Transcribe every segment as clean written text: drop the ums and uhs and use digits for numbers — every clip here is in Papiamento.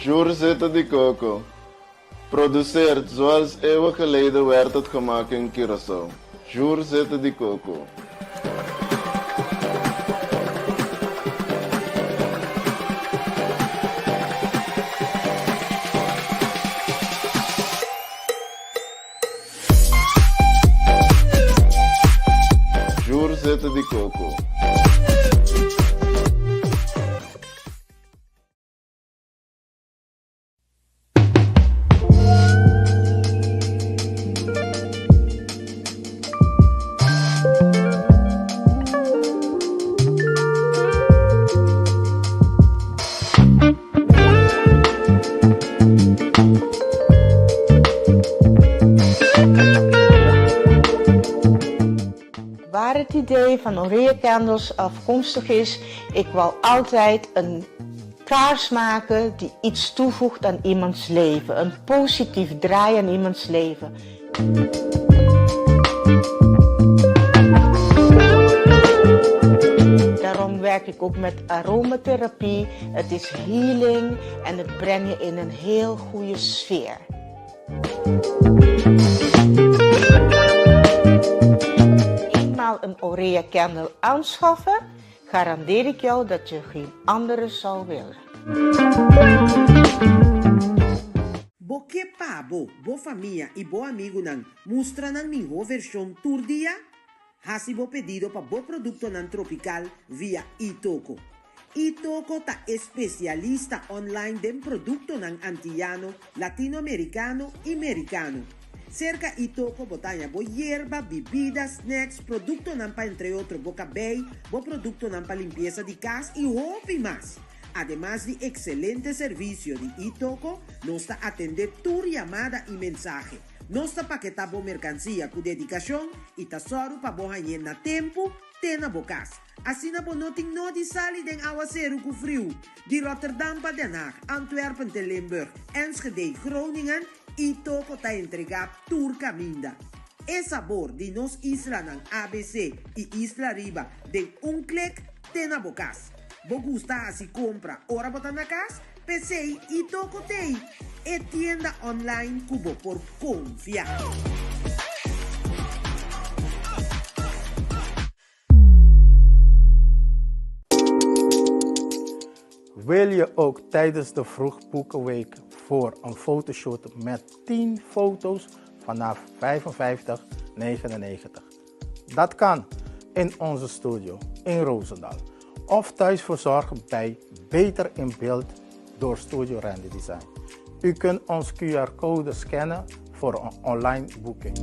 Sjoerd Zeta di Coco. Produceerd zoals eeuwen geleden werd het gemaakt in Curaçao. Sjoerd Zeta di Coco. Sjoerd Zeta di Coco. Waar het idee van Orea Candles afkomstig is, ik wou altijd een kaars maken die iets toevoegt aan iemands leven. Een positief draai aan iemands leven. Daarom werk ik ook met aromatherapie. Het is healing en het brengt je in een heel goede sfeer. Eenmaal een Orea Candle aanschaffen, garandeer ik jou dat je geen andere zou willen. Bo ke pa bo, bo famia i bo amigunan mustra nan mihó vershon tur dia? Hasi bo pedido pa bo produktonan tropikal via iToko. iToko ta e spesialista online den produktonan antiyano, latinoamerikano i merikano. Serka iToko bo ta haña bo yerba, bibida, snacks, produktonan pa entre otro bo kabei, bo produktonan pa limpiesa di kas i hopi mas! Ademas di ekselente servisio di iToko, nos ta atendé tur yamada i mensahe. Nos ta paketá bo merkansia ku dedikashon i ta sòru pa bo hañ'é na tempu te na bo kas. Asina bo no tin nodi sali den awaseru ku friu. Di Rotterdam pa Den Haag, Antwerpen te Limburg, Enschede, Groningen, iToko ta entregá tur kaminda. E sabor di nos islanan abc i Isla Riba den un klik te na bo kas. Bo gusta hasi kompra ora bo ta na kas? P'esei iToko t'ei, e tienda online ku bo por konfia. Wil je ook tijdens de Vroegboekenweek voor een fotoshoot met 10 foto's vanaf 55,99? Dat kan in onze studio in Roosendaal of thuis verzorgen bij Beter in Beeld door Studio Randy Design. U kunt ons QR-code scannen voor een online boeking.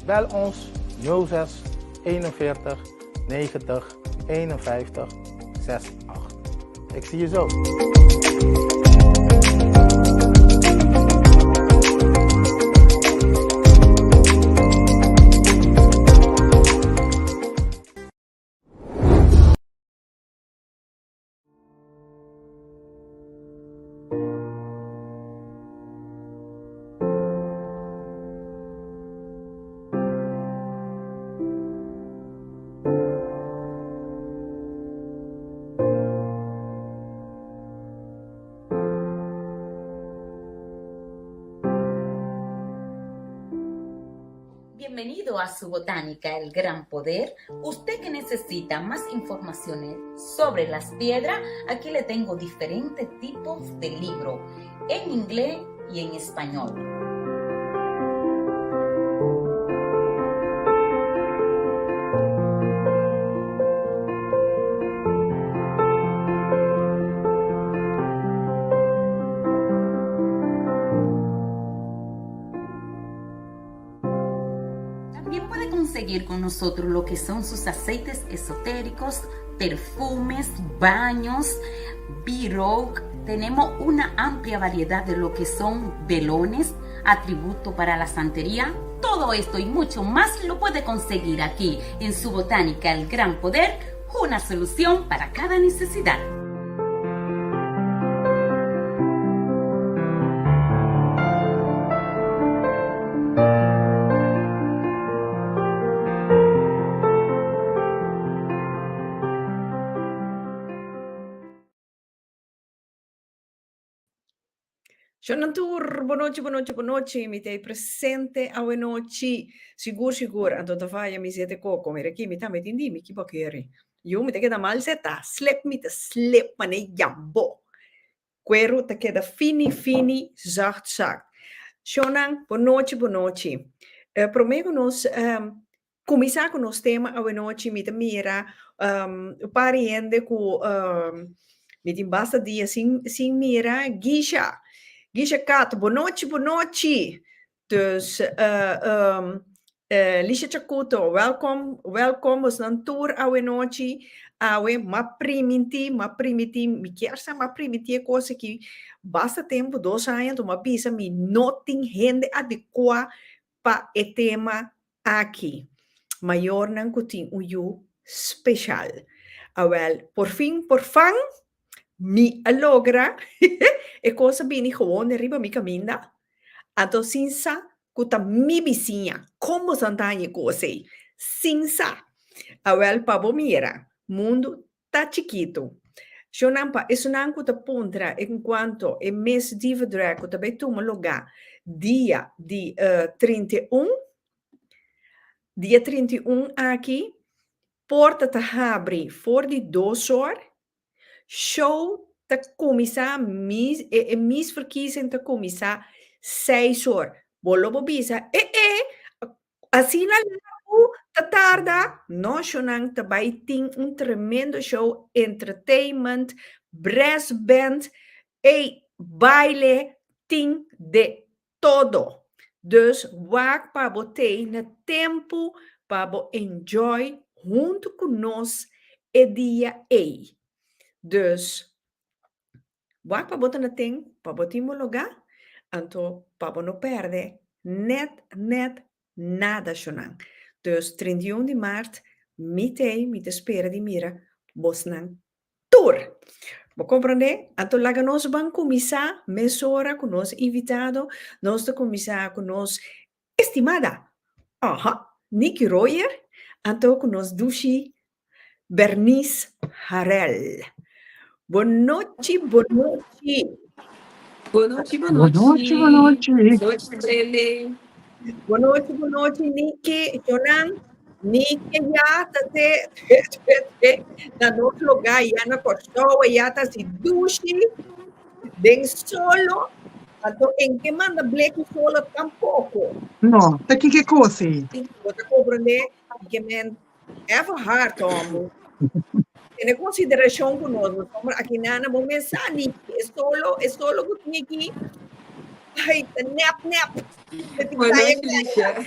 Bel ons 06 41 90 51 68. Ik zie je zo. Bienvenido a su botánica El Gran Poder. Usted que necesita más informaciones sobre las piedras, aquí le tengo diferentes tipos de libro en inglés y en español. También puede conseguir con nosotros lo que son sus aceites esotéricos, perfumes, baños, b Tenemos una amplia variedad de lo que son velones, atributo para la santería. Todo esto y mucho más lo puede conseguir aquí en su botánica El Gran Poder, una solución para cada necesidad. Shonnan tur, bonochi, bonochi, bonochi, mi ta ei presente awenochi, sigur, sigur, anto ta faya mi sete koko, mira aki, mi tambe tin di mi ki bo kere, yu mi ta keda mal seta, slip mi ta slip mane yambo, kueru ta keda fini, fini, zacht, zacht. Shonnan, bonochi, bonochi, prome ku nos Kuminsá ku nos tema awenochi mi ta mira un par di hende ku mi tin basta dia sin sin mira. Gisha, Gisha Kat, bonochi bonochi. Dus Lisha Chakuto, welkom, welkom bosnan tur awenochi. Awe m'a primintí, m'a primintí, mi kier sa m'a primintí e kos aki basta tempu, dos aña, anto m'a bisa mi no tin hende adekuá pa e tema aki, mayornan ku tin un yu speshal. Awèl, por fin por fan, mi a logra, e kos a bini gewon riba mi kaminda, anto sin sa ku ta mi bisiña, kon boso a haña e kos ei? Sin sa. Awèl, pa bo mira, mundu ta chikitu. Shownan pa esunnan ku ta puntra enkuanto e mes dievendrag ku ta bai tuma lugá dia di 31, dia 31 aki porta ta habri for di dos or, show ta kuminsá mis e misverkiezing ta kuminsá seis or. Bo lo por bisa e e Asina largu ta tarda, noshonan ta bai tin un tremendo show, entertainment, brass band, ey, baile, tin de todo. Dus wak pa bo tei na tempu pa bo enjoy huntu ku nos e dia ey. Dus Wak pa bo ta na ten, pa bo tin bo lugá, anto pa bo no pèrdè nèt nèt nada shonnan. Dus 31 di mart mi t'ei, mi ta spera di mira bosnan tur. Bo komprondé? Anto laga nos ban kuminsá mesora ku nos invitado. Nos ta kuminsá ku nos estimada, aha, Nicky Royer, anto ku nos dushi Bernice Harel. Bonochi, bonochi. Bonochi, Bonochi, bonochi. bonochi. Nochi, Brele. Bonochi, bonochi, Niki, Jonan. Niki ya ta te, te, te, te, na nos lugá ya na Kòrsou, ya ta si dushi, den solo. Anto en ke manda bleki solo tampoko. No, ta kiko e kos ei? Bo ta komprendé ke men Even hard, homo. Tene consideracion cu nos, pasobra aki nana bo mes sa ni e solo, e solo cu tin aki. Ay, ta nep nep. Boa noite, Licia.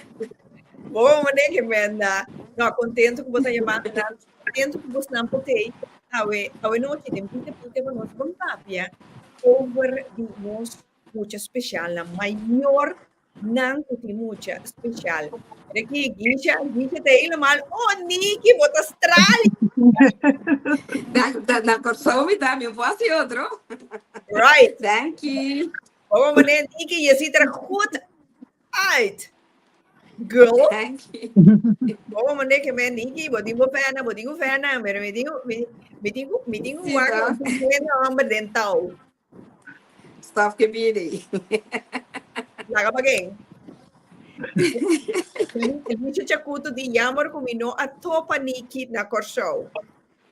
Bo meneer que menda. No, contento cu bo ta llamando nan. Contento cu bo snan potei. Awe, awe nochi den Pita Pita bo nos bon papia over di nos mucha special nan mayor nan ku tin mucha special. Reki, Gisha, Gisha ta helemaal, oh Niki, bo ta strali. Na, na, na Kòrsou mi ta, mi no por hasi otro. Right. Thank you. Oh, meneer Niki, je ziet er goed uit. Girl. Thank you. Oh, meneer, que men Niki, bo tin bo fena, bo tin un fena, pero mi tin, mi, mi tin, mi tin un Sí, wak, toch? un homber den touw. Stop ke bini. Laga pa ken? Licia Chacuto di jammer ku mi no a topa Niki na Kòrsou.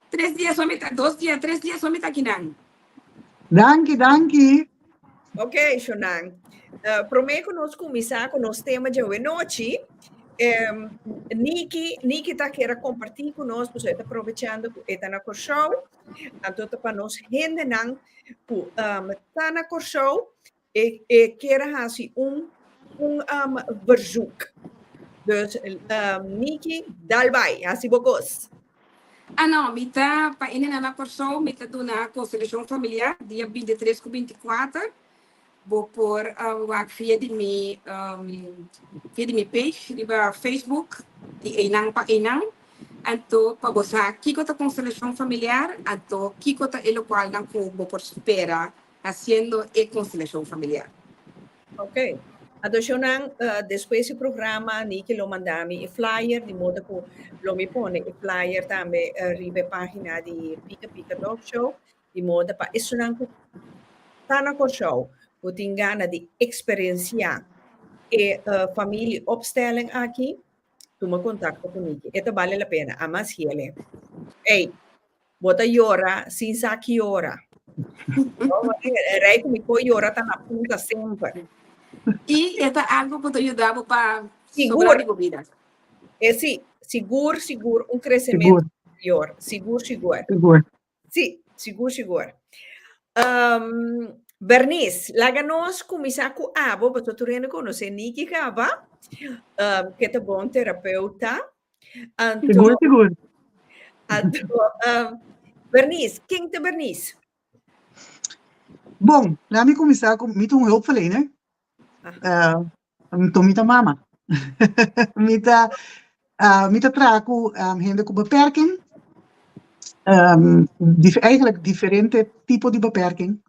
Tres dia so mi ta, dos dia, tres dia so mi ta kinan. Danki, danki. Ok, Shonan. Uh, promé ku nos kuminsá ku nos tema djawe nochi, Niki, Niki ta kera kompartí ku nos, pasobra e ta aprovechando ku e ta na Kòrsou. Anto ta pa nos hendenan ku um, ta na Kòrsou e, e kier hasi un, un um, verzoek. Dus um, Niki, dal bai, hasi bo kos. Ah no, mi ta pa hendenan na Kòrsou, mi ta duna konstelashon familiar dia 23 ku 24. Bo por wak via di mi um, via di mi page riba Facebook di Einan pa Einan. Anto pa bo sa kiko ta konstelashon familiar, anto kiko ta e lokualnan ku bo por spera hasiendo e konstelashon familiar. Ok. Anto shownan, despues di programa Niki lo manda mi e flyer, di modo ku lo mi pone e flyer tambe riba e pagina di Pika Pika Talk Show, di modo pa esunnan ku ta na Kòrsou. ku tin gana di eksperensiá e familieopstelling aki, tuma kontakto ku Niki. E ta bale la pena. Amas hiele. Ey, bo ta yora sin sa ki ora. Rei ku mi por yora ta na punta semper. I e ta algu ku ta yuda bo pa Sigur. sobra di bo bida. E si, sigur, sigur un kresementu Sigur. interior. Sigur, sigur. Sigur. Sí, sigur, sigur. Um, Bernice, laga nos kuminsá ku abo, pasobra tur hende konosé Niki kaba, um, ke ta bon terapeuta. Anto, Sigur, sigur. anto, um, Bernice, ken ta Bernice? Bon, laat mi kuminsá ku mi ta un hulpverlener. Aha. Uh, Anto mi ta mama. Mi ta mi ta traha ku hende ku beperking, eigenlijk diferente tipo di beperking,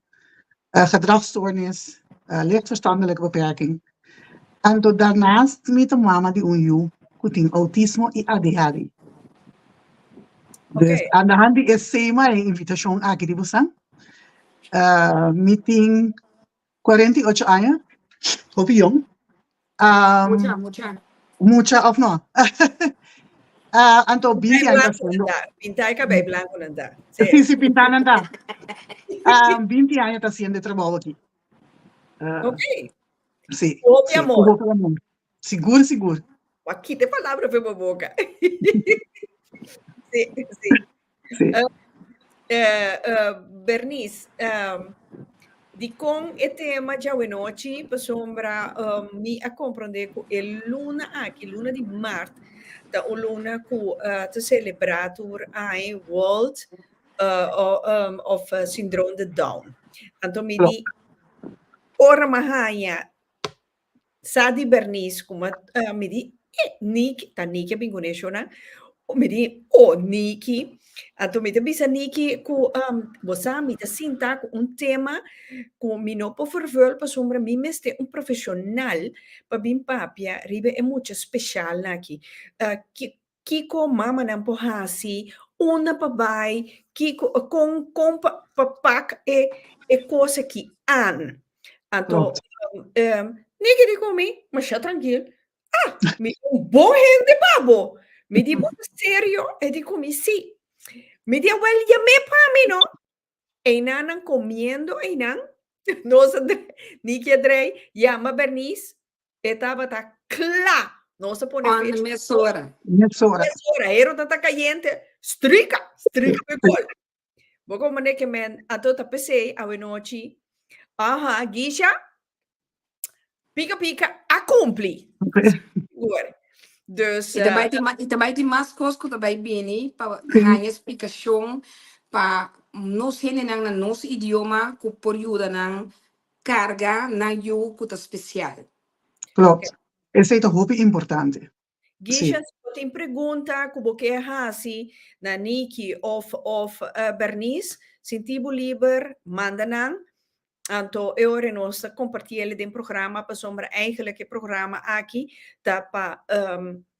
gedragsstoornis, licht verstandelijke beperking. Anto daarnaast mi ta mama di un yu ku tin outismo i ADHD. Dus aan de hand di esei mi a e invitashon aki di bosan. Mi tin 48 aña, hopi yong. Um, Mucha, mucha. Mucha of no? uh, anto 20 aña ta haciendo. Pinta e cabello blanco nan ta. Sí, sí, sí pinta nan ta. Um, 20 aña ta haciendo e trabajo aquí. Uh, ok. Sí. Hopi sí, amor. Hopi amor. Sigur, sigur. Wa kita e palabra fe bo boca. sí, sí. Sí. Uh, uh, uh, Bernice, um, di con e tema djawe pasobra um, mi a comprende ku e luna aki, luna di maart, ta un luna ku uh, ta celebra tur ai World uh, um, of uh, Syndroom de Down. Anto mi di ora m'a haña Sa di Bernice kuma mi di e Niki, ta Niki a bin kuné shona, mi di oh Niki, anto mi ta bisa Niki ku bo sa mi ta sinta ku un tema ku mi no por vervul pasobra mi mester un profeshonal pa bin papia riba e mucha speshalnan aki. Kiko mamanan por hasi, unda pa bai, kiko, kon, kon pa, pa pak e, e kos aki aan. Anto, um, um, Niki di ku mi, masha trankil. Ah, mi un bon hende pa bo. Mi di, bo ta serio? E di ku mi, sí. Mi di, awel, yam'é pa mi, no? Einan nan komiendo einan, nos a Niki a drei, yama Bernice, E tabata kla. Nos a pone On fecha. mesora. Mesora. Mesora. Hero tata kayente. Strika. Strika pe gol. Bo komprende ke men anto ta pesei awenochi. Aha, Gisha. Pika pika a kumpli. Sigur. Dus. I ta bai tin i ta bai tin mas kos ku ta bai bini pa haña splikashon pa nos hendenan na nos idioma ku por yuda nan Carga nan yu cu ta special. Klopt. Esey ta hopi importante. Gisha, si bo tin pregunta ku bo ke hasi na Niki of of Bernice, sinti bo liber, manda nan. Anto e ora nos ta komparti el den programa pasobra eigenlijk e programa aki ta pa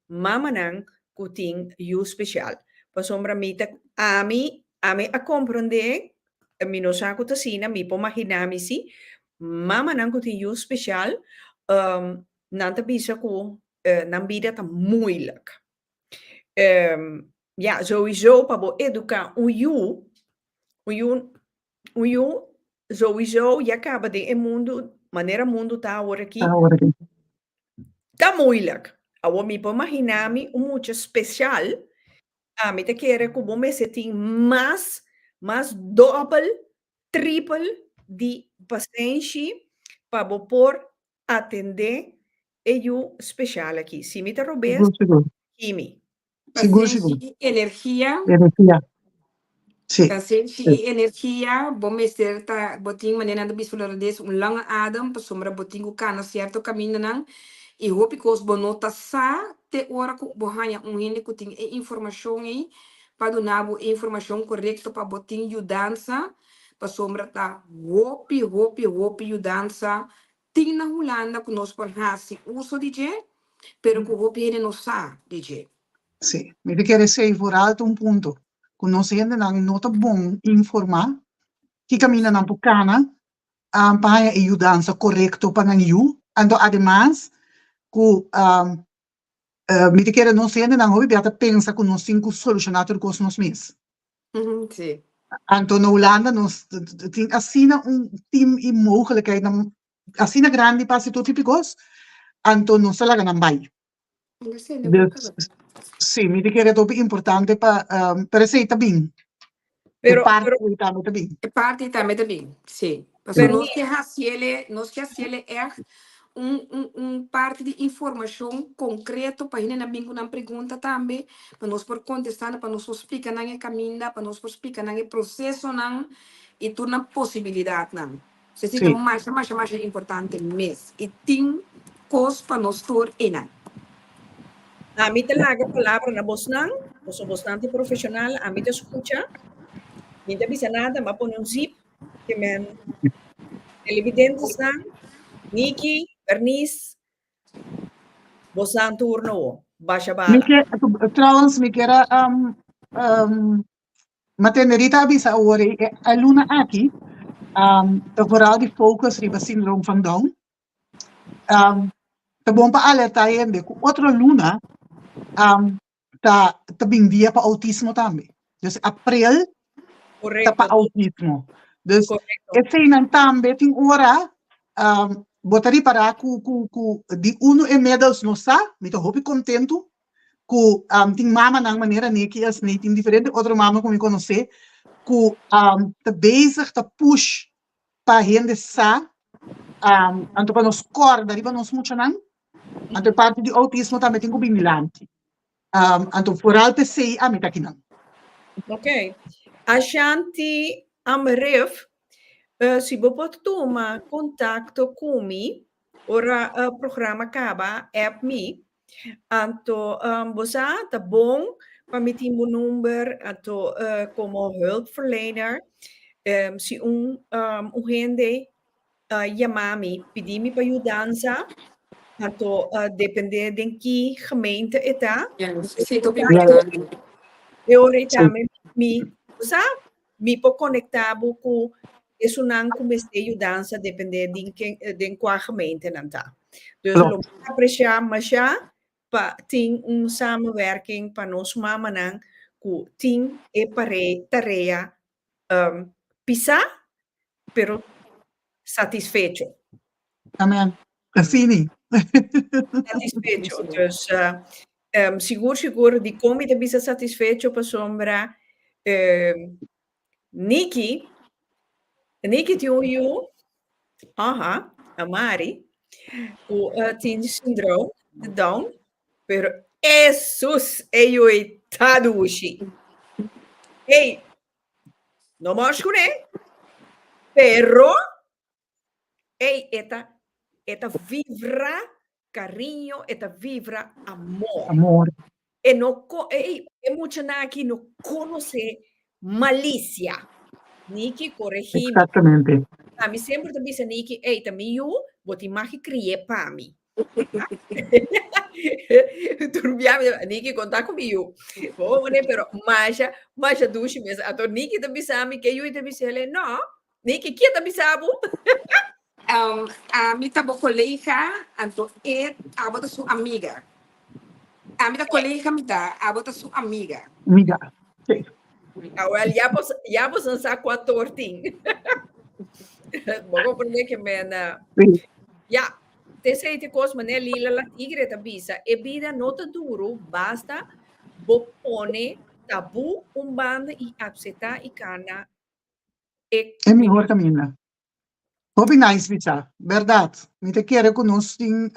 mamanan ku tin yu spesial. Pasobra mi ta ami ami a komprondé, mi no sa ku ta asina, mi por maginá mi si, mamanan ku tin yu spesial, nan ta bisa ku nan bida ta moeilijk. Ya, souiso pa bo eduká un yu, un yu Un yu souiso ya kaba den e mundu manera mundu ta awor aki. Ta moeilijk. Awor mi por magina mi un mucha special, ami ta kere ku bo mester tin mas, mas dobbel, tripel di pasenshi pa bo por atende e yu special aki. Si mi ta robes, kimi. Sigur, Pasenshi sigur. i energia. Energia. Sí. Pasenshi i energia, bo mester ta, bo tin manera nan ta bisa Holandes un lange adem, pasobra bo tin ku kana sierto kamindanan i hopi kos bo no ta sa te ora ku bo haña un hende ku tin e informashon ei pa duna bo e informashon korekto pa bo tin yudansa, pasobra ta hopi, hopi, hopi yudansa tin na Hulanda ku nos por hasi uso di dje, pero ku hopi hende no sa di dje. Sí, mi ta kere esei vooral ta un punto, ku nos hendenan no ta bon informá ki kaminda nan por kana. pa haña e yudansa korekto pa nan yu. Anto ademas ku mi ta kere nos hendenan hopi bia ta pensa ku nos tin ku solushoná tur kos nos mes. Sí. Anto na Hulanda nos tin asina un team i mogelijkheidnan asina grandi pa hasi tur tipo di kos, anto nos ta laga nan bai. Dus, sí, mi ta kere ta hopi importante pa, pero esei ta bin. Pero, e parti pero, ei tambe ta bin. E parti tambe ta bin, sí. Pasobra nos ke hasiele, nos ke hasiele ègt un, un, un parti di informashon konkreto pa hendenan bin ku nan pregunta tambe, pa nos por kontestá nan, pa nos por splika nan e kaminda, pa nos por splika nan e prosesonan i tur nan posibilidatnan. Esei ta masha, masha, masha importante mes. I tin kos pa nos tur einan. Ami ta laga palabra na bosnan, boso bosnan ta profeshonal, ami ta skucha, mi ta bisa nada, m'a pone un zip, ke men televidentesnan, Niki, Bernice, bosnan tur no, basha Mi bala. ke, trouwens, mi kier a Ma tende Rita a bisa awor ei, e luna aki ta vooral di focus riba sindroom van Down. Ta bon pa alerta hende ku otro luna ta ta bin dia pa autismo tambe. Dus aprel ta pa autismo. Dus eseinan tambe tin ora bo ta ripará ku ku ku di unu inmiddels nos sa, mi ta hopi kontentu ku tin mamanan manera Nicky asina i tin diferente otro mama ku mi konosé ku ta bezig ta push pa hende sa anto pa nos kòrda riba nos muchanan anto e parti di outismo tambe tin ku bin dilanti anto foral p'esei ami ta akinan. Ok. Ashanti Amref, si bo por tuma kontakto ku mi ora programa kaba, app mi Anto bo sa ta bon pa mi tin bo number anto como hulpverlener si un un hende yama mi pidi mi pa yudansa anto depende den ki gemeente e ta. Sí, ta importante. E ora ei tambe mi bo sa mi por conecta bo cu esunnan ku mester yudansa depende den ken den kua gemeente nan ta. Dus lo mi apresiá mashá pa tin un samenwerking pa nos mamanan ku tin e pare tarea pisá pero satisfecho. Amen. Asini. Satisfecho. Dus sigur sigur dikon mi ta bisa satisfecho pasobra Niki, Niki tin un yu, aha, Amari, ku tin syndroom de Down, pero Hesus, e yu ei ta dushi. Ey, no mors kuné, pero ey e ta e ta vibra Cariño e ta vibra amor. Amor. E no ko ey e muchanan aki no conoce malicia. Niki coregi mi. Exactamente. Ami semper ta bisa Niki ey ta mi yu bo tin mag di cri'e pa mi. Tur bia mi ta Niki conta cu mi yu. Bo wone pero masha masha dushi mes. Anto Niki ta bisa mi ke yu ta bisa ele no Niki kie ta bisa bo? Ami ta bo kolega, anto e abo ta su amiga. Ami ta kolega mi ta, abo ta su amiga. Amiga, sí. Awel, ya bos, ya bos nan sa kuantu or tin. Bo komprendé ke men, Sí. ya, t'esei te kos manera Lila la Tigre ta bisa, e bida no ta duru, basta bo pone tabú un banda i apseptá i kana e E mihor kaminda. Hopi nice bisa, berdad. Mi ta kere ku nos tin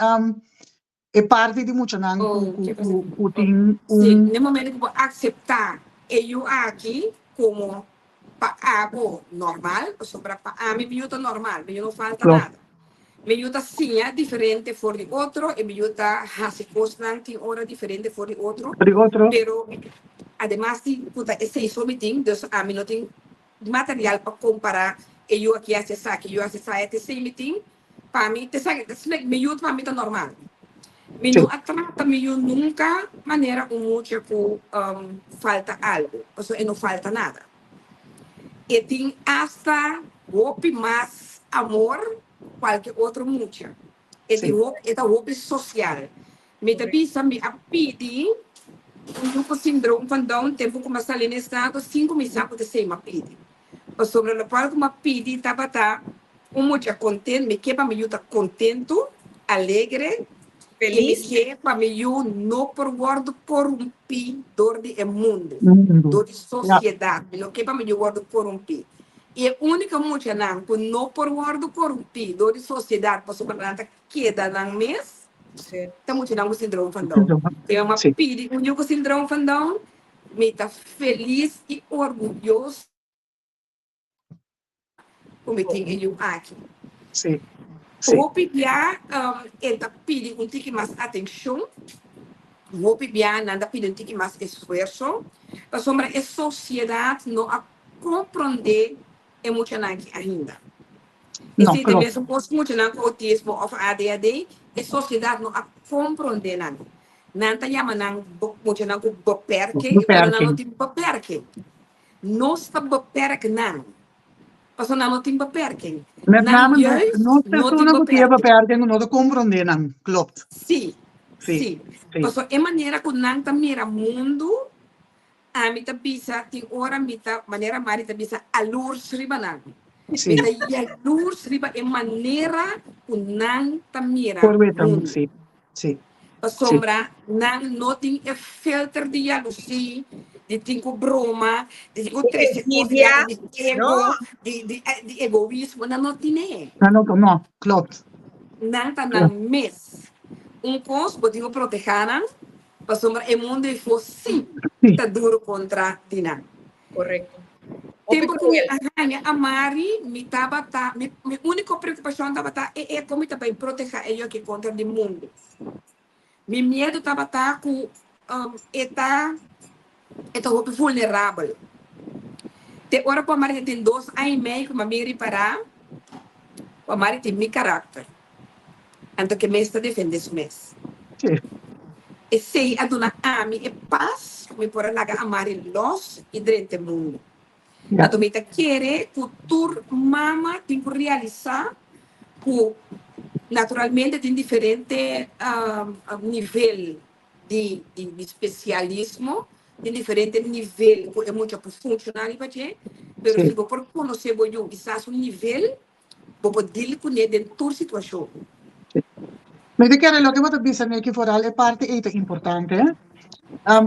e parti di muchanan ku Oh, ku ke ku ku tin Sí, un n'e momento ku bo akseptá e yu aki komo pa abo normal, pasobra pa ami mi yu ta normal, mi yu no falta Klopt. nada. Mi yu ta siña diferente for di otro i mi yu ta hasi kosnan tin ora diferente for di otro, For di otro. pero ademas di ku ta esei so mi tin, dus ami no tin material pa compara e yu aki haci esaki, e yu haci esaya, te esey mi tin pa mi, te esaki, mi yu pa mi ta normal. Mi no a trata mi yu nunca manera un mucha cu falta algo, pasobra e no falta nada. E tin hasta hopi mas. amor ku kualke otro mucha. E tin hopi, e ta hopi sosial. Mi ta bisa mi a pidi un yu ku sindroom van Down tempu ku mi a sali na estado sin ku mi sa ku ta esei mi a pidi. Pasobra lokual ku mi a pidi tabata un mucha kontent, mi ke pa mi yu ta kontentu, alegre, i mi ke pa mi yu no por wòrdu korumpí dor di e mundu, dor di sosiedat. Mi no ke pa mi yu wòrdu korumpí. I e úniko muchanan ku no por wòrdu korumpí dor di sosiedat pasobra nan ta keda nan mes, ta muchanan ku sindroom van Down. Mi mama pidi un yu ku sindroom van Down, mi ta felis i orguyoso ku mi tin e yu aki. Hopi bia e ta pidi un tiki mas atenshon, hopi bia nan ta pidi un tiki mas esfuerso, pasobra e sosiedat no a komprondé e muchanan aki ainda. Esei ta mesun kos ku muchanan ku outismo òf ADHD, e sosiedat no a komprondé nan. Nan ta yama nan muchanan ku beperking, pero nan no tin beperking. Nos ta beperk nan, pasobra nan no tin beperking. Met Nan name juist nos no tin persona ku tin e beperking. beperking no ta komprondé nan, klopt. Sí, Sí, sí. sí. Pasobra e manera ku nan ta mira mundu, Ami ta bisa, tin ora mi ta, manera Mari ta bisa, alurs riba nan. Sí. Mi ta yalurs riba e manera ku nan ta mira Por weta, mundu. sí, sí, sí. Pasobra nan no tin e filter di yalusí, di tin ku broma, di tin ku trese kos Envidia, di ego, no. di, di, di egoismo, nan no tin'é. Nan no, no, klopt. Nan ta nan mes. Un kos, bo tin ku protehá nan, Pasobra e mundu ei for sí ta duru kontra di nan. Korekto. Hopi Tempu ku mi kruel. a haña a Mari, mi tabata, mi, mi úniko preokupashon tabata e e kon mi ta bai protehá e yoki kontra di mundu. Mi miedu tabata ku e ta, e ta hopi vulnerabel. Te ora ku a Mari tin dos aña i mei ku mi a bin ripará ku a Mari tin mi karakter. Anto ke mes ta defende su mes. Esei a duna ami e pas ku mi por a laga Amari los i drenta e mundu. Anto mi ta kere ku tur mama tin ku realisá ku naturalmente tin diferente nivel di di spesialismo, tin diferente nivel ku e mucha por funshoná riba dje, pero si bo por konosé bo yu i sa su nivel, Bo por deal kuné den tur situashon. Mi ta kere loke bo ta bisa Neki vooral e parti ei ta importante.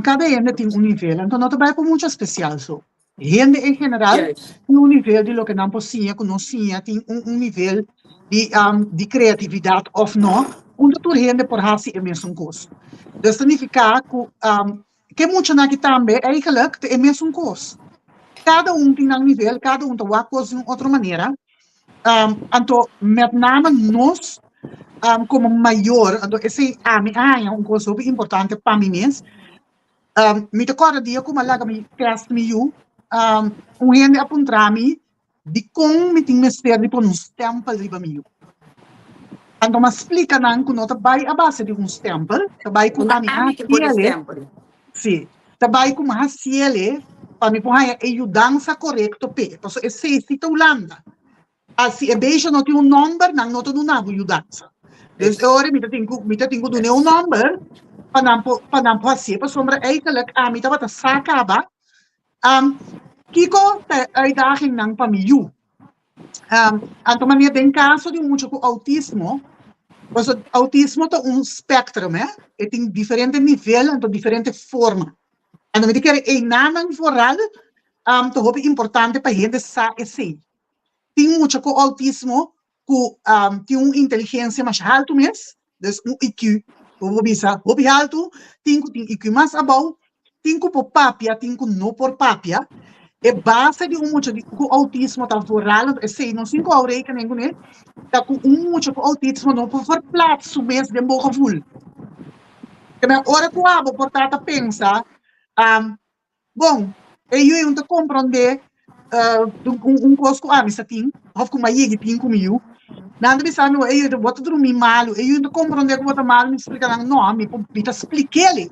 Kada hende tin un nivel, anto no ta bai pa mucha spesial so. Hende en general tin un nivel di loke nan por siña ku no siña, tin un un nivel di di kreatividat òf no, unda tur hende por hasi e mesun kos. Dus ta nifiká ku Ke muchanan aki tambe eigenlijk ta e mesun kos. Kada un tin nan nivel, kada un ta wak kos di un otro manera. Anto met name nos komo mayor, anto esei ami a haña un kos hopi importante pa mi mes. Mi ta kòrda dia ku mi a laga mi tèst mi yu, un hende a puntra mi Dikon mi tin mester di pone un stèmpel riba mi yu? Anto mi a splika nan ku no ta bai a base di un stèmpel, ta bai ku ami hasiele, sí, ta bai ku mi hasiele pa mi por haña e yudansa korekto p'e, pasobra esei sí ta Hulanda. A si e beisha no tin un nòmber, nan no ta duna bo yudansa. Dus e ora mi ta tin ku mi ta tin ku dun'é un nòmber pa nan por pa nan por hasié, pasobra eigentlik ami tabata sa kaba Kiko ta e uitdagingnan pa mi yu? Anto manera den kaso di un mucha ku outismo, pasobra outismo ta un spectrum, eh, e tin diferente nivel anto diferente forma. Anto mi ta kere einanan vooral ta hopi importante pa hende sa esei. Tin mucha ku outismo ku tin un inteligensia mas haltu mes, dus un IQ, bo por bisa hopi haltu, tin ku tin IQ mas abou, tin ku por papia, tin ku no por papia. E base di un mucha ku outismo ta vooral, esei nos tin ku hou rekening kuné, ta ku un mucha ku outismo no por verplaats su mes den bo gevoel. Ora ku abo por ta ta pensa, Bon, e yu un ta komprondé un kos ku ami sa tin, òf ku mi a yega tin ku mi yu. Nan ta bisa mi, e yu bo ta drumí malu, e yu ta komprondé ku bo ta malu, mi ta splika nan, no, mi por, mi ta splik'é.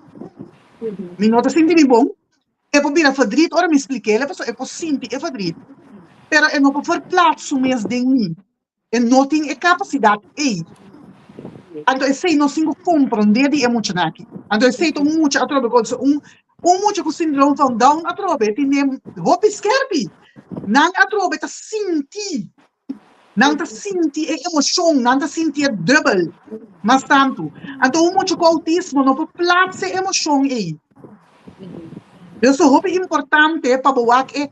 Mi no ta sinti mi bon, e por bira verdriet ora mi splik'é, pasobra e por sinti e verdriet, pero e no por verplaats su mes den mi. E no tin e kapasidat ei. Anto esei nos tin ku komprondé di e muchanan aki. Anto esei ta un mucha atrobe ku un un mucha ku síndrome van Down atrobe tene hopi skerpi. Nan atrobe ta sinti, nan ta sinti e emoshon, nan ta sinti e dubbel mas tantu. Anto un mucha ku outismo no por plats e emoshon ei. Pues ta hopi importante pa bo wak e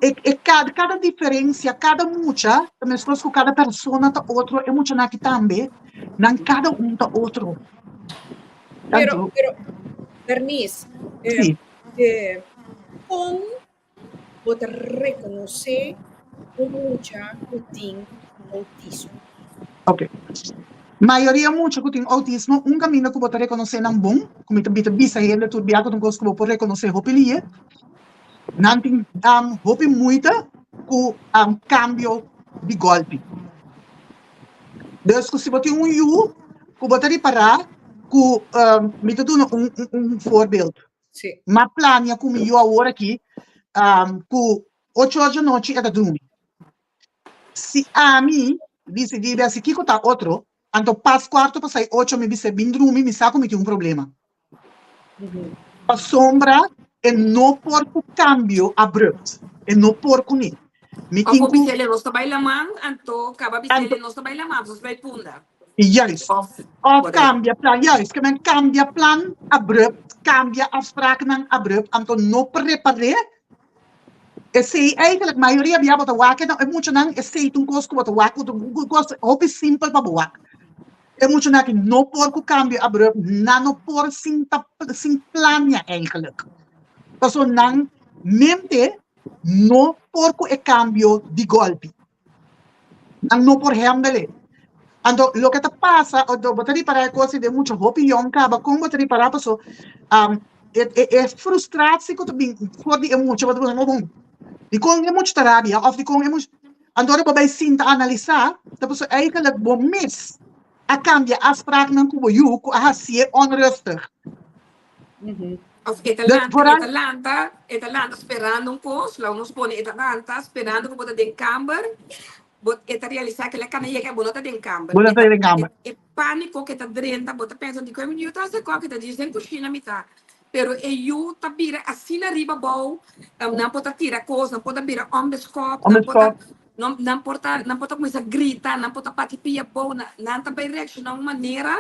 e e kada kada diferencia, kada mucha ta meskos ku kada persona ta otro, e muchanan aki tambe, nan kada un ta otro. Pero, Tantu, pero, Bernice, eh, sí. eh, kon bo ta rekonosé un mucha ku tin outismo? Ok. Mayoria mucha ku tin outismo, un kaminda ku bo ta rekonosé nan bon, ku mi ta mi ta bisa hende tur bia ku ta un kos ku bo por rekonosé hopi lie, nan tin hopi muita ku kambio di gòlpi. Dus ku si bo tin un yu ku bo ta ripará ku, mi ta duna un un voorbeeld. Sí. M'a plania ku mi yu awor aki ku ocho or djanochi e ta drumi. Si ami disidí di hasi kiko ta otro, anto pas kuarto pasai ocho mi bis'é bin drumi, mi sa ku mi tin un problema. Pasobra e no por ku kambio abrupt, e no por kuné. Mi Of tin bo ku. bis'é nos ta bai laman, anto kaba bis'é Anto. nos ta bai laman, nos ta bai punda. Juist. Of Of whatever. kambia plan, juist. Ke men kambia plan abrupt, kambia afspraaknan abrupt, anto no prepar'é. Esei eigenlijk mayoria bia bo ta wak e muchanan, esei ta un kos ku bo ta wak, ku ta un kos hopi simpel pa bo wak. E muchanan aki no por ku kambio abrupt, nan no por sin ta sin plania eigenlijk. Pasobra nan mente no por ku e kambio di gòlpi. Nan no por hendele. Anto loke ta pasa, anto bo ta ripará e kos den mucha hopi yòn kaba, kon bo ta ripará paso e e e frustratie ku ta bin for di e mucha, bo ta pensa, bon, dikon e mucha ta rabia òf dikon e mucha, anto ora bo bai sinta analisá, ta pasobra eigentlik bo mes a kambia afspraaknan ku bo yu ku a hasié onrustig. Of e ta Dus lanta, e vooral ta lanta, e ta lanta sperando un kos, laga nos pone e ta lanta sperando ku bo ta den kamber, bo e ta realisá ku el a kana yega bo no ta den kamber. bo no E ta ta den kamber. e e pániko ku e ta drenta, bo ta pensa dikon mi yu ta hasi kòk, e ta djis den kushina mi ta. Pero e yu ta bira asina riba abou, nan por ta tira kos, nan por ta bira ònbeskòp, nan por ta Ònbeskòp. nan nan por ta nan por ta kuminsá grita, nan por ta bati pia abou, nan nan ta bai reakshoná un manera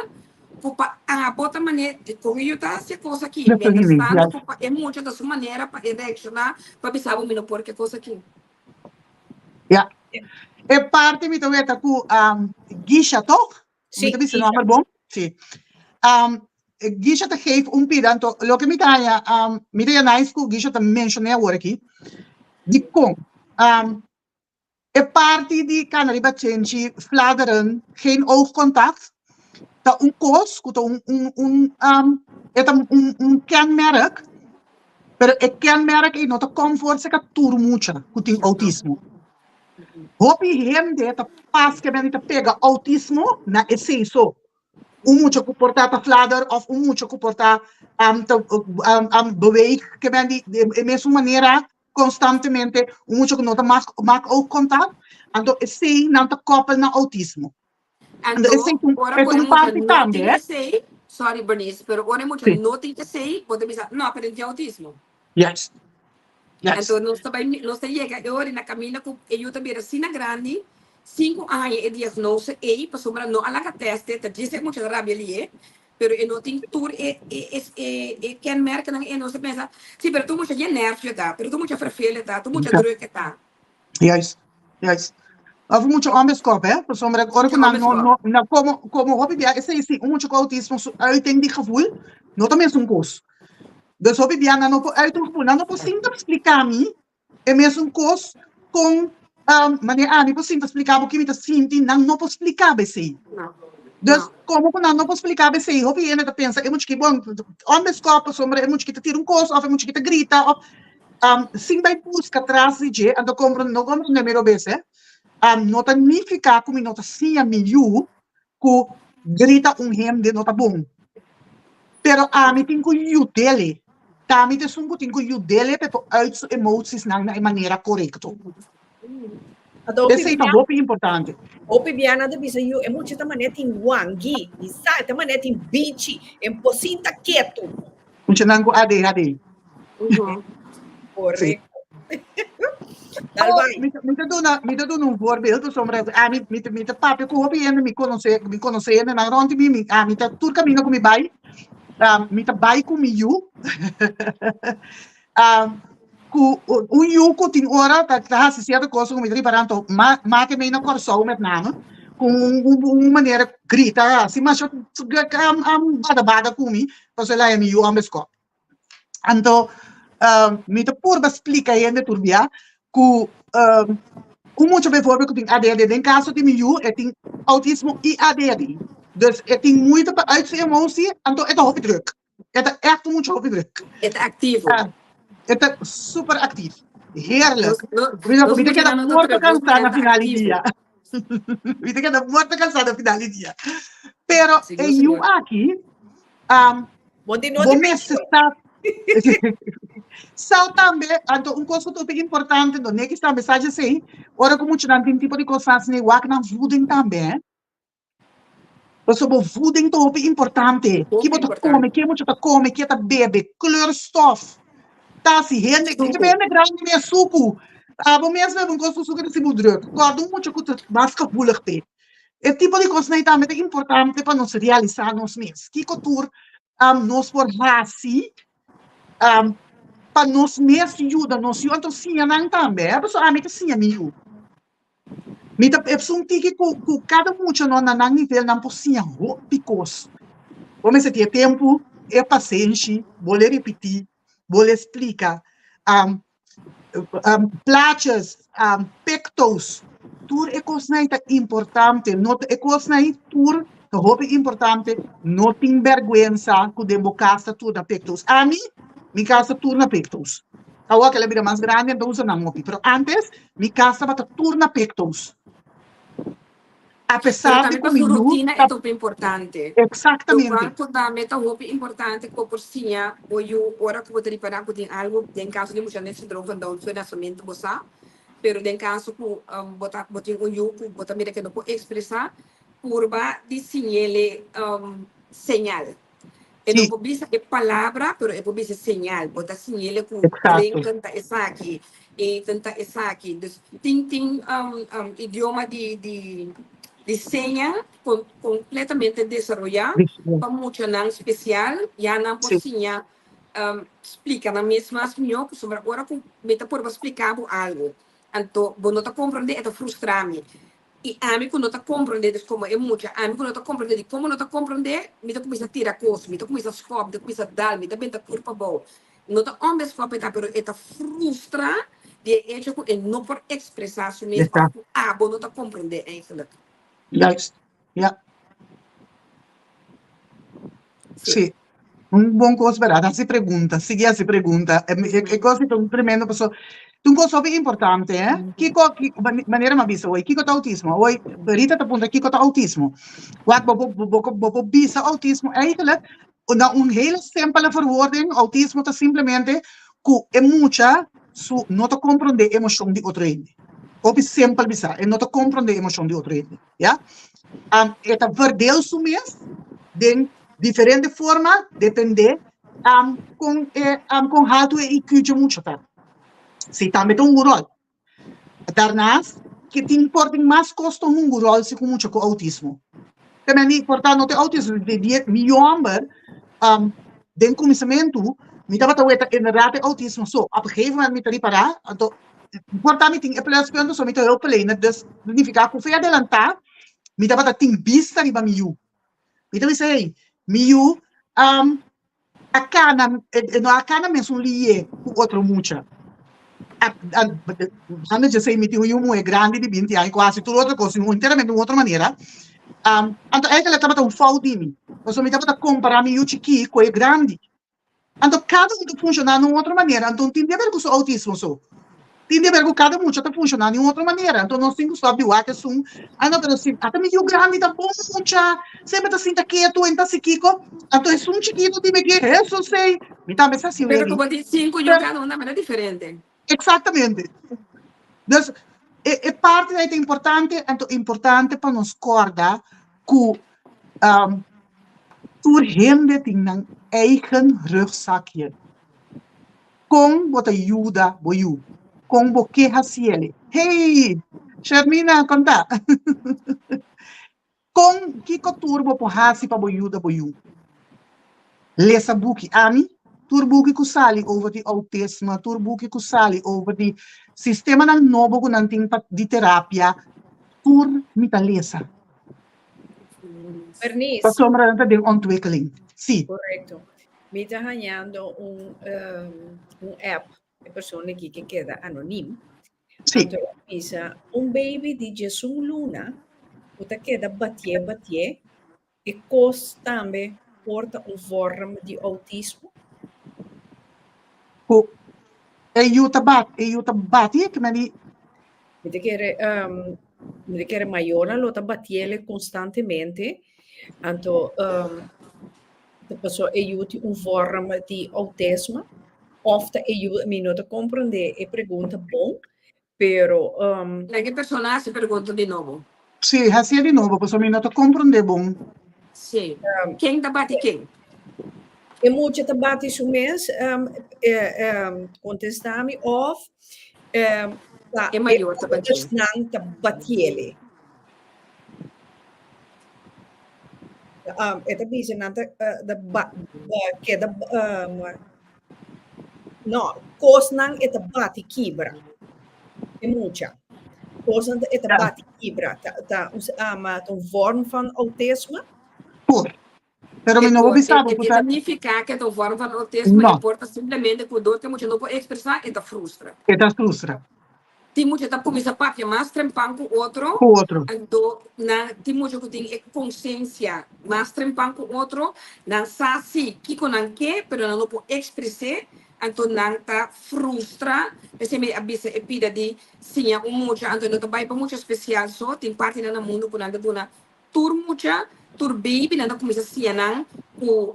Ku pa abo ta manera kon yu ta hasi e kos aki, Nuestro mientras Jimmy, tanto yes. ku pa e mucha ta su manera pa e reakshoná pa bisa bo mi no por ke kos aki. Ja. E parti mi ta weta ku um, Gisha toch? Mi Sí, ta bisa Gisha. nomber bon? Sí. Um, Gisha ta geef un pida, anto loke mi ta haña, um, mi ta haña nice ku Gisha ta menshoné awor aki. Dikon? Um, E parti di cana riba chenchi, fladeren, geen oogcontact, ta un cos cu ta un, un, un, um, e ta un, un kenmerk, pero e kenmerk ei no ta comfort cerca tur mucha cu tin autismo. Hopi hende ta pas ke men ta pega autismo na esei so. Un mucha cu por ta ta flader of un mucha cu por ta, um, ta, um, um, beweeg ke men di, di e mesun manera Konstantemente un mucha ku no ta mak mak oogcontact, anto esei nan ta koppel na outismo. Anto Anto, esei ta un ora e ku ta e un mucha parti no tambe, tin hè. esei, sorry Bernice, pero ora e mucha Sí. no tin esei, bo ta bisa, no, pero e tin outismo. Juist. Juist. Anto nos ta bai, nos ta yega e ora na kaminda ku e yu ta bira asina grandi, sin ku a haña e diagnose ei, pasobra no a laga tèst e, ta djis e mucha ta rabia lié, Pero e no tin tur e e e e kenmerkennan e nos ta pensa, si, pero tur mucha dje nervio ta, pero tur mucha vervelend ta, tur mucha druk e ta. Juist, juist. Of mucha onbeskop, hè? Pasobra ora ku Mucha nan no, onbeskop. no, na komo, komo hopi bia esei si, un mucha ku autismo su uiting di gevoel no ta mesun kos. Dus hopi bia nan no por uit un gevoel, nan no por sinta splika mi E mesun kos kon manera ami por sinta splika bo ki mi ta sinti, nan no por splika bo esei. Dus komo ku nan no por splika bo esei, hopi hende ta pensa e mucha ki bon ònbeskòp pasobra e mucha ki ta tira un kos òf e mucha ki ta grita òf sin bai buska tras di dje, anto kompron no komprondé mi robes eh, no ta nifiká ku mi no ta siña mi yu ku grita un hende no ta bon. Pero ami tin ku yud'é. Ta ami ta esun ku tin ku yud'é pa e por uit su emotiesnan na e manera korekto. Esei ta hopi importante. Hopi bia nan ta bisa yu e mucha ta manera tin wangi, mi sa e ta manera tin bichi, e por sinta ketu. Muchanan ku ADHD. Correcto. Dal bai. Mi ta duna, mi ta duna un voorbeeld pasobra ami mi ta mi ta papia ku hopi hende mi konosé mi konosé hendenan rònt di mi, mi ami ta tur kaminda ku mi bai mi ta bai ku mi yu ku un yu ku tin ora ta ta hasi sierto kos ku mi ta ripará anto ma make mei na Kòrsou met name ku un un manera grita hasi masha bada bada ku mi pasobra el a haña mi yu òmbe skòp. Anto mi ta purba splika hende tur bia ku un mucha bijvoorbeeld ku tin ADHD, den kaso di mi yu e tin outismo i ADHD. Dus e tin moeite pa uit su emotie, anto e ta hopi druk. E ta ègt un mucha hopi druk. E ta aktivo. E ta super aktief. Heerlijk. Mi ta keda morto kansá na final di dia. Mi ta keda morto kansá na final di dia. Pero e yu aki, bo mester sa sa tambe, anto un kos ku ta hopi importante, no neki tambe sa djesei, ora ku muchanan tin tipo di kosnan asina, wak nan voeding tambe, eh. Pasobra bo voeding ta hopi importante. Ki bo ta kome, ke mucha ta kome, ke ta bebe, kleurstof. Ta si hende, Suku. hende grandi mes suku. Abo mes bebe un kos ku suku ta hasi bo druk. Kòrda un mucha ku ta mas gevoelig p'e. E tipo di kosnan ei tambe ta importante pa nos realisá nos mes. Kiko tur nos por hasi pa nos mes yuda nos yu. Anto siña nan tambe, pasobra ami ta siña mi yu. Mi ta esun tiki ku ku kada mucha no na nan nivel nan por siña hopi kos. Bo mester tin e tempu, e pasenshi, bo le ripití, bo le splika. Plaatjes, pictos, tur e kosnan ei ta importante. No ta e kosnan ei tur ta hopi importante. No tin bèrgwensa ku den bo kas ta tur na pictos. Ami, mi kas ta tur na pictos. Awor ku el a bira mas grandi el ta usa nan hopi, pero antes mi kas tabata tur na pictos. A Pero pesar di tambe ku pa mi su yu rutina e ta ta hopi importante. Exactamente. Lokual ku tambe ta hopi importante ku bo por siña bo yu ora ku bo ta ripará ku tin algu, den kaso di mucha den sindrom van Down for nasimentu bo sa, pero den kaso ku bo ta bo tin un yu ku bo ta mira ku e no por ekspresá, purba di siñ'el señal. E no por bisa e palabra, pero e por bisa señal. Bo ta siñ'ele ku drinken ta esaki, eten ta esaki. Dus tin tin idioma di di di seña kompletamente desaroyá pa muchanan spesial, ya nan por siña splika nan mes mas mihó, pasobra ora ku mi ta purba splika bo algu, anto bo no ta komprondé, e ta frustra mi. I ami ku no ta komprondé, dus komo e mucha, ami ku no ta komprondé di komo no ta komprondé, mi ta kuminsá tira kos, mi ta kuminsá skòp, mi ta kuminsá dal, mi ta benta kurpa abou. No ta òmbe skòp e ta, pero e ta frustra di e echo ku e no por ekspresá su mes òf ku abo no ta komprondé eigentlik. Juist, ja. Sí. Un bon kos bèrdat, hasi pregunta, sigui hasi pregunta. E kos ta un tremendo paso ta un kos hopi importante, eh. Kiko, manera mi a bisa hoy, kiko ta outismo? Hoy Rita ta puntra kiko ta outismo. Wak bo bo bo bo por bisa outismo eigenlijk na un hele simpele verwoording, outismo ta simplemente ku e mucha su no ta komprondé emoshon di otro hende. Hopi simpel bisa, e no ta komprondé emoshon di otro hende. Ya. E ta verdeel su mes den diferente forma depende con e con haltu e IQ dje mucha ta. Si tambe ta hunga un rol. Daarnaast ke tin por tin mas kos ta hunga un rol si ku mucha ku autismo. Te men di por ta no tin autismo di di mi yomber den kuminsamentu mi tabata weta inderdaad e autismo so op een gegeven moment mi ta ripará anto Por ta mi tin e pluspunten, so mi ta hulpverlener, dus significa cu fe adelanta mi tabata tin bista riba mi yu. Mi ta bisa, hey, mi yu um, a cana, e no a cana mesun liye cu otro mucha. A, a, ando dje sei mi tin un yu muhe grandi di binti aña cu haci tur otro cos, enteramente un otro manera. Um, anto eigenlijk tabata un fout di mi, pasobra mi tabata compara mi yu chikí cu e grandi. Anto kada un ta funshoná na un otro manera. Anto no tin di aber ku su outismo so. Tin di aber ku kada mucha ta funshoná di un otro manera. Anto nos tin ku stòp di wak esun, ah no, pero si ata mi yu grandi ta bon mucha, semper ta sinta ketu, e no ta hasi kiko. Anto esun chikitu tin meki Hesus ei. Mi tambe sa hasi Pero weri. ku bo tin sinku yu, kada un ta manera diferente. Exactamente. Dus, E e parti ei ta importante, anto importante pa nos kòrda ku um, tur hende tin nan eigen rugzakje. Kon bo ta yuda bo yu? Kon bo ke hasiele? Hey! Shermina, konta! Kon, kiko tur bo por hasi pa bo yuda bo yu? Lesa buki. Ami, tur buki ku sali over di outisme, tur buki ku sali over di sistemanan nobo ku nan tin pa di terapia, tur mi ta lesa. Bernice. Pasobra nan ta den ontwikkeling. Sí. Korekto. Mi ta hañando un, un app, e persona aki ke keda anonim. Sí. Anto e bisa, un baby di djesun luna ku ta keda batié batié, e kos tambe por ta un vorm di outismo? Ku e yu ta bat, e yu ta bati, ke men di. Mi ta kere, mi ta kere mayornan lo ta batiele konstantemente, anto ta paso e yu tin un vorm di outismo, òf ta e yu, mi no ta komprondé e pregunta bon, pero. Laga e persona hasi e pregunta di nobo. Sí, hasié di nobo, pasobra mi no ta komprondé bon. Sí. Ken ta bati ken? E mucha ta bati su mes, kontestá mi, òf ta E mayor ta batié. Nan ta batiele. E ta bisa nan ta keda no, kosnan e ta bati kibra e mucha. Kosnan e ta bati kibra. Ta ta un vorm van autisme. Por. Pero mi no por bisa bo E ku ta. ta nifiká ku e ta un vorm van autisme, No. e por ta simplemente ku dor ku e mucha no por ekspresá e ta frustra. E ta frustra. Tin mucha ta kuminsá papia mas trempan ku otro. Ku otro. Anto nan tin mucha ku tin e konsiensia mas trempan ku otro. Nan sa si kiko nan ke, pero nan no por ekspres'é. Anto nan ta frustra. P'esei mi a bisa e pida di siña un mucha. Anto no ta bai pa mucha spesial so. Tin partinan na mundu ku nan ta duna Tur mucha, tur baby nan ta cuminsa siña nan cu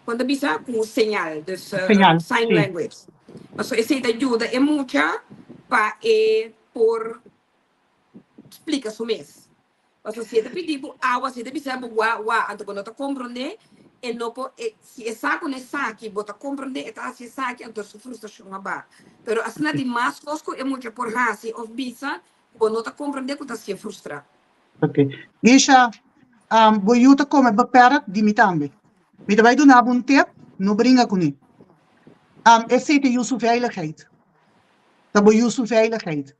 con ta bisa cu señal, dus Señal, sign sí. language. Pasobra esey ta yuda e mucha pa e por splica su mes. Pasobra si e ta pidi bo awa, si e ta bisa bo wa wa, anto bo no ta comprende, e no por, e si e sa cu no esaki bo ta comprende, e ta haci esaki, anto su frustracion a baha. Pero asina tin mas cos cu e mucha por haci of bisa Bo no ta comprende cu ta hacié frustra. Ok. Gisha, um, bo yu ta come beperk, di mi tambe. Mi ta bai duna bo un tip, no bringa kuné. Um, esei ta yu su veiligheid. Ta bo yu su veiligheid.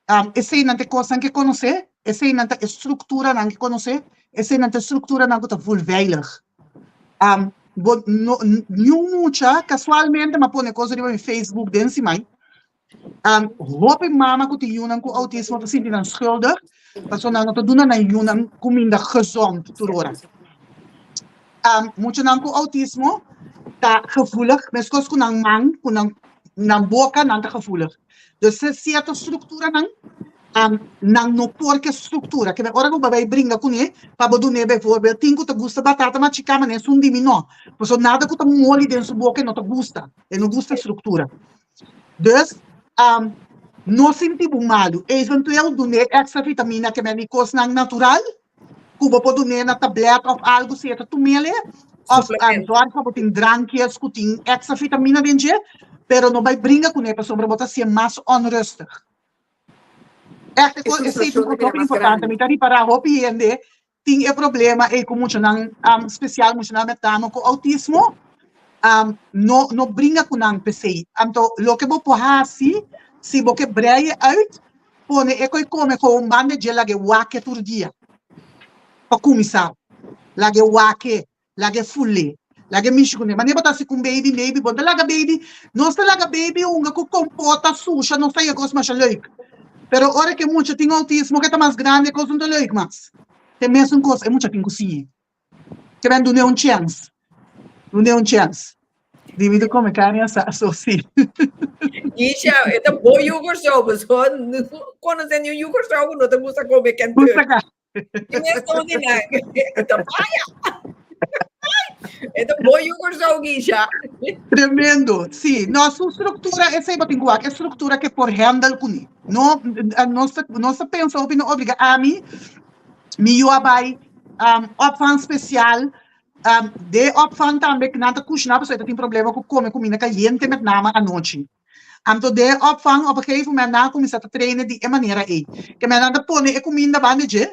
Um, eseinan ta e kosnan ke konosé, eseinan ta e strukturanan ke konosé, eseinan ta e strukturanan ku ta voel veilig. Um, bo no, niun mucha, kasualmente m'a pone kos riba mi Facebook den simai, Um, hopi mama ku tin yunan ku autismo ta sinti nan schuldig, pasobra nan no ta duna nan yunan kuminda gezond tur ora. Um, muchanan ku autismo ta gevoelig, meskos ku nan man, ku nan, nan boka, nan ta gevoelig. Dus sierto strukturanan, um, nan no por ke struktura. Ke ora ku bo bai bringa kuné, pa bo dun'é bijvoorbeeld, tin ku ta gusta batata machiká, ma nesun di mi no. Pasobra nada ku ta moli den su boka e no ta gusta, e no gusta struktura. Dus, um, no sinti bo malu. Eventueel dun'é extra vitamina ke men di kosnan natural, ku bo por dun'é na tablet of algu si e ta tum'el, of um, zorg pa bo tin drankjes ku tin extra vitamina den dje, pero no bai bringa kuné pasobra bo ta hasié mas onrustig. Echt, E esei ta frustrashon un ta kos bira hopi mas importante. grandi. Mi ta ripará hopi hende tin e problema ei ku muchanan, spesial muchanan met name ku outismo, no no bringa ku nan p'esei. Anto loke bo por hasi, si bo ke brei e uit, pone e koi kome gewoon banda dje lag'e wak tur dia pa kuminsá. Lag'e wak. Laga e ful'é. Laga e mishi kuné. Manera bo ta hasi ku un baby, maybe bo no ta laga baby, nos ta laga baby hunga ku kompota, susha, nos ta haña kos masha leuk. Pero ora ku e mucha tin outismo ke ta mas grandi e kos no ta leuk mas. Ta e mesun kos e mucha tin ku siñ'é. Ke men dun'é un chèns. Dun'é un chèns. Di mi ta kome karni asá, so si. Gisha, e ta bo yu Kòrsou, pasobra no konosé niun yu Kòrsou ku no ta gusta kome kèntè. Gusta karni. Tremendo, sí. No, su structura, esei bo tin ku wak, e structura ke por handle kuné. No, nos ta, nos ta pensa hopi no obliga. Ami, mi yu a bai um, opvang special. Um, de opvang tambe nan ta kushiná pasobra e ta tin problema ku kome kuminda kayente met name anochi. Anto de opvang op een gegeven moment nan a kuminsá ta traine di e manera ei. Ke men nan ta pone e kuminda banda dje,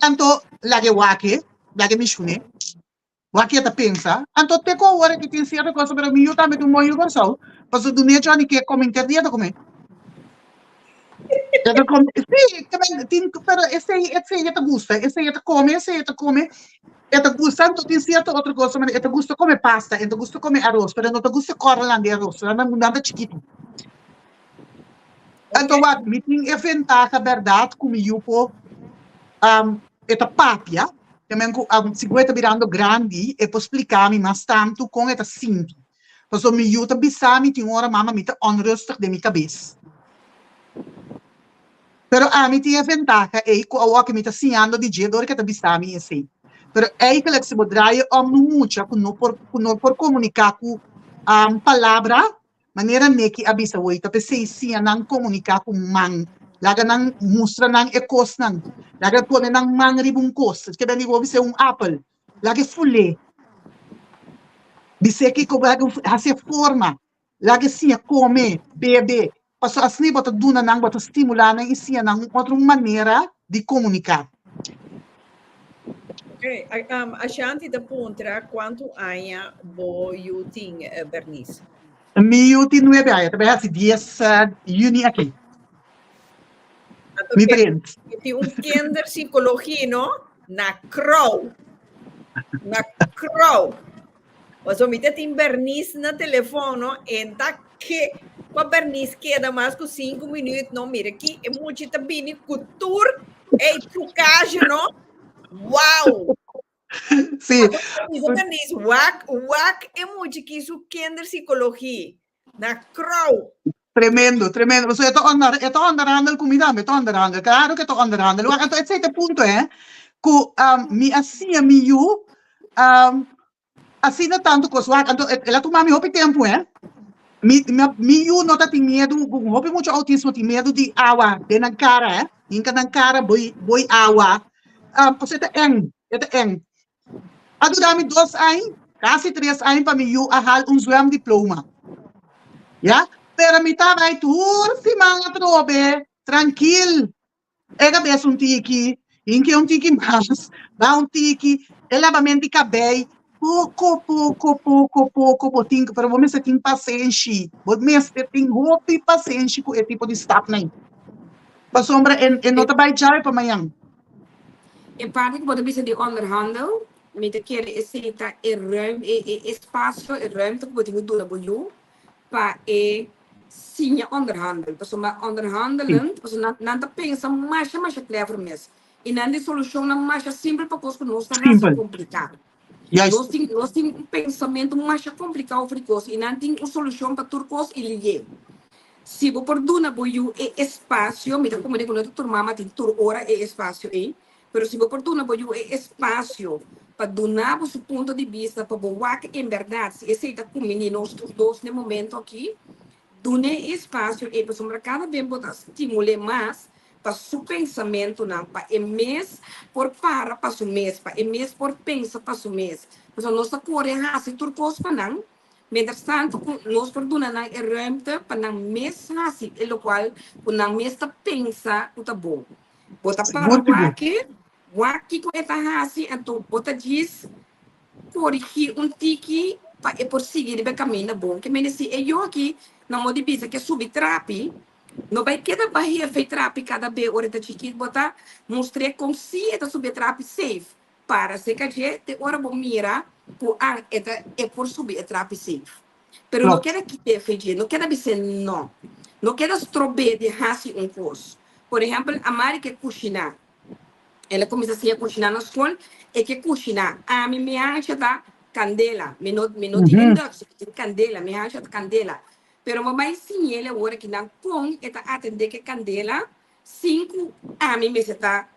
anto laga e wak e, laga e mishune. Wak e ta pensa. Anto te ku awor aki tin sierto cosa, pero mi yu tambe ta un bon yu Kòrsou, pasobra dun'é Johnny ke kome henter dia ta kome. E ta kome, sí, ke men tin, pero esei, esei e ta gusta, esei e ta kome, esei e ta kome, e ta gusta, anto tin sierto otro cosa, manera e ta gusta kome pasta, e ta gusta kome aros, pero e no ta gusta kòrrelan di aros, nan, nan ta chikitu. Anto wak, mi tin e ventaha bèrdat ku mi yu por e ta papia, te men ku sigur e ta birando grandi e por splika mi mas tantu kon e ta sinti. Pasobra mi yu ta bisa mi tin ora mama mi ta onrustig den mi kabes. Pero ami tin e ventaha ei ku awoki mi ta siñando di dje dor ke ta bisa mi esei. Pero eigenlijk si bo draai e om un mucha ku no por ku no por komuniká ku palabra, Manera Nicky a bisa hoy ta p'esei siña nan komuniká ku man. Laga nan mustra nan e kosnan. Laga pone nan man riba un kos. Ke bende bo bis'é un apel. Laga e ful'é. Bis'é kiko laga hasi e forma. Laga e siña kome, bebe. Pasobra asina bo ta duna nan, bo ta stimulá nan i siña nan un otro manera di komuniká. Ok, Ashanti ta puntra kuantu aña bo yu tin, Bernice? Mi yu tin nuebe aña, ta bai hasi dies yüni aki. Mi prins. E tin un kinderpsicologie, no? Na krou. Na krou. Paso mi ta tin Bernice na telefon, no? En ta ke pa Bernice keda mas ku 5 minuut, no? Mira ki e muchi ta bini ku tur ei trucage, no? Wow! Sí. Bisa Bernice, wak, wak e muchi ki su kinderpsicologie. Na krou. Tremendo, tremendo. Pasobra e ta onder, e ta onderhandel ku mi tambe, e ta onderhandel. Klaro ku e ta onderhandel. Wak, anto esei ta e punto, hè, ku mi a siña mi yu asina tantu kos. Wak, anto el a tuma mi hopi tempu, hè. Mi, mi, mi yu no ta tin miedu, hopi mucha outismo tin miedu di awa den nan kara, hè. Hinka nan kara boi, boi awa. Pasobra e ta eng, e ta eng. A dura mi dos añ, casi tres añ pa mi yu a hal un zwemdiploma. Ya, pero mi ta bai tur siman atrobe, trankil. E kabes un tiki, hinke un tiki mas, ba un tiki, e labament di kabei, poko, poko, poko, poko bo tin, pero bo mester tin pasenshi, bo mester tin hopi pasenshi ku e tipo di stapnan. Pasobra e e no ta bai djawe pa mañan. E parti ku bo ta bisa di onderhandel, mi ta kere esei ta e ruim, e e espasio, e ruimte ku bo tin ku duna bo yu pa e siña onderhandel. Pasobra onderhandelen, pasobra nan nan ta pensa masha masha clever mes i nan di solushonnan masha simpel pa kos ku nos ta hasi Simpel. kompliká. Juist. Nos tin nos tin un pensamentu masha kompliká over di kos i nan tin un solushon pa tur kos i lié. Si bo por duna bo yu e espasio, mi ta komprendé ku no ta tur mama tin tur ora e espasio ei, pero si bo por duna bo yu e espasio pa duna bo su punto di bista pa bo wak en bèrdat si esei ta kumbiní nos tur dos n'e momento aki, Dun'é e espasio ei pasobra kada ben bo ta stimul'é mas pa su pensamentunan, pa e mes por para pa su mes, pa e mes por pensa pa su mes. Pasobra nos ta kore hasi tur kos pa nan, mientras tanto ku nos por duna nan e ruimte pa nan mes hasi e lokual ku nan mes ta pensa ku ta bon. Bo ta para Sigur, sigur. wak-e, wak kiko e ta hasi, anto bo ta djis Korigí un tiki pa e por sigui riba e kaminda bon. Ke mende si e yoki na modo di bisa ke subi trapi, no bai keda bai hefe trapi kada be ora e ta chikit. Bo ta mustr'é kon si e ta subi e trapi safe. Para seka dje te ora bo mira ku an e ta e por subi e trapi safe. Pero no Klopt. keda kit'é fe dje, no keda bis'é no. No keda strob'é di hasi un kos. Por ehèmpel, Amari ke kushiná. El a kuminsá siña kushiná na skol. E ke kushiná. Ami mi hansha ta kandela. Mi no mi no tin induction, mi tin kandela. Mi hansha ta kandela. Pero mi bai siñ'el awor akinan kon e ta atendé ku e kandela sin ku ami mester ta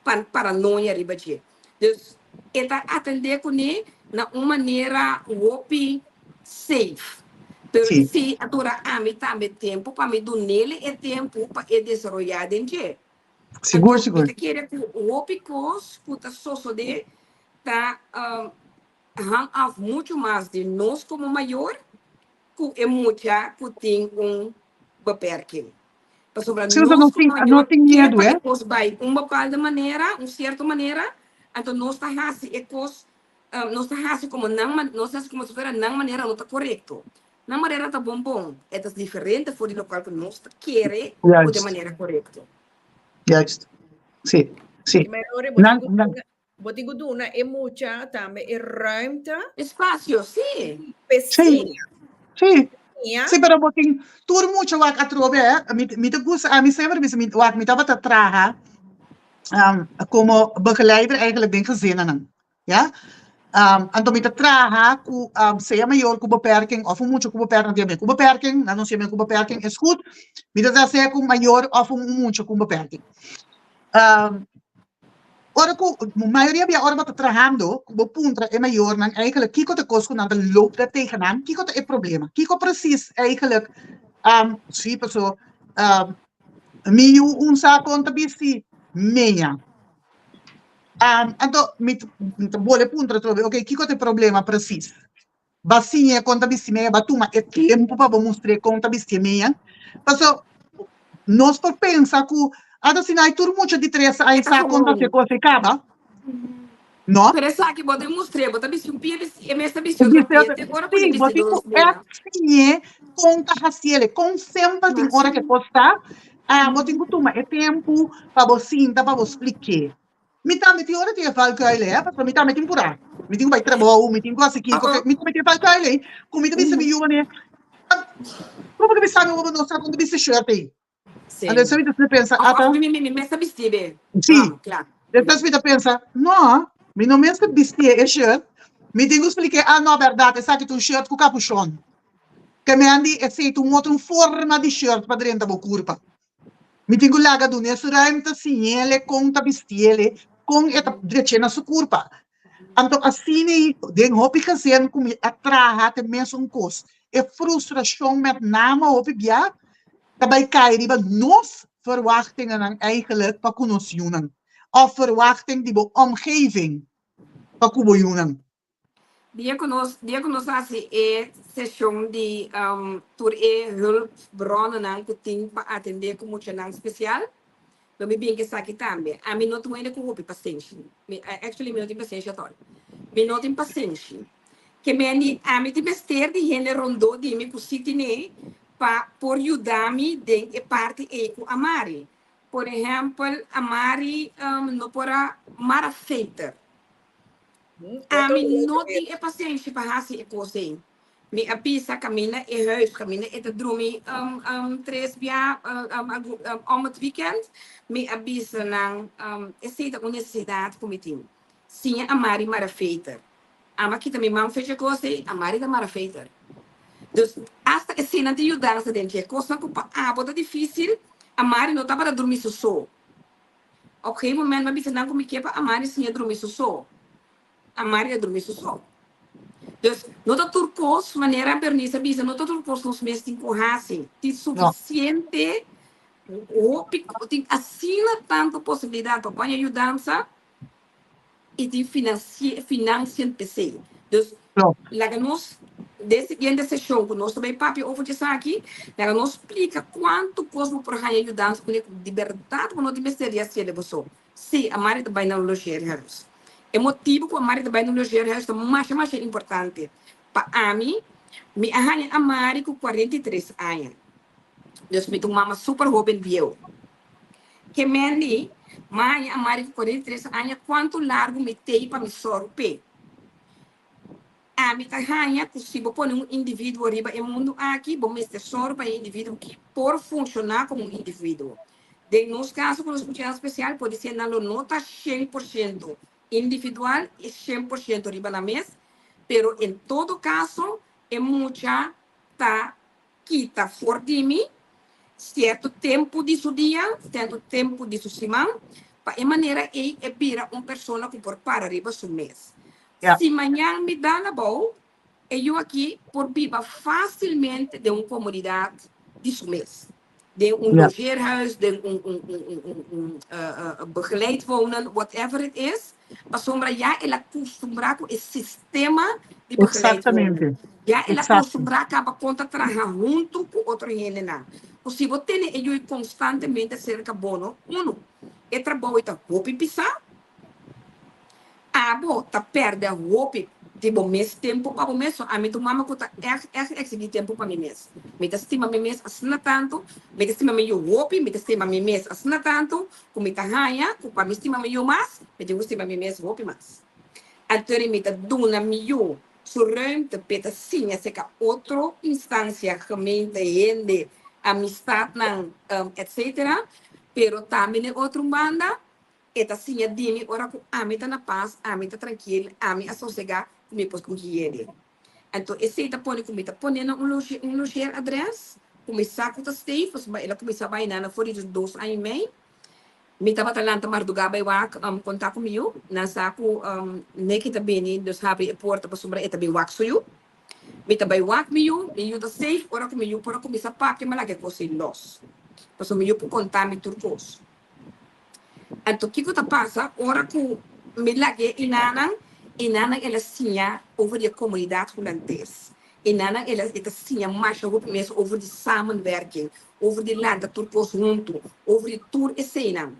pan paranoia riba dje. Dus e ta atendé kuné na un manera hopi safe. Pero Sí. sí a dura ami tambe tempu pa mi dunele e tempu pa e desaroyá den dje. Sigur, Anto mi sigur. ta kere ku hopi kos ku ta sosodé ta hang af muchu mas di nos komo mayor ku e mucha ku tin un beperking. Pasobra Sí, nos nos no komo tin, no mayor tin ke miedu, pa eh? e kos bai un bepaalde manera, un sierto manera, anto nos ta hasi e kos, nos ta hasi komo nan, nos ta hasi komo si fuera nan manera no ta korekto. Nan manera ta bon bon, e ta diferente for di lokual ku nos ta kere ku ta e Juist. manera korekto. Juist. Sí, sí. Maar ora bo Nan, tin ku nan, duna, bo tin ku duna e mucha tambe e ruimte Espasio, sí. p'e sí, siña. sí. Siña. Sí, pero bo tin tur mucha wak atrobe, eh. Mi, mi ta gusta, ami semper bisa, mi, wak, mi tabata traha um, como begeleider eigenlijk den gezinnennan. Ja? Um, anto mi ta traha ku um, sea mayor ku beperking of un mucha ku beperking, nan tin ku beperking, nan no sea ku beperking, is goed. Mi ta traha sea ku mayor of un mucha ku beperking. Um, ora ku mayoria bia ora bo ta trahando, ku bo puntra e mayornan eigenlijk kiko ta kos ku nan ta loop daar tegenaan, kiko ta e problema, kiko precies eigenlijk, um, si paso, um, mi yu un sa kon ta bisti meña. Um, anto, mi, mi ta bole puntra atrobe, ok, kiko ta e problema precies? Ba siñ'e kon ta bisti meña, ba tuma e tempu pa bo mustr'é kon ta bisti e meña. Paso, nos por pensa ku ata si no hay tur mucha di tres ay sa kon ta hasi kos e kaba. No? Pero esaki bo ta mustr'é, bo ta bisti un pia, e mes ta bisti otro pia, te ora ku ta Sí, bo bisti tin ku dos meña. ègt siñ'é kon ta hasiel, kon simpel tin ora ku e kos ta. Ah, bo tin ku tuma e tempu pa bo sinta pa bo splik'é. Mi tambe tin ora tin e valkuil ei, pasobra mi tambe tin purá. Mi tin ku bai trabou, mi tin ku hasi kiko, mi tambe tin e valkuil ei ku mi ta bisa mi yu manera, Kon bo ta bisa mi bo no sa kon ta bisti shirt ei? Anto esei mi ta pensa, ata. Mi mi mester bisti be. Sí. Despues mi ta pensa, no, mi no mester bisti e shirt. Mi tin ku splik'é, ah no, bèrdat, esaki ta un shirt ku kapushon. Ke mi a di esei ta un otro forma di shirt pa drenta bo kurpa. Mi tin ku laga dun'é su ruimte, siñ'el kon ta bistiel, kon e ta drech'é na su kurpa. Anto asina ei den hopi gezin ku mi a traha ta e mesun kos. E frustrashon met name hopi bia ta bai kai riba nos verwachtingennan eigenlijk pa ku nos yunan òf verwachting di bo omgeving pa ku bo yunan. Dia ku nos dia ku nos hasi e seshon di tur e hulpbronnan ku tin pa atendé ku muchanan spesial, lo mi bin ku esaki tambe. Ami no ta un hende ku hopi pasenshi. Mi actually mi no tin pasenshi at all. Mi no tin pasenshi. Ke men di ami tin mester di hende rondó di mi ku si tine pa por yuda mi den e parti ei ku Amari. Por ehèmpel, Amari no por a mara feter. Ami no tin e pasenshi pa hasi e kos ei. Mi a bisa kaminda e huis, kaminda e ta drumi tres bia om het weekend, mi a bisa nan esei ta un nesesidat ku mi tin. Siña a mari mara feter. Ami a kita mi man fecha e kos ei, a mari ta mara feter. Dus asta eseinan tin yudansa den dje. Kosnan ku pa abo ta difisil, a mari no tabata drumi su so. Op gegeven moment mi a bisa nan ku mi ke pa Amari siña drumi su so. Amari a drumi su so. Dus no ta tur kos, manera Bernice a bisa, no ta tur kos nos mes tin ku hasi. Tin sufisiente hopi, tin asina tantu posibilidat pa baña yudansa i tin financiën p'esei. Dus laga nos den siguiente seshon ku nos ta bai papia over di esaki, laga nos splika kuantu kos bo por haña yudansa kuné ku di bèrdat bo no tin mester di hasié bo so. Sí, Amari ta bai na un logeerhuis. E motibu ku Amari ta bai na un logeerhuis ta masha masha importante. Pa ami, mi a haña Amari ku 43 aña. Dus mi ta un mama super hoben bieu. Ke Mandy, Maya a mari ku 43 aña kuantu largu mi tei pa mi sòru p'e. Ami ta haña ku si bo pone un individuo riba e mundu aki, bo mester sòru pa e individuo ki por funshoná komo un individuo. Den nos kaso ku nos muchanan spesial, podisé nan lo no ta 100% individual i 100% riba nan mes, pero en todo kaso e mucha ta kita for di mi sierto tempu di su dia, sierto tempu di su siman, pa e manera ei e bira un persona ku por para riba su mes. Ja. Si mañan mi dal abou, E yu aki por biba fásilmente den un komunidat di su mes. Den un logeerhuis, den un un un un un begeleid wonen, whatever it is, pasobra ya el a kustumbrá ku e sistema di begeleid wonen. Ya el a kustumbrá kaba kon ta traha huntu ku otro hendenan. Ku si bo tene e yu konstantemente serka bo no, unu, e trabou ei ta hopi pisá, Abo ta pèrdè hopi di bo mes tempu pa bo mes. So ami ta un mama ku ta ègt ègt eksigí tempu pa mi mes. Mi ta stima mi mes asina tantu, mi ta stima mi yu hopi, mi ta stima mi mes asina tantu ku mi ta haña ku pa mi stima mi yu mas, mi tin ku stima mi mes hopi mas. Anto mi ta duna mi yu su ruimte p'e ta siña seka otro instansia, gemeente, hende, amistatnan, etcetera. Pero tambe n'e otro banda E ta siña di mi ora ku ami ta na pas, ami ta trankil, ami a sosegá ku mi por kuji yede. Anto esei ta pone ku mi ta pone na un loge un logeer adres ku mi sa ku ta safe pasobra el a kuminsá bai na for di dos aña i mei. Mi tabata lanta mardugá bai wak kontá ku mi yu. Nan sa ku Nicky ta bini dus habri e porta pasobra e ta bin wak su yu. Mi ta bai wak mi yu, mi yu ta safe ora ku mi yu por a kuminsá papia mi a laga e kos ei los pasobra mi yu por kontá mi tur kos. Anto kiko ta pasa ora ku mi lag'é inanan? Inanan el a siña over di e komunidat hulandes. Inanan el a e ta siña masha hopi mes over di samenwerking, over di lanta tur kos huntu, over di tur eseinan.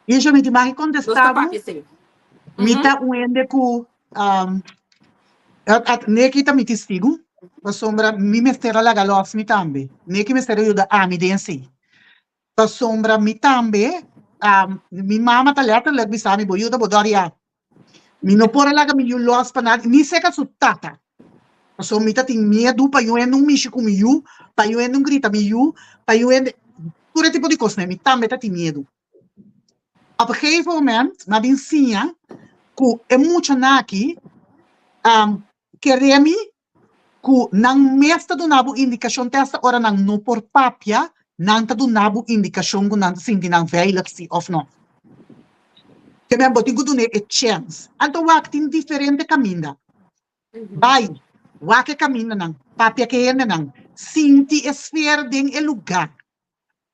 Isha, mi tin mag Nos kontestá ta bo? papia esei. Mi ta un hende ku Neki ta mi testigu, pasobra mi mester a laga lòs mi tambe. Neki mester a yuda ami den esei. Pasobra mi tambe, mi mama ta letterlijk bisa mi, bo yu ta bo dòria. Mi no por a laga mi yu lòs pa nada, ni seka su tata. Pasobra mi ta tin miedu pa yu hende un mishi ku mi yu, pa yu hende un grita mi yu, pa yu hende, tur e tipo di kosnan, mi tambe ta tin miedu. Op een gegeven moment mi a bin siña ku e muchanan aki kere mi ku nan mes ta duna bo indikashon te hasta ora nan no por papia, nan ta duna bo indikashon ku nan ta sinti nan veilig si òf no. Ke men bo tin ku dun'é e chèns. Anto wak tin diferente kaminda. Bai, wak e kamindanan, papia ku e hendenan, sinti e sfeer den e lugá.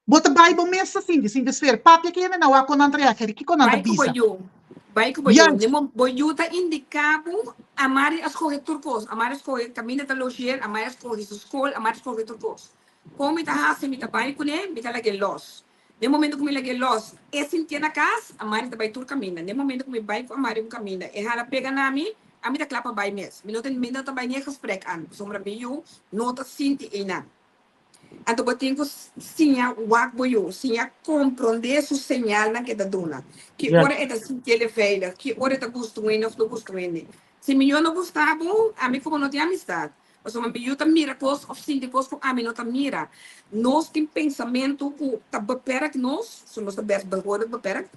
Bo ta bai bo mes ta sinti, sinti sfer. Papia ki hende na wak kon nan ta reageer, kiko nan ta Bai ku bo bisa. yu, bai ku bo yu. Juist. Ne mo bo yu ta indiká bo, Amari a skohe tur kos. Amari a skohe kaminda ta logeer, Amari a skohe su skol, Amari a skohe tur kos. Kon mi ta hasi? Mi ta bai kuné, mi ta lag'é lòs. Ne momento ku mi lag'é lòs, e sintié na kas, Amari ta bai tur kaminda. Ne momento ku mi bai ku Amari un kaminda, e hala pega na mi, ami ta kla pa bai mes. Mi no ta mi no ta bai ni e gesprek an, pasobra mi yu no ta sinti einan. Anto bo tin ku siña wak bo yu, siña komprondé su señalnan ku e ta duna. Ki ora e ta sintié veilig, ki ora e ta gusta un hende òf no gusta un hende. Si mi yu no gusta bo, ami ku bo no tin amistat. Pasobra mi yu ta mira kos òf sinti kos ku ami no ta mira. Nos tin pensamentu ku ta beperk nos, so nos ta bèst behoorlijk beperkt.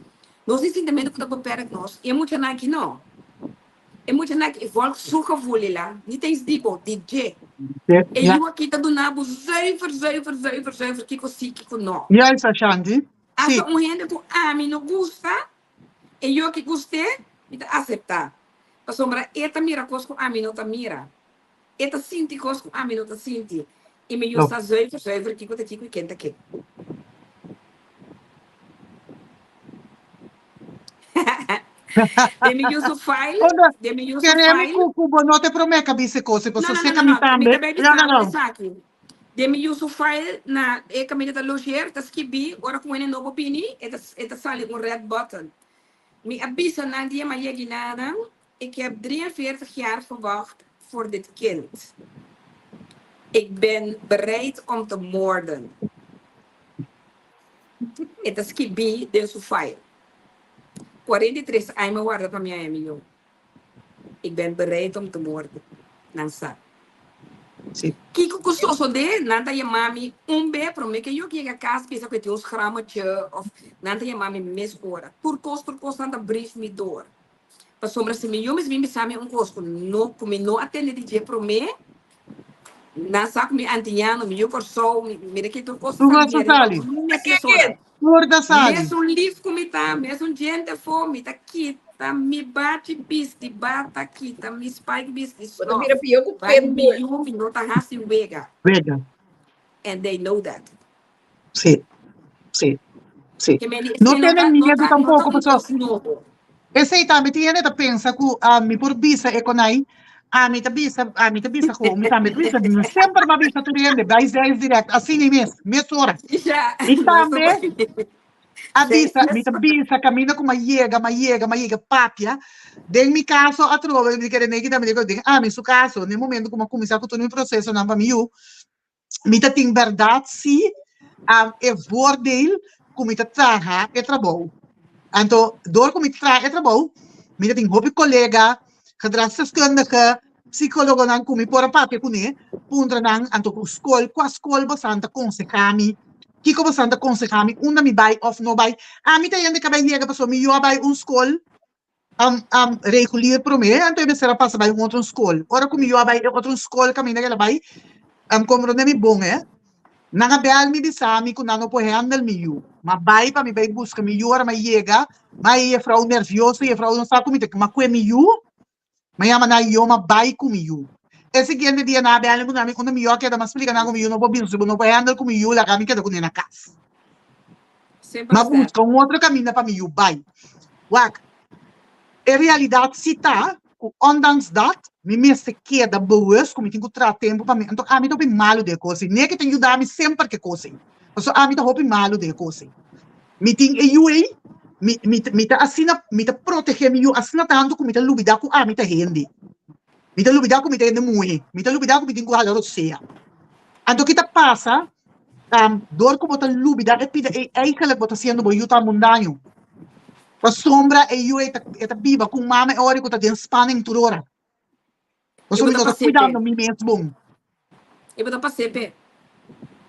Nos tin sintimentu ku ta beperk nos, i e muchanan aki no. E muchanan aki e volg su gevoel la, niet eens di bo, di dje. E yu aki ta duna bo zuiver, zuiver, zuiver, zuiver kiko si, kiko no. Juist, Ashanti. Si. Hasta un hende ku ami no gusta, e yu aki gust'é, mi ta aseptá. Pasobra e ta mira kos ku ami no ta mira. E ta sinti kos ku ami no ta sinti. I mi yu sa zuiver, zuiver kiko ta kiko i ken ta ken. Den mi yu su file, Onda, den mi yu su keremi file. ku ku bo no te promé ka bisa e kos, No, pasobra no, no, seka no, mi no. Mi tambe. ta bai No, no, bisa bo no. esaki. Den mi yu su file na e kaminda ta logeer, ta skibí, ora ku hende nobo bini, e ta e ta sali un red button. Mi a bisa nan dia mi a yegi nanan, Ik heb 43 jaar gewacht voor dit kind. Ik ben bereid om te moorden. E ta skibí den su file. 43 aña mi a warda pa mi haña mi yu. Ik ben bereid om te moorden. Nan sa. Sí. Kiko ku sosodé, nan ta yama mi un be promé ke yo yega kas bisa ku e tin un schrammetje of nan ta yama mi mes ora. Tur kos, tur kos nan ta brief mi door. Pasobra si mi yu mes bin bisa mi un kos ku no ku mi no a tende di dje promé, nan sa ku mi antiñano, mi yu Kòrsou, mi mira ki tur kos ta Tur sali ta mi ariba sali. mes persona. Tur ta sali. Mesun lif ku mi ta, mesun djente afó, mi ta kita. Ta mi bachi bisti bata kita mi spike bisti Bo ta slof. bira pió ku Bai mi pitbull. yu mi no ta hasi wega. Wega. And they know that. Sí, sí, sí. Ke men di No esei no tene ta no miedu ta no ta tampoco, un paso kos nobo. esei tambe tin hende ta pensa ku ah, mi por bisa e konai, ami ta bisa, ami ta bisa ku mi tambe ta bisa, mi semper m'a bisa tur hende, bai zeis direct, asina mes, mesora. Ja, I nos ta tambe bai. a bisa, mi ta bisa kaminda ku m'a yega, m'a yega, m'a yega papia, den mi kaso atrobe, mi kere neki tambe den ami su kaso, den momento ku m'a kuminsá ku tur mi prosesonan pa mi yu, mi ta tin berdad si e voordeel ku mi ta traha e trabou. Anto dor ku mi ta traha e trabou, mi ta tin hopi kolega, gedragsdeskundige, psikologonan ku mi por a papia kuné, puntra nan anto ku skol, kua skol bosan ta konsehá mi, kiko bosan ta konsehá mi, unda mi bai òf no bai. Ami ta yende kaba yega pasobra mi yu a bai un skol regulier promé, anto e mester a pasa bai un otro skol. Ora ku mi yu a bai e otro skol kaminda ku el a bai, komprondé mi bon eh, nan a bèl mi bisa mi ku nan no por hèndel mi yu. M'a bai pa mi bai buska mi yu, ora m'a yega, m'a e jefrou nervioso, jefrou no sa ku mi ta, m'a kue mi yu, m'a yama nan yo, m'a bai ku mi yu. E siguiente dia nan a bèl mi ku nan mi unda mi yu a keda, m'a splika nan ku mi yu no por bin, si bo no por hèndel ku mi yu, laga mi keda kuné na kas. Simple M'a as that. buska un otro kaminda pa mi yu bai. Wak, e realidat si ta ku ondanks dat, mi mester keda bewust ku mi tin ku traha tempu pa mi. Anto ami ta hopi malu den e kos ei. Neke ta yuda mi semper ku e kos ei. Pasobra ami ta hopi malu den e kos ei. Mi tin e yu ei, mi mi mi ta asina, mi ta protegé mi yu asina tantu ku mi ta lubidá ku ami ta hende. Mi ta lubidá ku mi ta hende muhé. Mi ta lubidá ku mi tin ku hala rosea. Anto ki ta pasa? Dor ku bo ta lubidá e pida ei, eigenlijk bo ta hasiendo bo yu tambe un daño. Pasobra e yu ei ta e ta biba ku un mama e ora ku ta den spanning tur ora. I Pasobra bo mi ta no ta pas'é p'e. kuidando mi mes bon. I bo ta pas'é p'e.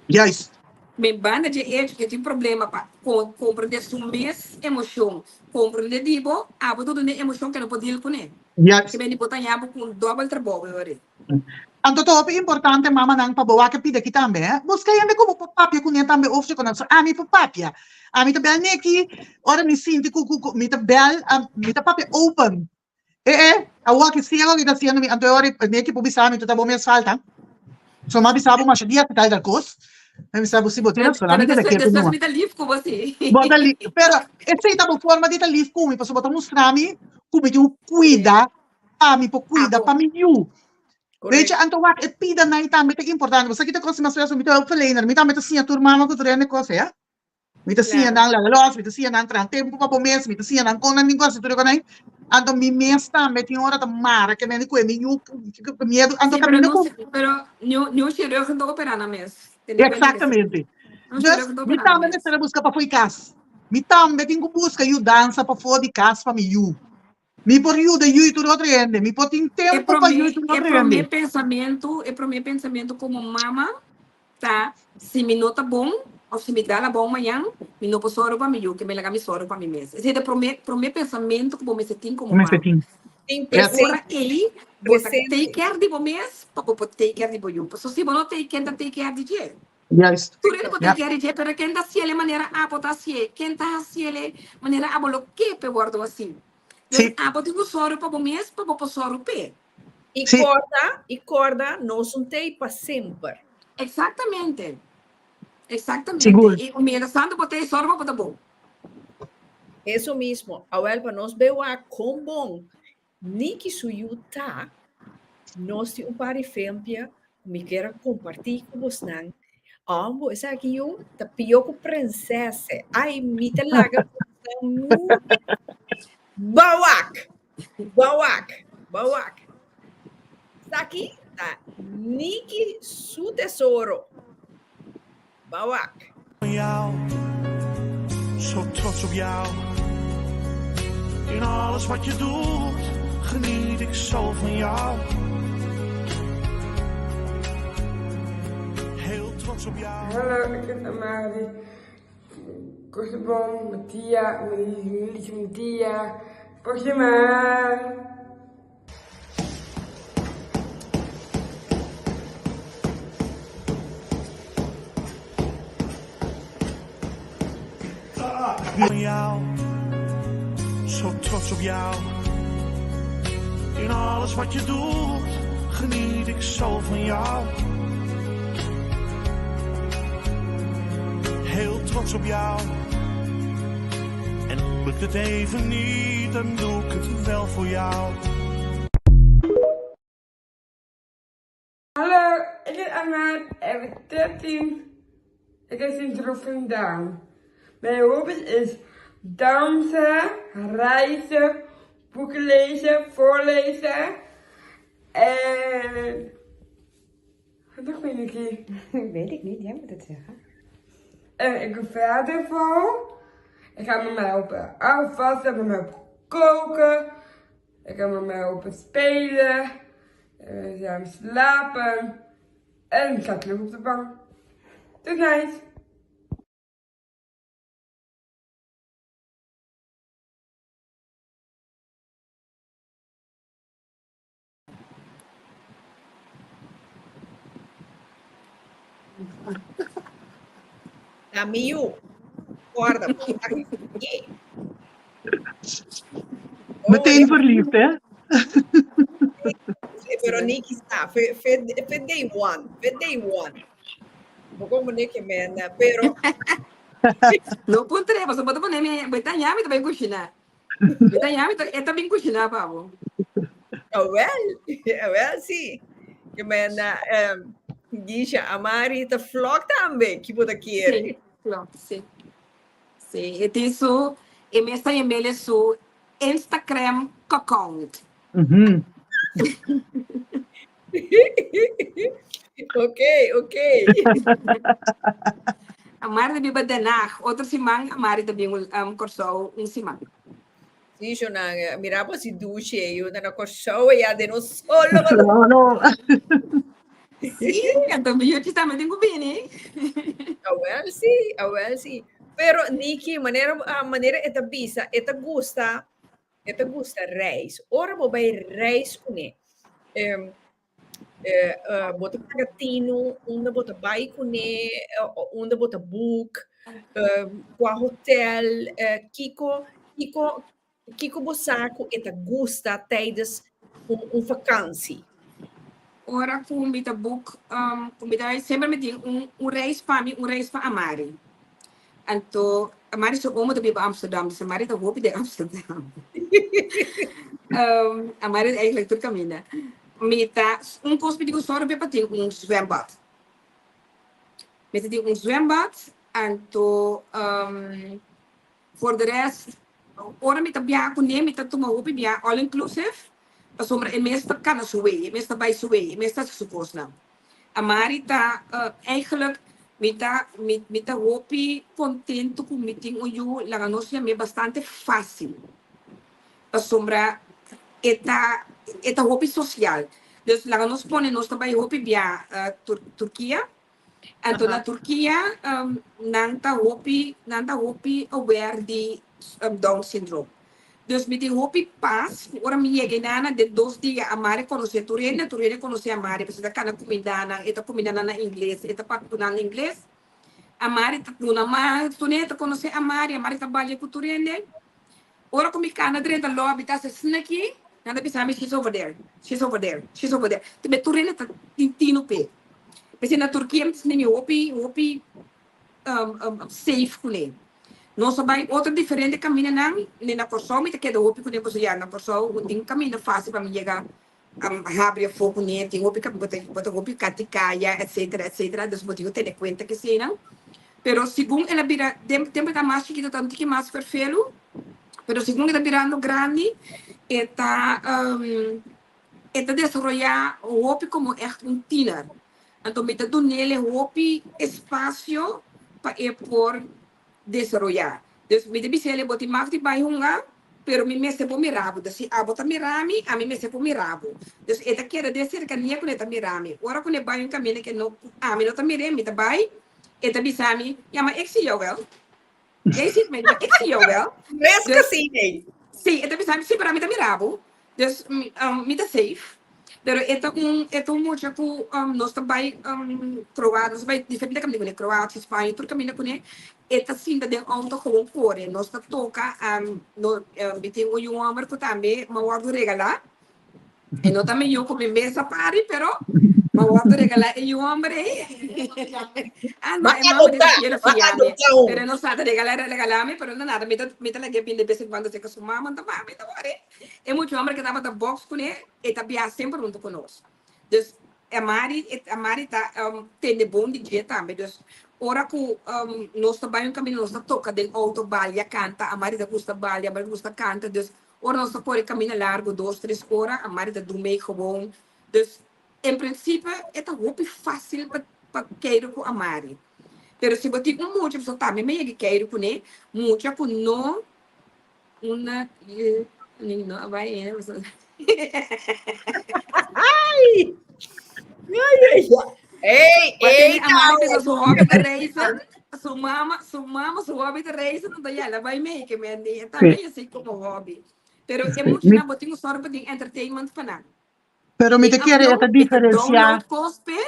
Juist. Men banda dje echo ke tin problema pa komprendé su mes emoshon, komprendé di bo, abo ta duna e emoshon ke no por deal kuné. Juist. Ke men di bo ta haña bo ku un dòbel trabou e ora ei. Anto ta hopi importante mamanan pa bo wak e pida aki tambe eh. Buska hende ku bo por papia kuné tambe of si ku nan. So ami por papia. Ami ta bel neki ora mi sinti ku ku mi ta bel mi ta papia open. E e awor ki ciego ki ta haciendo mi anto e ora neki por bisa mi tu ta bo mes falta. So mi a bisa bo masha dia tal tal kos. Mi a bisa bo si bo tin razon ami Pero ta despues ke despues ku mi ta lif ku bo si. Bo ta lif pero esei ta bo forma di ta lif ku mi pasobra bo ta mustra mi ku mi tin ku kuida pa mi por cuida pa mi yu. Weet je, anto wak e pida nai tambe ta importante. Bo sa kita cosa mas mi ta hulpverlener, mi tambe ta siña tur mama ku tur hende cosa, ya. Mi ta siña nan laga los, mi ta siña nan traha tempu pa bo mes, mi ta siña nan kon nan tin ku hasi tur e konai. Anto mi mes tambe tin ora ta mara ke mende ku e mi yu ku miedu. Anto Sí, pero kaminda no, ku pero ni un, ni un chirurgo no ta opera nan mes. Tene cuenta que sí. Exactamente. Un Dus, chirurgo no ta mi opera nan tambe mes. mester a buska pafó di kas. Mi tambe tin ku buska yudansa pafó di kas pa mi yu. Mi por yuda yu i tur otro hende. Mi por tin E tempu pa yu promé, i tur e otro promé hende. pensamentu, e promé pensamentu komo mama ta, si mi no ta bon òf si mi dal abou mañan, mi no por sòru pa mi yu, ke mi laga mi sòru pa mi mes. Esei ta e promé, promé pensamentu ku bo mester tin komo Bo mester mama. tin. Tin E Yes. ora ei bo ta presente. take care di bo mes pa bo por take care di bo yu. Pasobra si bo no take, ken ta take care di dje? Juist. Tur hende por Ja. take care di dje, pero ken ta hasiel e manera abo ta hasié? Ken ta hasiel e manera abo lo ke p'e wòrdu hasí? Dus Sí. abo tin ku sòru pa bo mes pa bo por sòru p'e. I Sí. kòrda, i kòrda, nos un t'ei pa semper. Eksaktamente. Eksaktamente. Sigur. I mientras tanto bo t'ei sòru pa bo ta bon. Eso mismo. Awel, pa nos bei wak kon bon Niki su yu ta, Nos tin un par di filmpje ku mi kier a kompartí ku bosnan. Ambo, esaki yu ta pió ku prinsese. Ai, mi ta laga bosnan muri. Bawak! Bawak! Bawak! Esaki ta Niki su tesoro. Bawak! Van jou, zo trots op jou. In alles wat je doet, geniet ik zo van jou. Heel trots op jou. Hallo, ik ben Amari. Kosebon, Mattia, Mattia, Pokémon. Van jou, zo trots. trots op jou. In alles wat je doet, geniet ik zo van jou. Heel trots op jou. En lukt het even niet, dan doe ik het wel voor jou. Hallo, ik ben Ahmad, ik ben 13. Ik heb syndroom van Down. Mijn hobby is dansen, reizen, boeken lezen, voorlezen. En... Wat nog meer, Nikki? Weet ik niet, jij moet het zeggen. En ik ben verder voor. Ik ga met mij helpen afwassen, met mij helpen koken. Ik ga met mij helpen spelen. We gaan slapen. En ik ga terug op de bank. Good night. Na mi yu. Guarda, Meteen verliefd, hè? Veronique sta, fe, fe, fe day one, fe day one. Bo como que men, pero No puntre, paso boto pone mi, beta ñami ta ben cushina. Beta ñami ta eta ben cushina pabo. Ah, wel, wel, sí. Ke men, Gisha, Amari ta vlog tambe, ki bo ta kier. Sí, klopt, sí. Sí, e tin su, e mes ta yam'ele su Instagram account. Ok, ok. Amari ta biba Den Haag. Otro siman Amari ta bin um, Kòrsou un siman. Sí, Jonan, eh, mira bo si dushi, eh, yo na Kòrsou ya de no solo. No, no. Sí, anto mi yuchi tambe tin ku bini. Awel sí, awel sí. Pero Niki, manera ah, manera e ta bisa, e ta gusta, e ta gusta reis. Ora bo bai reis kuné, em, eh, eh, bo ta paga tinu unda bo ta bai kuné, eh, unda bo ta book, eh, kua hotel, eh, kiko, kiko, kiko bo sa ku e ta gusta tijdens un, un vakantie? Ora ku mi ta book, um, ku mi ta bai, semper mi tin un, un reis pa mi, un reis pa Amari. Anto, Amari su omo ta biba Amsterdam, dus Amari ta hopi den Amsterdam. um, Amari eigenlijk tur kaminda. Mi ta, un kos mi di ku sòru pa tin un zwembad. Mi ta tin un zwembad, anto, um, voor de rest, ora mi ta biaha kuné, mi ta tuma hopi biaha all inclusive, pasobra e mes ta kana su wei, e mes ta bai su wei, e mes ta hasi su kosnan. Amari ta eigenlijk mi ta mi mi ta hopi contento cu mi tin un yu laga nos yam'é bastante facil pasobra e ta e ta hopi social dus laga nos pone nos ta bay hopi bia Turkia anto na Turkia nan ta hopi nan ta hopi aware di down syndrome Dus mi tin hopi pas ku ora mi yega einana den dos dia Amari konosé tur hende, tur hende konosé Amari pasobra e ta kana kuminda nan, e ta kuminda nan na ingles, e ta papia ku nan na ingles. Amari ta duna man, tur hende ta konosé Amari, Amari ta balia ku tur hende. Ora ku mi kana drenta lobby ta hasi snaki, nan ta bisa mi she's over there, she's over there, she's over there. Te tur hende ta tin tinu p'e. P'esei na Turkia mi ta sinti mi hopi hopi safe kuné. Nos a bai otro diferente kamindanan, ni na Kòrsou mi ta keda hopi kuné pasobra ya na Kòrsou un tin kaminda fásil pa mi yega habri afó kuné, tin hopi bo ta bo ta hopi kati kaya etcetera etcetera, dus bo tin ku tene kuenta ku eseinan. Pero segun el a bira den tempu e ta mas chikito ta un tiki mas ferfelu, pero segun e ta birando grandi e ta e ta desaroyá hopi komo ègt un tiner. Anto mi ta dun'el e hopi espasio pa e por desaroyá. Dus mi ta bis'el e bo tin mag di bai hunga, pero mi mester por mira bo. Dus si abo ta mira mi, ami mester por mira bo. Dus e ta keda den serkania ku e ta mira mi. Ora ku e bai un kaminda ku no ku ami no ta mir'é, mi ta bai, e ta bisa mi, Ja, maar ik zie jou wel. Jij ziet mij, maar ik zie jou wel. Mes Dus kasi, nee. sí, e ta bisa mi, sí, pero ami ta mira bo. Dus mi, mi ta safe. Pero e ta un e ta un mucha ku nos ta bai Kroatia, nos ta bai diferente kaminda kuné, Kroatia, Spaña, tur kaminda kuné. E ta sinta den outo gewoon kore. Nos ta toka, no mi tin un yu hòmber ku tambe mi a wòrdu regalá. E no ta mi yu ku mi mes a pari, pero mi a wòrdu regalá e yu hòmber ei. Ah no, Ma e mama di adoptá, quiere ma fiami, adoptá un. pero e no sa ta regalá, regalá mi, pero no nada, mi ta mi ta lag'é bin de bes en cuando serka su mama, anto mami ta wòrdu. E mucha hòmber ke tabata boks kuné, e ta biaha semper huntu ku nos. Dus e mari, e mari ta tende bon di dje tambe. Dus ora ku nos ta bai un kaminda nos ta toka den outo, balia, kanta. A mari ta gusta balia, a mari ta gusta kanta. Dus ora nos ta kore kaminda largu, dos, tres ora, a mari ta dumei gewoon. Dus en prinsipe e ta hopi fásil pa pa keiru ku a mari. Pero si bo tin un mucha, pasobra tambe mi a yega keiru kuné, mucha ku no Una ni no a bai eh. Ai! Ai, ai, Ei, ei, Amari bisa su hobby ta reizen. Su mama, su mama, su hobby ta reizen, dan ya la bai mee ke men di. También así como hobby. Pero e mucho na botin un soort di entertainment pa nan. Pero mi Den ta kere e avion, ta mi ta diferenciá. download kos p'e,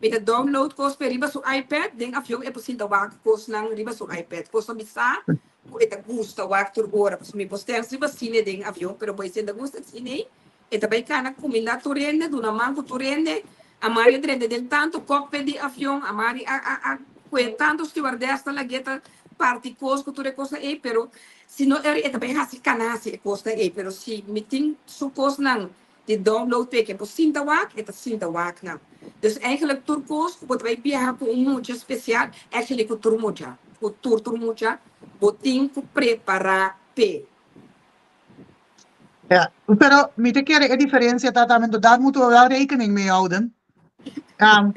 mi ta download kos p'e riba su iPad, den avion e por sinta wak kosnan riba su iPad. Kos ta mi sa ku e ta gusta wak tur ora. Pasobra mi por stens riba sine den avion, pero bo e sinta gusta sine ei, e ta bai kana kuminda tur hende, duna man ku tur hende. A Mari a drenta den tantu cockpit di avion, a Mari a a a kue tantu stewardess ta lag'é ta parti kos ku tur e kosnan ei, pero Si no eri e ta bay haci cana haci e cosnan ey pero si mi tin su cosnan di download p'e ke por sinta wak e ta sinta wak nan. Dus eigenlijk tur cos cu bo ta bay biaha cu un mucha special actually cu tur mucha cu tur tur mucha bo tin cu prepara p'e. Ja, pero mi ta kere e diferencia ta tambe, daar moeten we wel rekening mee houden. Um,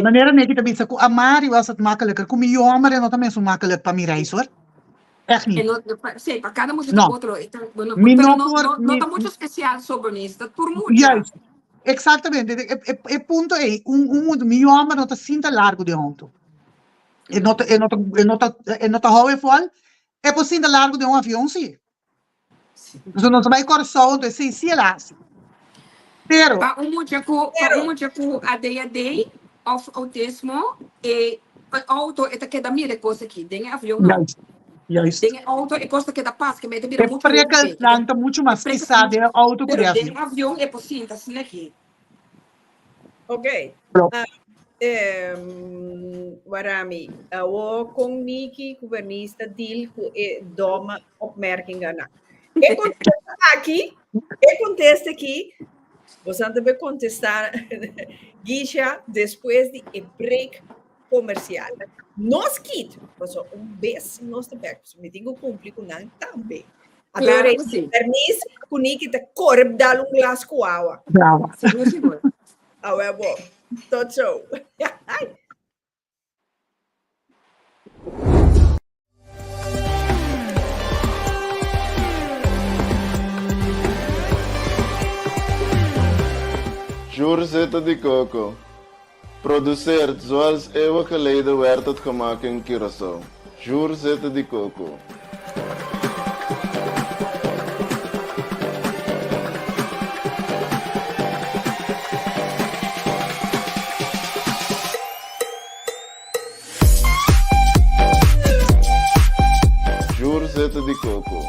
Manera Nicky ta bisa ku Amari was het makkelijker. Ku mi yomber e no ta mesun makkelijk pa mi reis hoor. Echt E niet. no, sí, pa cada mucha ta No. otro. E ta, bueno, Mi pero no no, por, no, no mi, ta mucho special so Bernice, ta tur mucha. juist. Exactamente. E, e, e punto ei, un, un mundo, mi yomber no ta sinta largo den auto. E no ta, e no ta, e no ta, e no ta hou e vol. E por sinta largo den un avion sí. Entonces nos bai Kòrsou, entonces sí, sí el hasi. Pero, Pa un mucha ku, pa un mucha ku ADHD of autismo, e auto e ta keda mira e kos aki, den e avion no. Juist, juist. Den e auto e kos ta keda pas, ke mester bira E muchu hopi. prikkelnan ta muchu E mas prikkel pisá den e auto ku pero den den avion. avion e por sinta asina aki. Ok. Klopt. Ah, ehm, Warami, awo kon Niki ku Bernice ta deal ku e domme opmerkingennan. E kontesta aki, e kontesta aki, bosan ta be kontestá Gisha despues di e break komersial. No skit, pasobra un bes nos ta bek, pasobra mi tin ku kumpli ku nan tambe. A Claro ver, ku sí. Bernice ku Niki ta kore dal un glas ku awa. Brava. Sigur, sigur. Awe bo. Tot zo. Jour zitten di coco. Produceert zoals eeuwen geleden werd het gemaakt in Curaçao. Jour zitten di coco. Jour zitten di coco.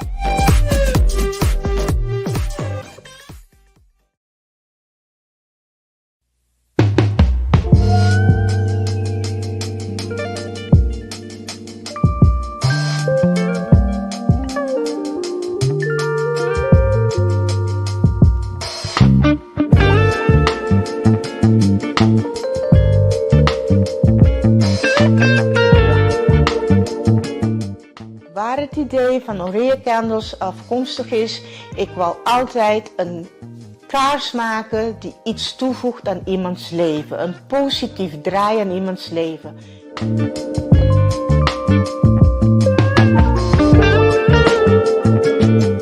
Waar het idee van Orea Candles afkomstig is, ik wou altijd een kaars maken die iets toevoegt aan iemands leven. Een positief draai aan iemands leven.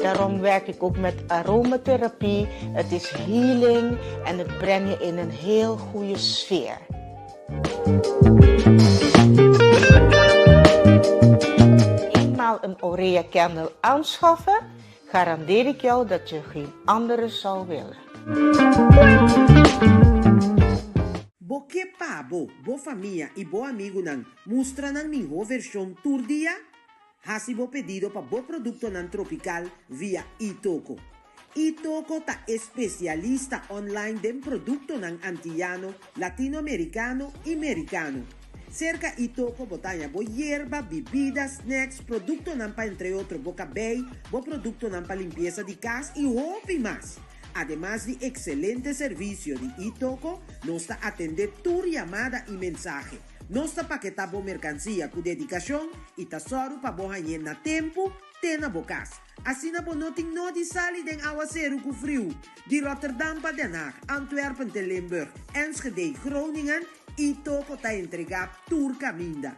Daarom werk ik ook met aromatherapie. Het is healing en het brengt je in een heel goede sfeer. Eenmaal een Orea candle aanschaffen, garandeer ik jou dat je geen andere zou willen. Bo ke pa bo, bo famia i bo amigunan mustra nan mihó vershon tur dia? Hasi bo pedido pa bo produktonan tropikal via iToko. iToko ta e spesialista online den produktonan antiyano, latinoamerikano i merikano. Serka iToko bo ta haña bo yerba, bibida, snacks, produktonan pa entre otro bo kabei, bo produktonan pa limpiesa di kas i hopi mas. Ademas di ekselente servisio di iToko, nos ta atendé tur yamada i mensahe. Nos ta paketá bo merkansia ku dedikashon i ta sòru pa bo hañ'é na tempu te na bo kas. Asina bo no tin nodi sali den awaseru ku friu. Di Rotterdam pa Den Haag, Antwerpen te Limburg, Enschede, Groningen i Toko ta entregá tur kaminda.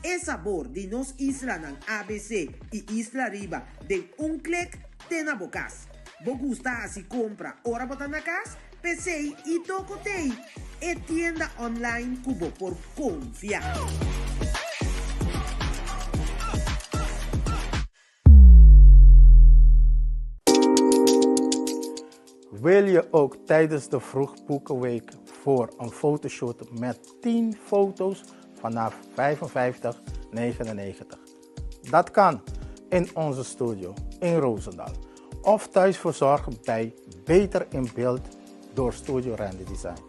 E sabor di nos islanan ABC i Isla Riba den un klik te na bo kas. Bo gusta hasi kompra ora bo ta na kas? P'esei i toko t'ei e tienda online ku bo por konfia. Wil je ook tijdens de Vroegboekenweek voor een fotoshoot met 10 foto's vanaf 55,99? Dat kan in onze studio in Roosendaal of thuis verzorgd bij Beter in Beeld door Studio Randy Design.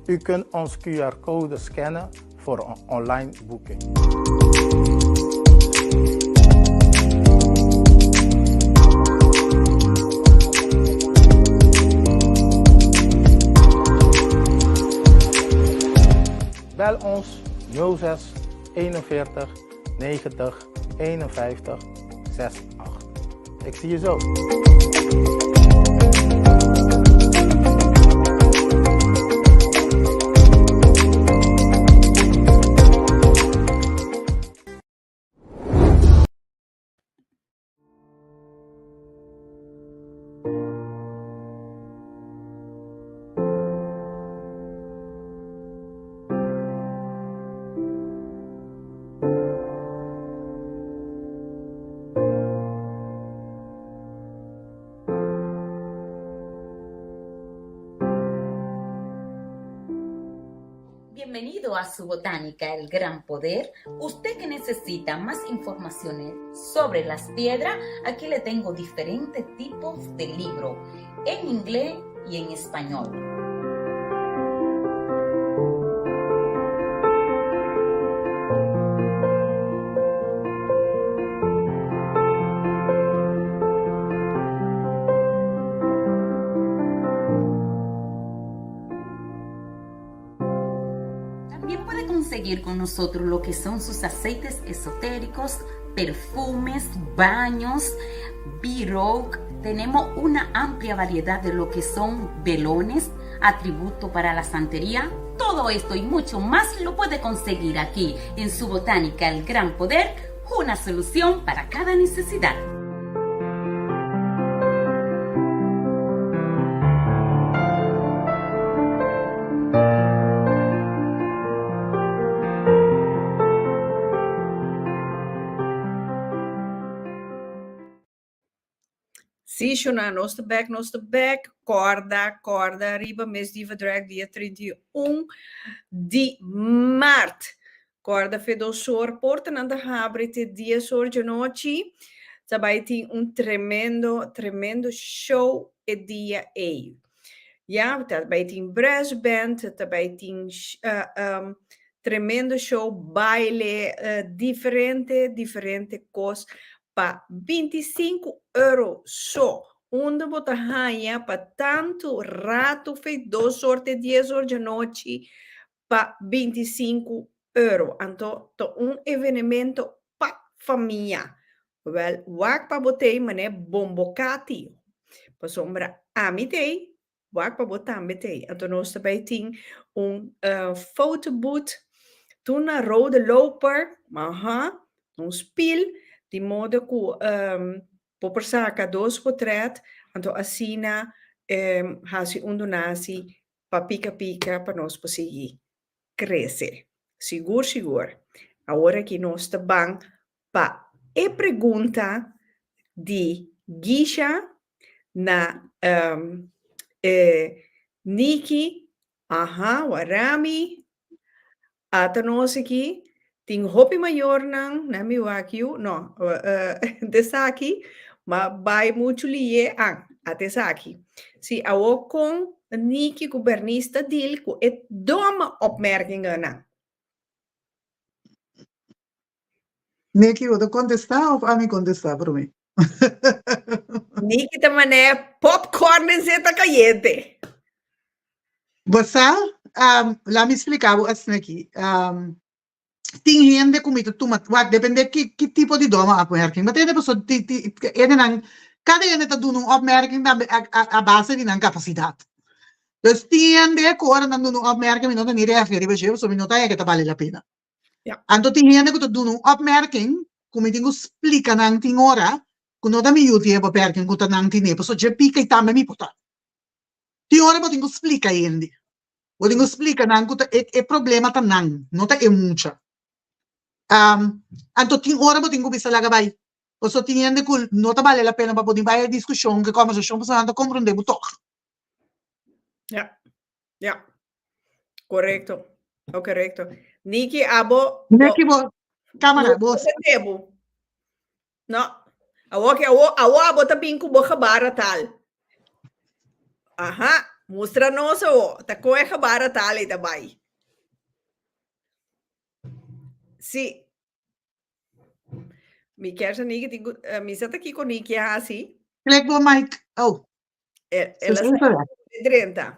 U kunt ons QR-code scannen voor een online boeking. Bel ons 06 41 90 51 68. Ik zie je zo. Bienvenido a su botánica El Gran Poder. Usted que necesita más informaciones sobre las piedras, aquí le tengo diferentes tipos de libro en inglés y en español. También puede conseguir con nosotros lo que son sus aceites esotéricos, perfumes, baños, b Tenemos una amplia variedad de lo que son velones, atributo para la santería. Todo esto y mucho más lo puede conseguir aquí en su botánica El Gran Poder, una solución para cada necesidad. Sí, Shona, nos ta bek, nos ta bek. Kòrda, kòrda riba Miss Diva Drag dia 31 di mart. Kòrda fe dosor, portanan ta habri te dies or djanochi. Ta bai tin un tremendo, tremendo show e dia ei. Ya, ta bai tin brass band, ta bai tin uh, um, tremendo show, baile, uh, diferente, diferente kos pa 25 euro so. Unda bo ta haña pa tantu ratu fe 2 or te 10 or djanochi pa 25 euro. Anto ta un evenemento pa famia. Wel, wak pa bo t'ei manera bombokati. Pasobra ami t'ei, wak pa bo tambe t'ei. Anto nos ta bai tin un uh, photobooth, tur na rode loper, aha, un spil, di modo ku um, bo por saka dos portret, anto asina um, hasi un donatie pa pika pika pa nos por sigui krese. Sigur, sigur. Awor aki nos ta ban pa e pregunta di Gisha na um, Eh, Niki, aha, warami. Ata nos aki, tin hopi mayornan, na mi wak yu, no, desaki, ma bai muchu lié an, ata esaki. Si awo kon Niki ku Bernice ta deal ku e domme opmerkingennan? Niki, bo ta kontestá òf ami kontestá promé? Niki ta manera popcorn den zeta kayente. Bo sa, laat mi splika bo asina aki. Tin hende ku mi ta tuma, wak, depende ki ki tipo di domme opmerking. Bo ta hende pasobra ti ti hendenan, kada hende ta duna un opmerking tambe a a a base di nan kapasidat. Dus tin hende ku ora nan duna un opmerking mi no ta ni reageer riba dje pasobra mi no ta haña ke ta bale la pena. Anto tin hende ku ta duna un opmerking ku mi tin ku splika nan tin ora ku no ta mi yu tin e beperking ku ta nan tine pasobra dje pika i tambe mi por ta. Tin ora bo tin ku splika hende. Bo tin ku splika nan ku ta e e problema ta nan, no ta e mucha. Anto tin ora bo tin ku bisa laga bai. Pasobra tin hende ku no ta bale la pena pa bo tin bai e diskushon ku e kòmbersashon pasobra nan ta komprondé bo tòg. Ja, ja. Korekto. O korekto. Niki, abo... Niki, bo... Cámara, bo... No, no. Awo que awo, awo abo ta bin ku bo gebarentaal. Aha, mustra nos awo. Ta koe gebarentaal ei ta bai. Sí. Mi kier sa Niki tin ku, eh, mi sa ta kiko Niki a hasi. Klik bo mic. Oh. El, el a sa drenta.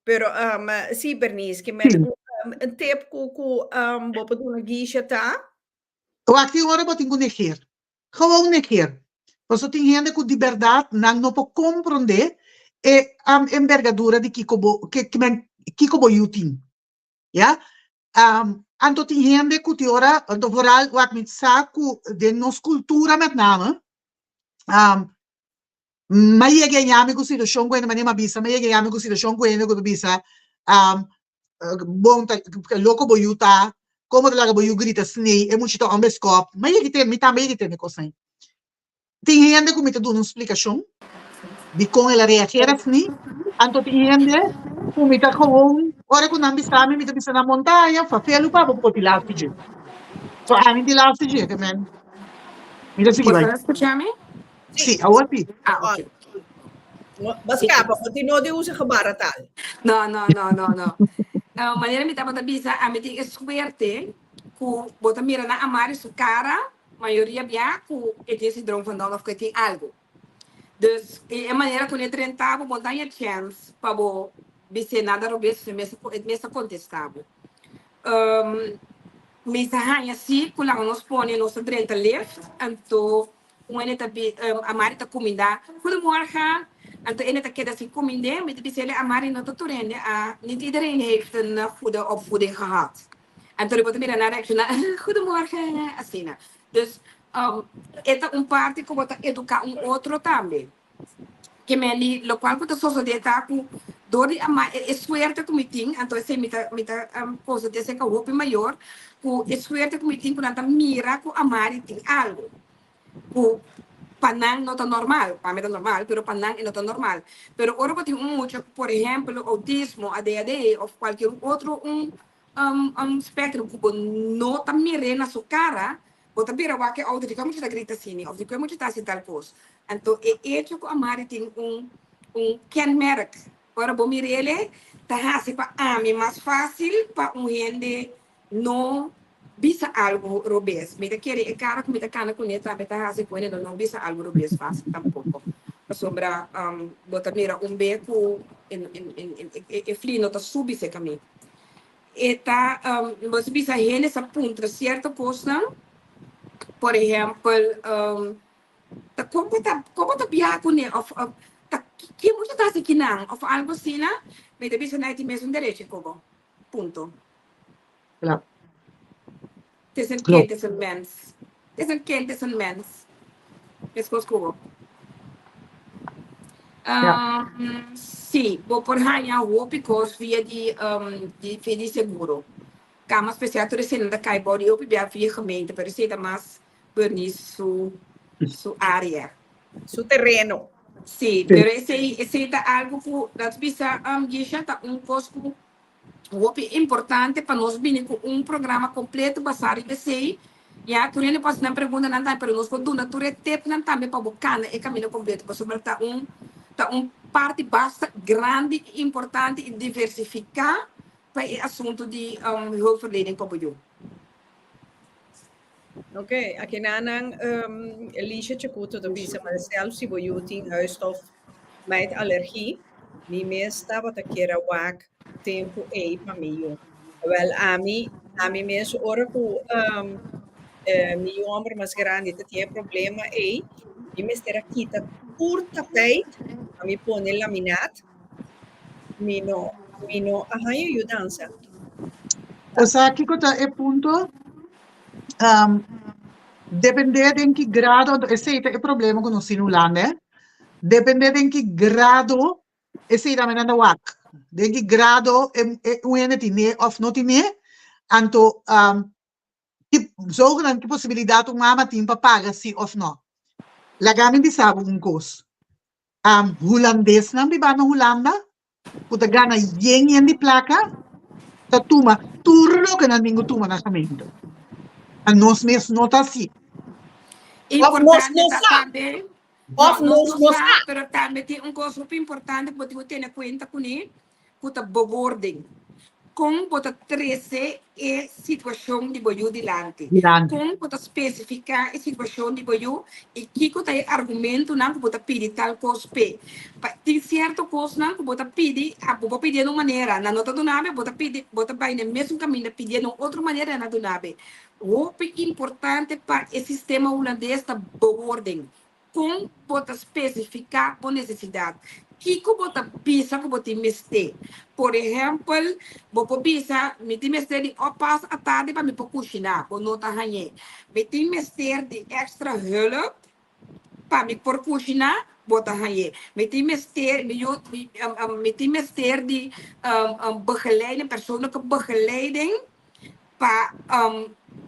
Pero um, sí, Bernice, ke men un, um, un tip ku ku um, bo por duna Guisha ta? Wak tin ora bo tin ku negeer. Gewoon negeer. Pasobra tin hende ku di bèrdat nan no por komprondé e um, embergadura di kiko bo, ke, ke men, kiko bo yu tin. Ya. Um, anto tin hende ku tin ora, anto vooral wak mi sa ku den nos kultura met name, um, M'a yega e yami ku situashon ku hende manera m'a bisa, m'a yega e yami ku situashon ku hende ku ta bisa, bon ta loko bo yu ta, komo ta laga bo yu grita snei, e mucha ta hombre skòp. M'a yega tende, mi tambe yega tende kosnan. Tin hende ku mi ta duna un splikashon dikon el a reageer asni, anto tin hende ku mi ta gewoon ora ku nan bisa mi, mi ta bisa nan montaña, fafelu pa bo por tin lastu dje. So ami tin lastu dje, ke men mi ta sigui Bo bai. ta skucha mi? Sí, awor sí. Ah, ok. Ba scapa, bo tin no di usa gebarentaal. No, no, no, no, no. Uh, manera mi tabata bisa, ami tin e suerte ku bo ta mira na Amari su cara, mayoria bia ku e tin sindroom van Down of ku e tin algo. Dus, e manera ku ne drenta bo, bo no ta haña chance pa bo bis'é nada robes, e mes e mes ta kontestá bo. Um, mi ta haña sí ku laga nos pone nos ta drenta lift, anto Un hende ta bi, Amari ta kumindá, Goedemorgen! Anto hende ta keda sin kumind'é. Mi ta bisa el'e, Amari, no ta tur hende a, niet iedereen heeft een goede opvoeding gehad. Anto bo ta mira nan reakshoná, Goedemorgen! Asina. Dus, e ta un parti ku bo ta eduká un otro tambe. Ke men di lokual ku ta sosodé ta ku dor di ama e suerte ku mi tin, anto esei mi ta mi ta konstat'é serka hopi mayor, ku e suerte ku mi tin ku nan ta mira ku Amari tin algu ku pa nan no ta normal, pa mi ta normal, pero pa nan e no ta normal. Pero ora bo tin un mucha ku por ehèmpel outismo, ADHD òf kualkier otro un un spectrum ku bo no ta mir'é na su kara, Bo ta bira wak e outo di kua mucha ta grita asini of di kua mucha ta hasi tal kos. Anto e echo ku Amari tin un un kenmerk ora bo mir'ele ta hasi pa ami mas fásil pa un hende no bisa algu robes. Mi ta kere e kara ku mi ta kana kuné tambe ta hasi ku hende lo no bisa algu robes fásil tampoko. Pasobra bo ta mira un be ku e fli no ta subi serka mi. E ta, bo ta bisa hende sa puntra cierto cosnan, por ehempel, ta con bo ta, con bo ta biaha cune of ta ken bo ta haci kinan of algo asina, mi ta bisa nan e tin mesun derecho cu bo, punto. Claro. Het is een kind, het is een mens. Het is een kind, het is een mens. Meskos ku bo. Ja. Um, sí, bo por haña hopi kos via di, um, di, via di seguro. Kama spesial tur esei nan ta kai bou di hopi bia via gemeente, pero esei ta mas Bernice su, su área. Su tereno. Sí, pero esei esei ta algo ku laat bisa um, Gisha ta un kos ku hopi importante pa nos bini ku un programa kompleto basá riba esei. Ya, tur hende por hasi nan preguntanan tambe, pero nos por duna tur e tipnan tambe pa bo kana e kaminda kompleto, pasobra ta un ta un parti basta grandi i importante i diversifiká pa e asuntu di hulpverlening pa bo yu. Ok, akinanan um, Elisha Chacuto ta bisa, maar zelf si bo yu tin huisstof mijt allergie, mi mes tabata kier a wak tempu ei pa mi yu. Wel, ami, ami mes ora ku um, eh, mi yu homber mas grandi ta tin e problema ei, mi mester a kita tur tapijt pa mi pone laminaat. Mi no, mi no a haña yudansa. O sa kiko ta e punto? Um, depende den ki grado, anto esei ta e problema ku nos tin Hulanda, eh. Depende den ki grado, esei tambe nan ta wak. Den ki grado e, e un hende tine of no tine, anto um, ki zogenaamd ki posibilidat un mama tin pa paga si of no. Laga mi bisa bo un kos. Um, Hulandesnan biba na Hulanda, ku ta gana yen yen di plaka ta tuma tur loke nan tin ku tuma na gemeente. A nos mes no ta asi. Of nos Importante no ta sa. tambe, Of no, nos nos no no sa, sa. pero tambe tin un kos hopi importante ku bo tin ku tene kuenta kuné, ku ta bewoording. Kon bo ta trese e situashon di bo yu dilanti? Dilanti. Kon bo ta spesifiká e situashon di bo yu i kiko ta e argumentunan ku bo ta pidi tal kos p'e? Pa tin sierto kosnan ku bo ta pidi, a bo por pidié na un manera, nan no ta duna bo, bo ta pidi, bo ta bai na e mesun kaminda pidié na un otro manera i nan a duna bo. Hopi importante pa e sistema hulandes ta bewoording. Kon bo ta spesifiká bo nesesidat? Kiko bo ta bisa ku bo tin mester? Por ehèmpel, bo por bisa, Mi tin mester di oppas atardi pa mi por kushiná. Bo no ta hañ'é. Mi tin mester di èkstra hulp pa mi por kushiná. Bo ta hañ'é. Mi tin mester, mi yu, mi tin mester di begeleiding, persoonlijke begeleiding. pa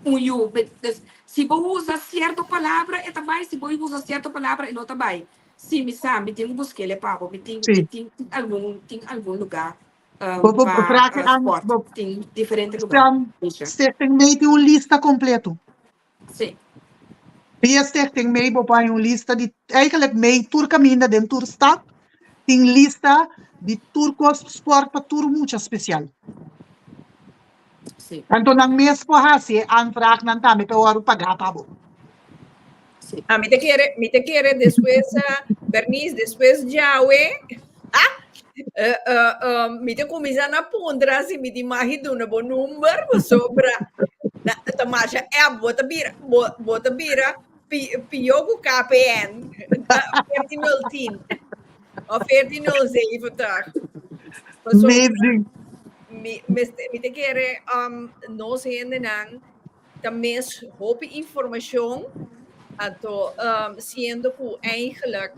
un yu. Dus, si bo usa sierto palabra e ta bai, si bo usa sierto palabra e no ta bai. Si mi sa, mi tin ku busk'el pa bo. Mi tin, mi tin algun, tin algun lugá Bo bo pa vraag aan sport. bo Tin diferente lugá. Stichting Mee tin un lista kompleto. Sí. Via Stichting Mee bo por haña un lista di eigenlijk Mee tur kaminda den tur stad tin lista di tur kos sport pa tur mucha spesial. Sí. Anto nan mes por hasi e aanvraagnan tambe pa e wòrdu pagá pa bo. Sí. Ah, mi te kere, mi te kere despues, uh, Bernice, despues djawe, ah, uh, uh, um, mi te kuminsá na puntra si mi tin mag duna bo number, pasobra na, ta masha app, bo ta bira, bo, bo ta bira pi, pió ku KPN, 14010 of 14070. Pasobra Amazing. mi, mi te kere um, nos hendenan Ta mes hopi informacion, anto siendo cu eigenlijk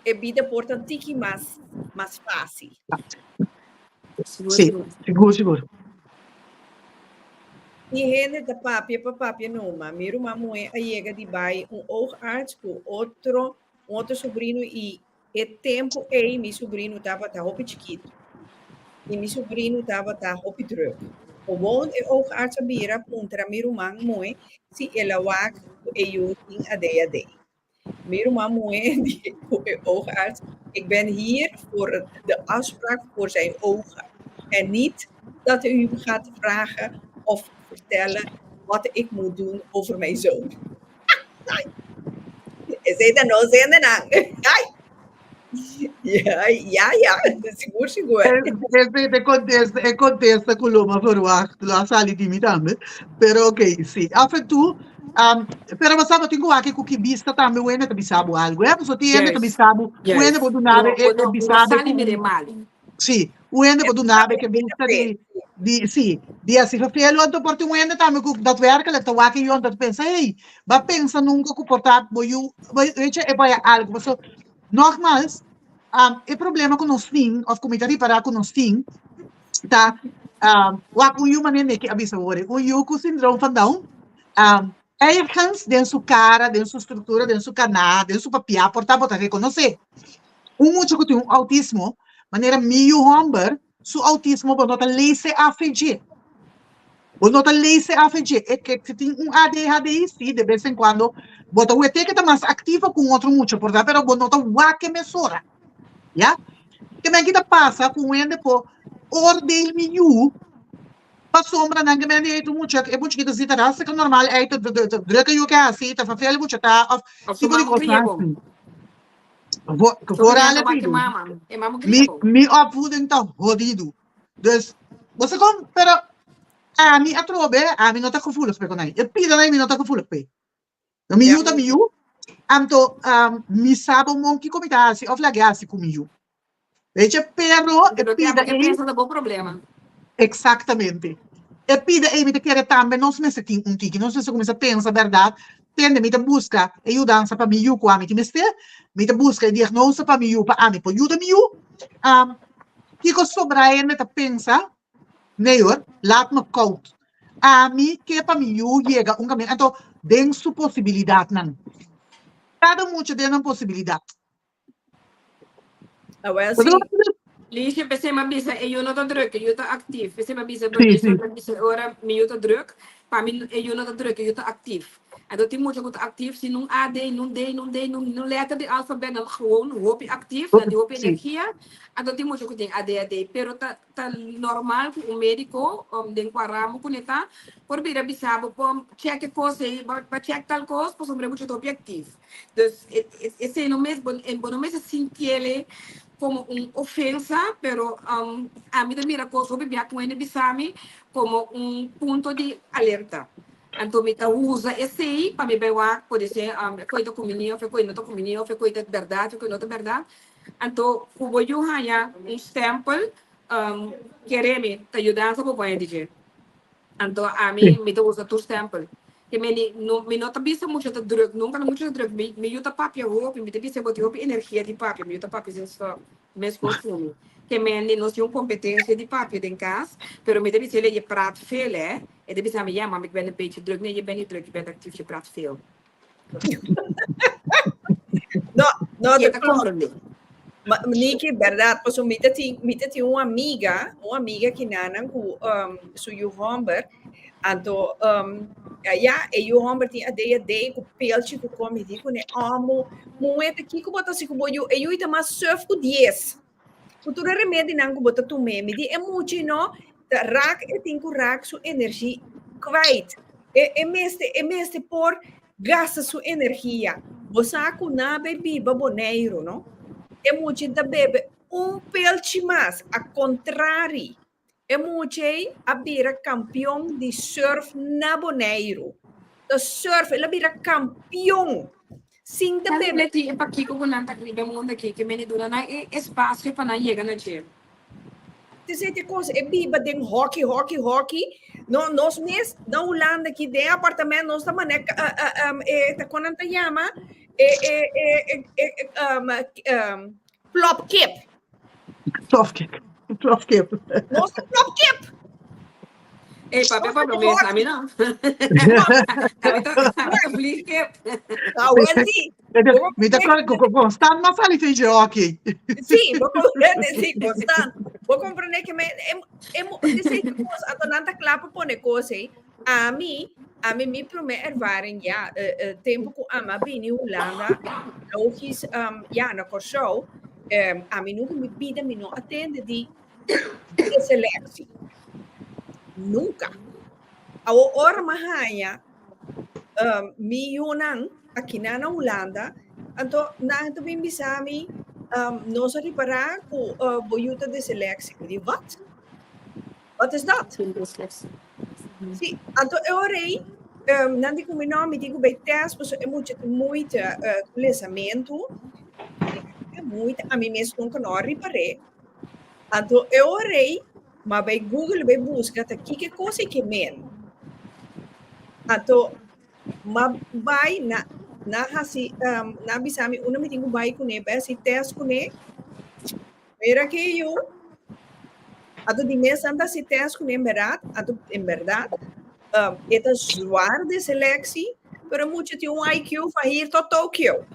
e bida por ta un tiki mas mas facil. Sí, sigur sigur. Tin hende ta papia pa papia numa. Mi ruman muhe a yega di bai un oogarts cu otro un otro sobrino y E tempu ei mi subrinu tabata hopi chikitu i mi subrinu tabata hopi drùk. Gewoon e oogarts a bira puntra mi ruman muhé si el a wak ku e yu tin ADHD. Mi ruman muhé di ku e oogarts, Ik ben hier voor de afspraak voor zijn ogen en niet dat u me gaat vragen of vertellen wat ik moet doen over mijn zoon. Esei ta nos hendenan. Ai. Ja, ja, ja, sigur, sigur. Esei ta e kontesta, e kontesta ku lo m'a verwacht, lo a sali di mi tambe. Pero oké, si. Af en toe, um, pero bo sa bo tin ku wak ku ki bista tambe un hende ta bisa bo algu, eh? Pasobra tin hende ta Juist, bisa bo, un hende juist. bo duna Bo, e, bo e no, bo no bisa bo sali ku mira e malu. Sí, un hende por duna be ke bista di, di, sí, di así verveel, anto por tin un hende tambe ku daadwerkelijk ta wak e yu anto ta pensa, hey, ba pensa nunka ku por ta bo yu, weet je, e por haya algu. Paso, nogmaals, e problema ku nos tin, òf ku mi ta ripará ku nos tin, ta, wak un yu manera mi a bisa awor, un yu ku sindroom van Down. Ergens den su cara, den su structura, den su cana, den su papia, por ta bo ta reconoce. Un mucha cu tin un autismo, manera mi yu homber, su autismo bo no ta lees AVG. Bo no ta lees AVG. E ke si tin un ADHD, si, de bes en cuando, bo ta wete ke ta mas activo cu un otro mucha, por ta, pero bo no ta wak e mesora. Ya? Ke men kita pasa cu un hende por oordeel mi yu Pasobra nan ke mende ei tur mucha, e mucha ki ta zita hartstikke normal ei ta drukke yu ke hasi, ta verveel mucha ta of Of su tipo di mama kosnan kria bo. asi. Vo Su vooral crianza e wak e pidu. mama. E mama Mi kria bo. mi opvoeding ta hodidu. Dus bo sa kon, pero ami atrobe, ami no ta gevoelig p'e konai. E pidanan mi no ta gevoelig p'e. Mi yu ta mi yu, anto mi sa bon bon kiko mi ta hasi of lag'e hasi ku mi yu. Weet je, pero e Pero pida ke ei. pensa ta bo problema. Exactamente. E pida ei mi ta kere tambe nos mester tin un tiki, nos mester kuminsá pensa bèrdat, tende mi ta buska e yudansa pa mi yu ku ami tin mester, mi ta buska e diagnose pa mi yu pa ami por yuda mi yu. Kiko sobrá hende ta pensa? Nee hoor, laat me koud. Ami ke pa mi yu yega un kaminda, anto den su posibilidatnan. Kada mucha den nan posibilidat. Awel si. Liesje, p'esei mi a bisa e yu no ta druk, e yu ta aktif. P'esei mi a bisa, mi a bisa ora mi yu ta druk, pa mi e yu no ta druk, e yu ta aktif. Anto tin mucha ku ta aktif sin nun A, D, nun D, nun D, nun nun letter di alfabet, nan gewoon hopi aktif, nan tin hopi energia. Anto tin mucha ku tin ADHD, pero ta ta normal ku un médiko den kua ramo ku ne ta por bira bisa bo pon chèk e kos ei, bo bo chèk tal kos pasobra e mucha ta hopi aktif. Dus esei no mes bo bo no mester sintiel komo un ofensa, pero ami ta mira kos hopi bia ku hende bisa mi komo un punto di alerta. Anto mi ta usa esei pa mi bai wak podise e koe ta kumini of e koe no ta kumini of e koe ta bèrdat of e koe no ta bèrdat. Anto ku bo yu haña un stèmpel kere mi ta yudansa bo pone di dje. Anto ami mi ta usa tur stèmpel. Ke meni no mi no ta bisa mucha ta drùk nunka no mucha ta drùk mi mi yu ta papia hopi mi ta bisa bo tin hopi energia di papia mi yu ta papia sin stòp. Meskos ku mi. Ke mende nos tin un kompetensia di papia den kas, pero mi ta bisa elei je praat veel hè. E ta bisa mi, ja mam ik ben een beetje druk. Nee, je bent niet druk, je bent actief, je praat veel. No, no, Je dat ta klopt. comprende. Ma, Niki, berdad, paso mi ta tin, mi ta tin un amiga, un amiga kinanan ku um, su yu homber, Anto ya e yu homber tin ADHD ku pelchi ku komi di ku ne amo muhe ta kiko bo ta hasi ku bo yu e yu ta mas suf ku dies ku tur e remedinan ku bo ta tume mi di e muchi no ta rak e tin ku rak su energi kwijt e e mester e mester por gasta su energia bo sa ku nan a biba Boneiru no e muchi ta bebe un pelchi mas a kontrari E mucha ei a bira kampion di surf na Boneiru. Ta surf, el a bira kampion. Sin ta Nan bebe. leti e pakiko ku nan ta riba e mundu aki, ke mene duna nan e espasio pa nan yega na dje. Te te kos, e biba den hoki, hoki, hoki. No, nos mes na Hulanda aki den apartamento nos ta mane e ta kon nan ta yama e e e e e plopkip. Plofkip. Plofkip. Nos ta plofkip. Ei, papia pa mi sa mi no. Ami ta ami ta vliegkip. Ah, wel sí. Mi ta constant mas sali feestje hockey. Sí, bo comprende, sí, constant. Bo comprende que me em, em, dice cos, anto nan ta kla pa pone cos ei. Ami, ami mi prome ervaring, ja, eh, eh, tempo ku ama bini Hulanda, logisch, um, ja, na Kòrsou, um, ami nunca mi bida mi no atende di selectie. Nunca. Awo ora mi haña um, mi yunan aki na na Hulanda, anto nan ta bin bisa mi, um, nos a ripará ku uh, bo yu ta dyslexie. Mi di, wat? Wat is dat? Sí, anto e ora ei, um, nan di ku mi no, mi tin ku bai test, pasobra e mucha tin moeite uh, ku lesamentu. E moeite, ami mes nunka no a ripar'é. Anto e ora ei, m'a bai Google bai buska ta kiko e kos ei ke men. Anto m'a bai na na hasi um, nan bisa mi unda mi tin ku bai kuné, bai hasi test kuné. Mira ki yu, anto di mes nan ta hasi test kuné en bèrdat, anto en bèrdat um, e ta zwaar dyslexie. Pero mucha tin un IQ van hier tot Tokio.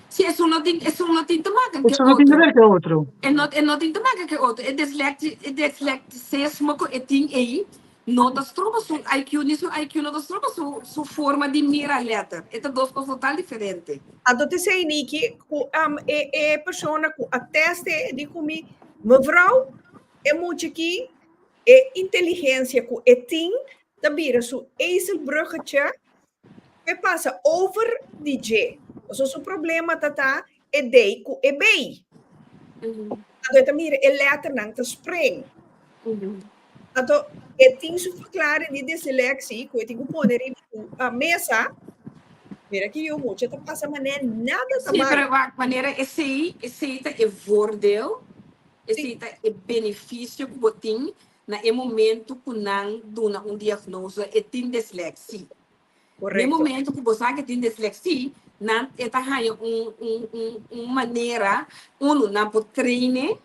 Si, esun no tin, esun no tin te maken ke Esun no tin te otro. ver ke otro. E no, e no tin te maken ke otro. E dislexi, e dislexismo ku e tin ei no ta stroba su IQ, ni su IQ no ta stroba su, su forma di mira letter. E ta dos kos total diferente. Anto te sei Niki ku um, e, e persona ku a test e di ku mi, mevrouw, e mucha ki e inteligensia ku e tin ta bira su ezelbruggetje p'e pasa over di dje. Pasobra su problema ta ta e D ku e B. Anto e ta mira e letternan ta spring. Anto e tin su verklaring di dislexie ku e tin ku pone riba su mesa. Mira ki yu mucha ta pasa manera nada ta Sí, mal. pero wak, manera esei, esei ta e voordeel, esei ta e beneficio ku bo tin Na e momento ku nan duna un diagnose e tin dislexie. Na e momento ku bo sa ku e tin dislexie, nan e ta haña un un un un manera, unu nan por train'e,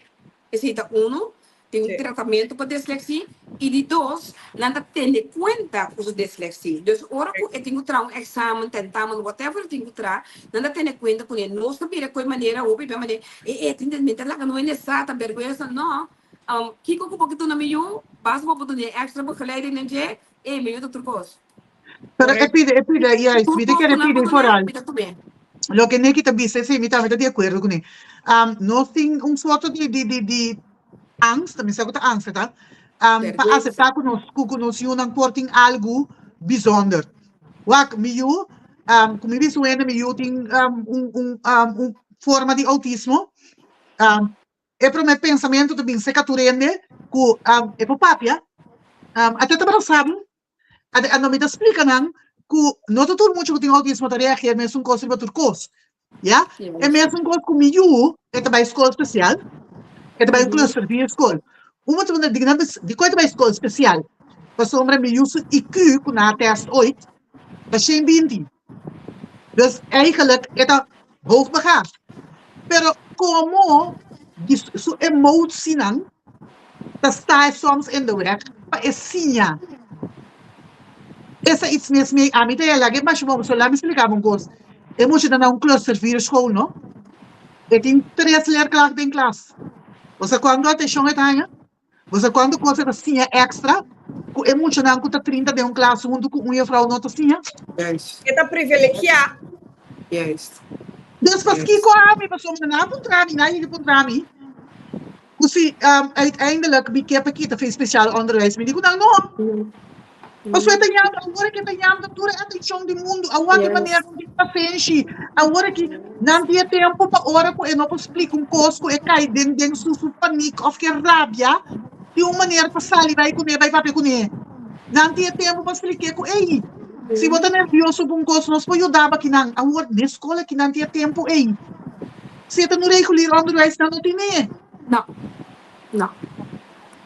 esei ta unu, tin un tratamentu pa dislexie, i di dos, nan ta tene kuenta ku su dislexie. Dus ora ku e tin ku traha un eksamen, tentamen, whatever e tin ku traha, nan ta tene kuenta kuné. Nos ta bira ku e manera hopi bia manera, e e tin mi ta laga no hende sa, ta bèrgwensa, no. Kiko ku bo ke duna mi yu? Basta bo por duna e extra begeleiding den dje, ey mi yu ta tur kos. Pero e pide, e pide, juist, Tur mi ta kos kere ku nan pide por duna, vooral. mi ta tum'é. Loke Nicky ta bisa, sí, mi tambe ta di akuerdo kuné. Nos tin un sorto di, di, di, di angst, mi sa ku ta angst ta, pa Vergüenza. aseptá ku nos, ku, ku nos yunan por tin algu bijzonder. Wak, mi yu, ku mi bisa un hende mi yu tin un, un, un forma di outismo, E promé pensamentu ta bin serka tur hende ku e por papia. Ate ta brasa bo. Ate anto mi ta splika nan ku no ta tur mucha ku tin outismo ta reageer mesun kos riba tur kos. Ya? E mesun kos ku mi yu, e ta bai skol spesial, e ta bai un cluster vier skol. Un bo ta puntra di nan dikon e ta bai skol spesial? Pasobra mi yu su IQ ku nan a test ooit ta 120. Dus eigenlijk e ta hoogbegaafd. Pero como di su emotienan ta sta soms in de weg pa e siña. Esa iets mis mee. Ami ta yala ke masha bon, so laat mi splika bo un kos. E mucha ta na un cluster vier school, no? E tin tres leerkracht den klas. Bo sa cuanto atencion e ta haña? Bo sa kuantu kos e ta siña èkstra ku e muchanan ku ta 30 den un klas huntu ku un jefrou no ta siña? Juist. E ta privilegiá. Juist. Dus paskiko ami, pasobra nan a puntra mi, nan a yega puntra mi, ku si uiteindelijk mi ke pa kita fin spesiaal onderwijs, mi di ku nan no. Pasobra e ta yama, awor aki e ta yama tur e atenshon di mundu, awor aki manera nan tin pasenshi, awor aki nan tin e tempu pa ora ku e no por splika un kos ku e kai den den su su panik òf ke rabia, tin un manera pa sali bai kuné, bai papia kuné. Nan tin e tempu pa splik'é ku ey, si bo ta nervioso ku un kos nos por yuda bo akinan, awor den skol aki nan tin e tempu ey. Si e ta no regulier onderwijs nan no tin'é. No, no.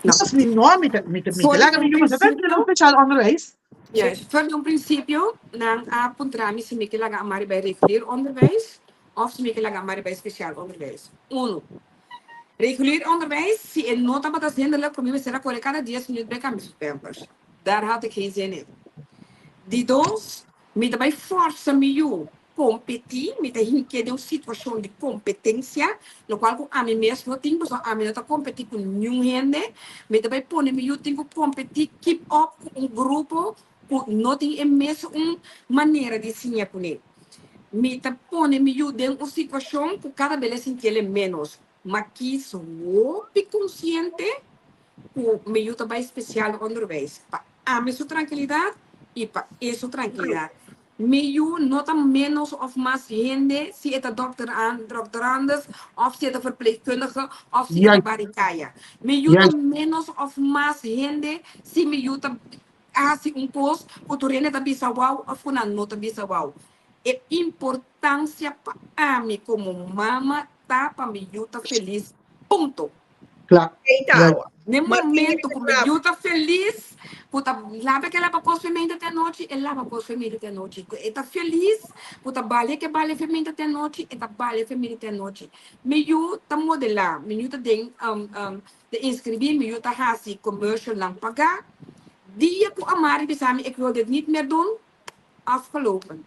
No. Nos mi no, mi ta, mi ta, mi ta For laga di mi un yu mester prinsipio, den un speciaal onderwijs. juist, for di un prinsipio nan a puntra mi si mi ke laga Amari bai regulier onderwijs of si mi ke laga Amari bai speciaal onderwijs. Uno, regulier onderwijs, si e no tabata zinderlijk ku mi mester a kore kada dies minuut bai kambia su pampers. Daar had ik geen zin in. Di dos, Mi ta bai forsa mi yu kompetí, mi ta hink'é den un situashon di kompetensia, lokual ku ami mes no tin, pasobra ami no ta kompetí ku niun hende. Mi ta bai pone mi yu tin ku kompetí, keep up ku un grupo ku no tin e mesun manera di siña kuné. Mi ta pone mi yu den un situashon ku kada bes el a sinti el e ménos. Ma kis hopi konsiente ku mi yu ta bai spesial onderwijs pa ami su trankilidat i pa e su trankilidat. Mi yu no ta ménos òf mas hende si e ta dòkter dokterandus òf si e ta verpleegkundige òf si e ta Juist. barikaya. Mi yu ta Juist. ménos òf mas hende si mi yu ta hasi un kos ku tur hende ta bisa wou òf ku nan no ta bisa wou. E importansia pa ami komo mama ta pa mi yu ta felis, punto. Kla. Ei Juist. tawa. Ne Martin momento ku mi Klaar. yu ta felis, ku ta laba ke laba kos feminta te anochi, e laba kos feminta te anochi. Ku e ta felis, ku ta bale ke bale feminta te anochi, e ta bale feminta te anochi. Mi yu ta modelá, mi yu ta den ta inskribí, mi yu ta hasi commercialnan pagá. Dia ku Amari bisa mi ik wil dit niet meer doen, Afgelopen.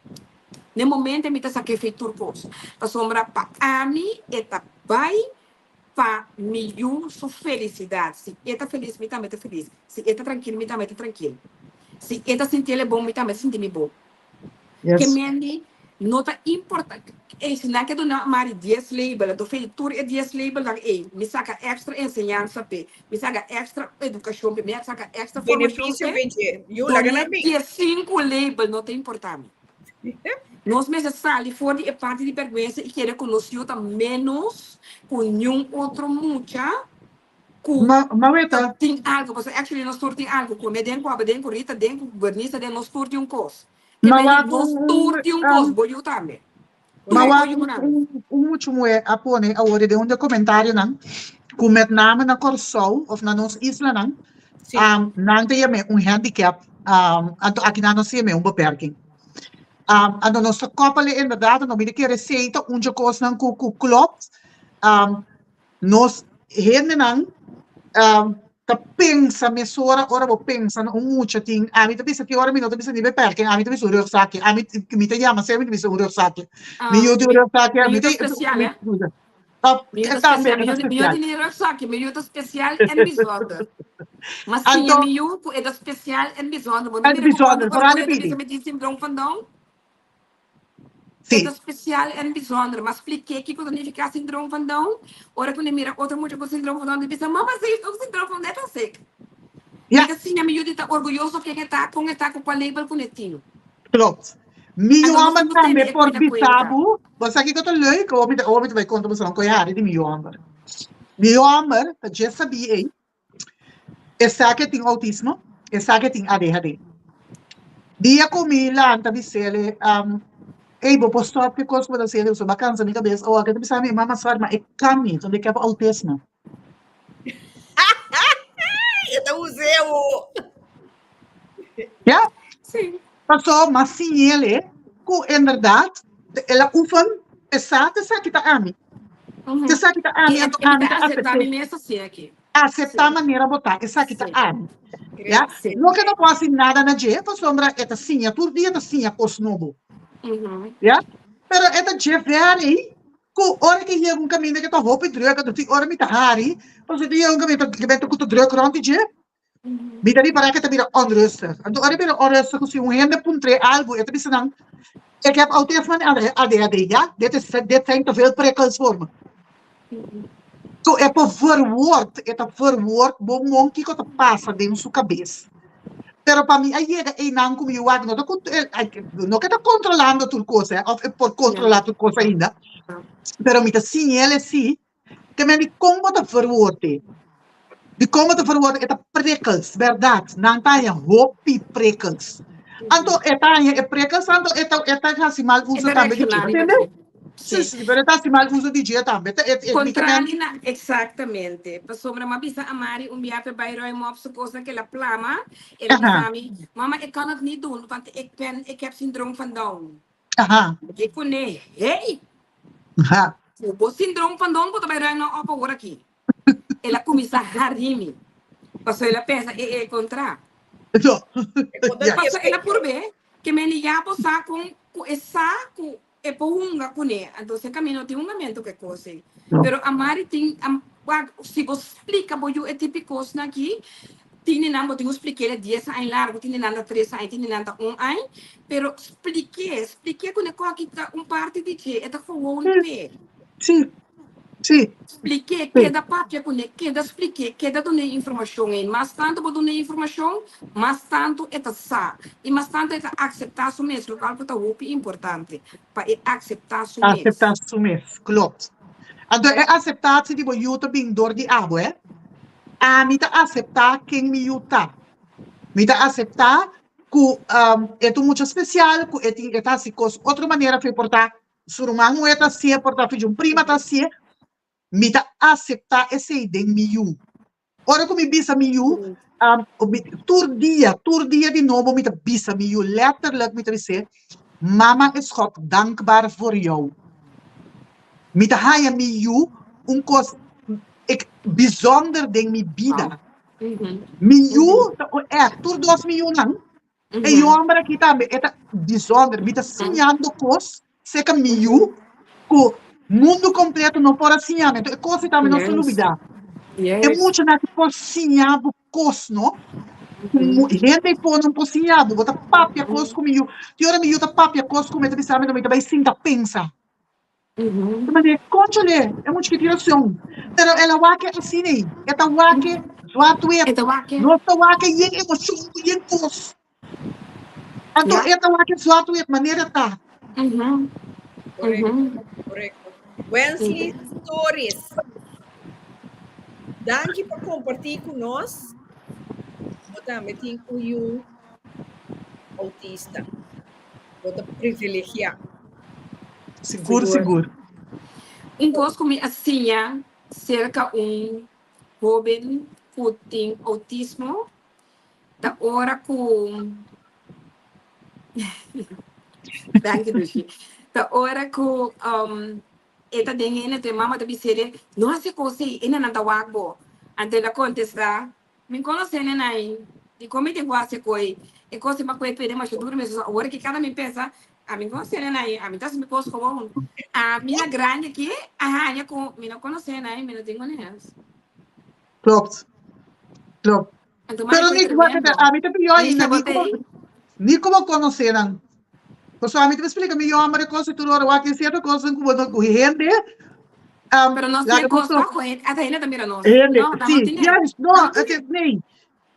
N'e momento mi ta sacrific tur cos. Pasobra pa ami e ta bay pa mi yu su felicidad. Si e ta feliz mi tambe ta feliz. Si e ta trankil mi tambe ta trankil. Si e ta sinti el e bon mi tambe ta sinti mi bon. Ke mendi no ta importa ey si nan ke duna Mari dies label anto fe di tur e dies labelnan ey mi saka extra enseñansa p'e mi saka extra educacion p'e mi a saka extra formacion Beneficio p'e p'e dje. Yu laga done nan bin. dies sinku label no ta importa mi. Nos mester sali for di e parti di bergwensa y kere ku nos yu ta menos ku niun otro mucha ku Ma, ma weta. tin algo, pasobra actually nos tur tin algo, ku mi den, ku abo den, ku Rita den, ku Bernice den, nos tur tin un kos. Ke Ma meni wak nos un, tur un, tin un kos, um, bo yu tambe. ma Tur bo wak un, yunan. un, un muchu muhé a pone awor den un di e komentarionan ku met name na Kòrsou òf na nos islanan, Sí. um, nan ta yam'é un handicap, um, anto aki nan nos ta yam'é un beperking. Um, anto nos ta kòpel inderdaad, no mi ta kere esei ta un dje kosnan ku ku klopt. Um, Nos hendenan ta pensa mesora ora bo pensa na un mucha tin, ami ta bisa ki ora mi no ta bisa ni beperking, ami ta bisa un rugzakje, ami mi ta yama ser mi ta bisa un rugzakje. Mi yu tin un rugzakje, Mi mi yu ta ta spesial, eh? Mi yu ta tambe spesial, e ta mi yu spesial. tin ni rugzakje, mi yu ta spesial en bijzonder. Ma siña Anto mi yu ku e ta spesial en bijzonder. Bo no en mira ku bijzonder, kuantu vooral orguyo e ta bisa pidi. mi tin sindroom van Down? E Sí. ta spesial en bijzonder. M'a splik'é kiko ta nifiká sindroom van Down. Ora ku mi mira otro mucha ku sindroom van Down, mi bisa, Mama, ze heeft ook syndroom van net als ik. Mi Ja. ta siña mi yu di ta orguyoso ken e ta, kon e ta, ku kua label ku e tin. Klopt. Mi yu Anto nos hòmber tin ku tene tambe e por kuida bisa kuenta. bo, bo sa kiko ta leuk? Awor mi ta, awor mi ta bai konta boso un koe hari di mi yu hòmber. Mi yu hòmber ta dje sabí ei. E sa ke tin outismo, e sa ke tin ADHD. Dia ku mi lanta bis'el, Ey, bo por stòp ki kos ku bo ta hasiendo, pasobra bo a kansa mi kabes. Awor ke ta bisa mi, Mama, sòri, ma e kan mi, pasobra mi kep outismo. E ta us'é awor. Ya. Sí. Paso m'a siñ'el ku inderdat el a oefen e sa ta esaki ta ami. Ta esaki ta ami, I anto mi ami ta ta aseptá mi asept'é. mes asina aki. Aseptá Sí. manera bo ta, esaki ta Sí. ami. Ya. Sí. Loke no por hasi nada na dje, pasobra e ta siña tur dia ta siña kos nobo. Ya. Pero e ta dje ver ei ku ora ke yega un kaminda ke ta hopi drùk, anto tin ora mi ta hari, pasobra ta yega un kaminda ta ku ta drùk rònt di dje. Mi ta ripará ku e ta bira onrustig. Anto ora e bira onrustig ku si un hende puntr'é algu, e ta bisa nan, Ik heb autisme en ADHD, ja? Dit is, dit zijn te veel prikkels voor me. So e por verwoord, e ta verwoord bon bon kiko ta pasa den su kabes. Pero pa mi a yega einan ku mi wak, no ta ku, no ke ta kontrolando tur kos, eh, òf e por kontrolá tur kos ainda, pero mi ta siñ'el esei Te men di kon bo ta verwoorde? Di kon bo ta verwoorde? E ta prikkels, bèrdat. Nan ta haña hopi prikkels. Anto e ta haña e prikkels, anto e ta e ta hasi mal E uso ta tambe di dje, reacciona riba tende? dje. Sí, Sí. sí, pero e ta hasi mal uso di dje tambe. Ta e e mi ta men Contrali na, exactamente. Pasobra m'a bisa a Mari un bia p'e bai ruim op su cosnan k'el a plama, el a Aha. bisa mi, Mama, ik kan het niet doen, want ik ben, ik heb syndroom van Down. Aha. Mi di kuné, Hey! Aha. Ku bo sindroom van Down bo ta bai ruim nan op awor aki. El a kuminsá hari mi. Pasobra el a pensa e e kontra. No. Ja. Pasobra el a purb'é ke mende ya bo sa kon ku e sa ku e por hunga kuné. Anto se kaminda no tin hungamentu ku e kos ei. No. Pero Amari tin, wak, si bo splika bo yu e tipo di kosnan aki, Tin di nan bo tin ku splik'é na dies aña largu, tin di nan ta tres aña, tin di nan ta un aña, pero splik'é, splik'é ku ne koki ta un parti di dje, e ta gewoon p'e. Sí, sí. Splik'é, keda papia kuné, keda splik'é, keda dun'é informashon ei. Mas tantu bo dun'é informashon, mas tantu e ta sa i mas tantu e ta akseptá su mes, lokual ku ta hopi importante, pa e akseptá su mes. Akseptá su mes, klopt. Anto e aseptatie di bo yu ta bin dor di abo, eh? Ami ta aseptá ken mi yu ta. Mi ta aseptá ku e ta un mucha spesial, ku e tin e ta hasi kos otro manera for e por ta su ruman muhé ta hasié, por ta fidju un prima ta hasié. Mi ta aseptá esei den mi yu. Ora ku mi bisa mi yu, tur dia, tur dia di nobo mi ta bisa mi yu, lètterlik mi ta bis'é, Mama is God dankbaar voor jou. Mi ta haña mi yu un kos ik bijzonder den mi bida. Mi yu ta un ègt, tur dos mi yunan. E yu hòmber aki tambe e ta bijzonder. Mi ta siñando kos serka mi yu ku mundu kompleto no por a siña mi. Enton e kos ei tambe no ta lubidá. E muchanan aki por siña bo kos no ku hende ei por no por siña bo. Bo ta papia kos ku mi yu. Tin ora mi yu ta papia kos ku mi e ta bisa mi, mi ta bai sinta pensa. Ta manera, Cónchale, e mucha ki tin rason. Pero el a wak asina ei. E ta wak zwart-wit. Nos ta wak yen emocion ku yen kos. Anto e ta wak zwart-wit manera ta. Korekto, korekto. Wensley Stories. Danki pa kompartí ku nos. Bo tambe tin un yu autista. Bo ta privilegiá. Sigur, sigur. Un kos ku mi a siña serka un hóben ku tin outismo ta ora ku Danki Dushi. Ta ora ku e ta den hende, anto e mama ta bis'é, No hasi kos ei, e nan ta wak bo. Anto el a kontestá, Mi konosé nenai, dikon mi tin ku hasi koi? E kos ei pa kue p'e demasiado duru mi so awor ki kada mi pensa, ami konosé nenai, ami ta hasi mi kos gewoon. Ami na grandi aki a haña ku mi no konosé nenai, mi no tin ku nehas. Klopt, klopt. Anto mami Pero kue ni wak tremendo. ami ta pió Anisha ainda, bo ni ta komo ei? ni komo konosé nan. Pasobra ami ta splika mi yòmber e kos i tur ora wak e sierto kosnan ku bo no ku hende Pero nos laga tin kos nos pa ku hende, ata hende ta mira nos. Hende, No, nan sí, no tin e. juist, no, Nan no tin het is, nee.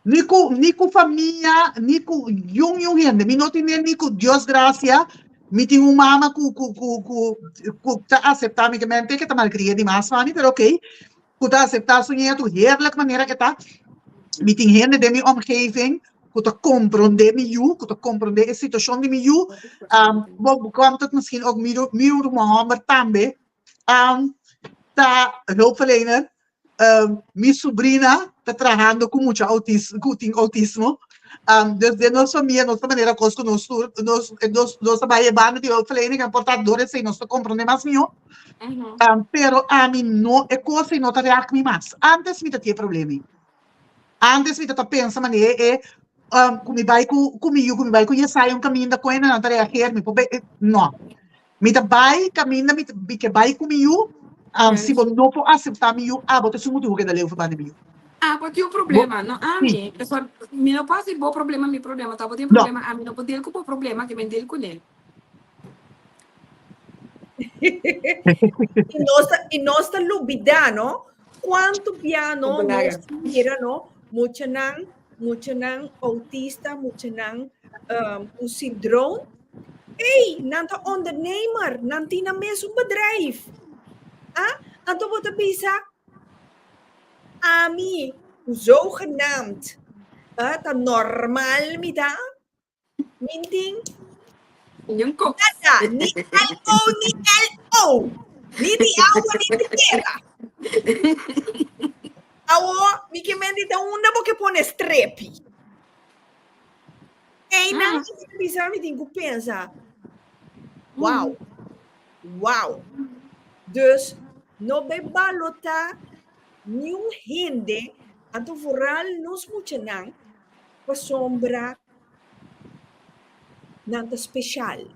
Ni ku, ni ku famia, ni ku yun yun hende. Mi no tin ni ku Dios gracia, mi tin un mama ku ku ku ku ku ta aseptá mi, ke mente ke ta malkrié dimas pa mi, pero oké, ku ta aseptá su nietu heerlijk manera ke ta. Mi tin hende den mi omgeving ku ta komprondé mi yu, ku ta komprondé e situashon di mi yu. Um, bo komt het misschien ook mi, mi ruman hòmber tambe um, ta hulpverlener. Um, mi sobrina ta trahando ku mucha autis, ku tin autismo. Um, dus den nos famia nos ta manera kos ku nos tur, nos, nos, nos ta bai e banda di hulpverlening en por ta door esei nos ta komprondé mas mihó. Um, pero ami no, e kos ei no ta raak mi mas. Antes mi ta tin e problema ei. Antes mi ta ta pensa manera e um, ku mi bai ku, ku mi yu, ku mi bai ku Yesaya un kaminda kon e nan ta reageer, mi por bai, no. Mi ta bai kaminda mi mi ke bai ku mi yu, um, si bo no por aseptá mi yu, abo ta esun ku tin ku keda leu verband di mi yu. Abo tin un Bo, problema, no sí. ami. Pasobra mi no por hasi bo problema mi problema, ta abo tin No. problema, ami no por deal ku bo problema, ke mi deal kuné. I nos ta, i nos ta lubidá, no? Kuantu bia no nos mira, no? Muchanan, muchanan autista, muchanan um, ku sindroom. Ey, nan ta ondernemer, nan tin nan mes un bedrijf. Ah, anto bo ta bisa, ami, zogenaamd, ah, ta normal mi ta, Min tin Niun kos. nada, ni L-O ni L-O. Ni di awa ni di tera. Awo, mi ke men di ta unda bo ke pone strepi. Einan mi ta bisa mi tin ku pensa, wow, wow. Dus no bay balota niun hende, anto vooral nos muchanan, Pasobra nan ta special.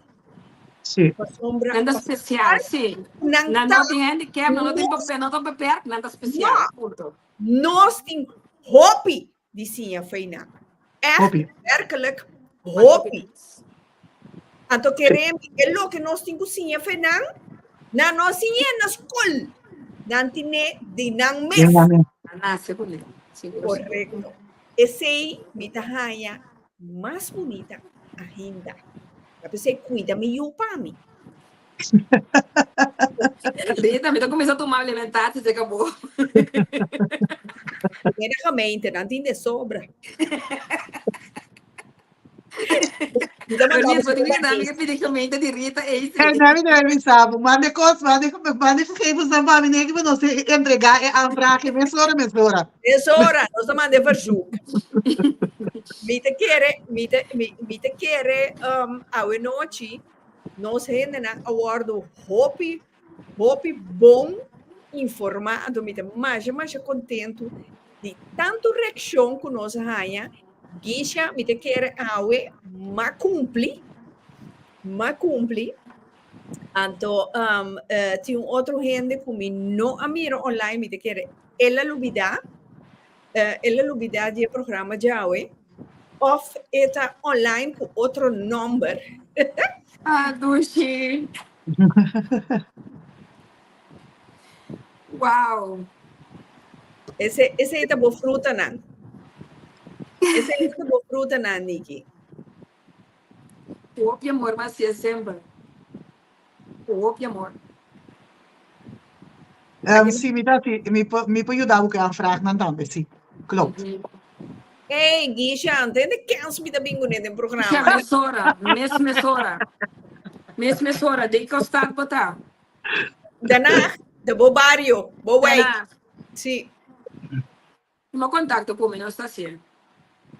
Sí. Pasobra Nan ta special, sí. Nan Nan ta no tin handicap, nan no tin papel, no ta beperkt, nan ta special. No. Punto. Nos tin hopi di siña fei nan. Echt, Hopi. werkelijk hopi. Anto keremi e loke nos tin ku siña fe nan, nan no siñ'é na skol, nan tin'é di nan mes. Di nan mes. Nan nase kuné, sigur. Korekto. Esei mi ta haña mas bunita ainda. Ta p'esei kuida mi yu pa mi. Rita, mi ta kuminsá tuma alimentatie serka bo. Primera gemeente, nan tin de sobra. Bernice, bo tin que dame que pidi gemeente di Rita ei. Eh, nami debe bisa bo. Mande kos, mande, mande gegevens dan pa mi, nee, que nos entrega e aanvraag mesora, mesora. Mesora, nos ta mande verzoek. Mi ta kere, mi ta, mi, mi ta kere um, awe nochi, nos hendenan a wordo hopi, hopi bon informa, anto mi ta masha, masha contento di tanto reaccion cu nos a haña. Gisha, mi ta kere awe, m'a kumpli, m'a kumpli. Anto um, uh, tin un otro hende ku mi no a mira online, mi ta kere el a lubidá, uh, el a lubidá di e programa djawe, of e ta online ku otro nòmber. Ah, dushi. Wow. Ese, esei ta bo frutanan. Esei ta bo frutanan, Niki. Ku hopi amor m'a hasié semper. Ku hopi amor. Um, sí, mi ta sí, mi por, mi por yuda bo ku e aanvraagnan tambe, sí. Klopt. Hey, Gisha, ntende kens mi ta bin kuné den Gisha, programa. mesora, mes mesora. Mes mesora, den ki stad bo ta? Den Haag, den bo bario, bo Den wijk. Haag. Sí. Tuma kontakto ku mi, nos ta hasié.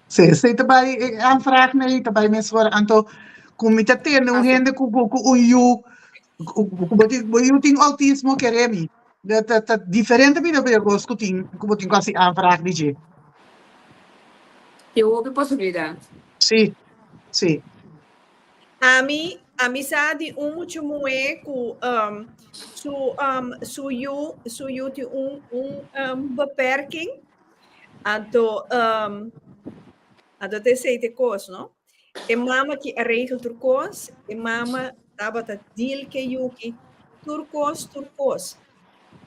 Sí, sí, ta bai e aanvraag nee, ta bai mesora. Anto, ku mi ta tende un Hasi. hende ku ku ku un yu, ku ku bo tin bo yu tin outismo, kere mi. Ta ta ta diferente bida bida kos ku tin ku bo tin ku hasi aanvraag di dje. Tin hopi posibilidat. Sí, sí. Ami, ami sa di un mucha muhé ku um, su, um, su yu, su yu tin un, un um, beperking. Anto, um, anto te esei te kos, no? E mama ki a regel tur kos, e mama tabata deal ke yu ki tur kos, tur kos.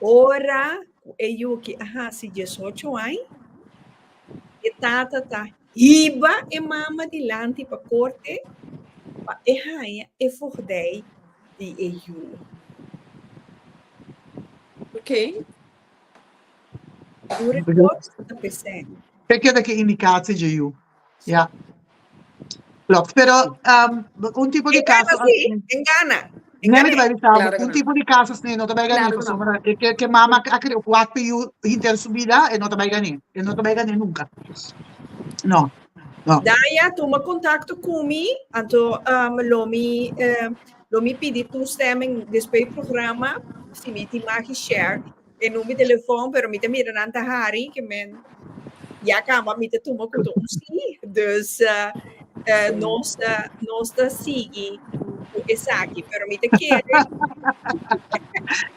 Ora ku e yu ki a hasi diesocho aña, e tata ta Hiba e mama dilanti pa korte pa e haña e voogdij di e yu. Ok. Tur e kos ta p'esei. Te keda ke indikatie dje yu. Ja. Klopt. Pero um, un tipo di En gana kaso sí, en gana. En Nee, mi gana. ta bai bisa bo, Claro que un no. tipo di kaso asina no ta bai gané, Claro que no. pasobra e ke ke mama a kre wak pe yu henter su bida, e no ta bai gané. E no ta bai gané nunka. No, no. Daya, tuma kontakto ku mi, anto um, lo mi eh, lo mi pidi toestemming despues di programa, si mi tin mag share e number di telefon, pero mi ta mira nan ta hari, ke men ya kaba mi ta tuma ku ta un sí. Dus uh, uh, nos ta nos ta sigui ku esaki, pero mi ta kere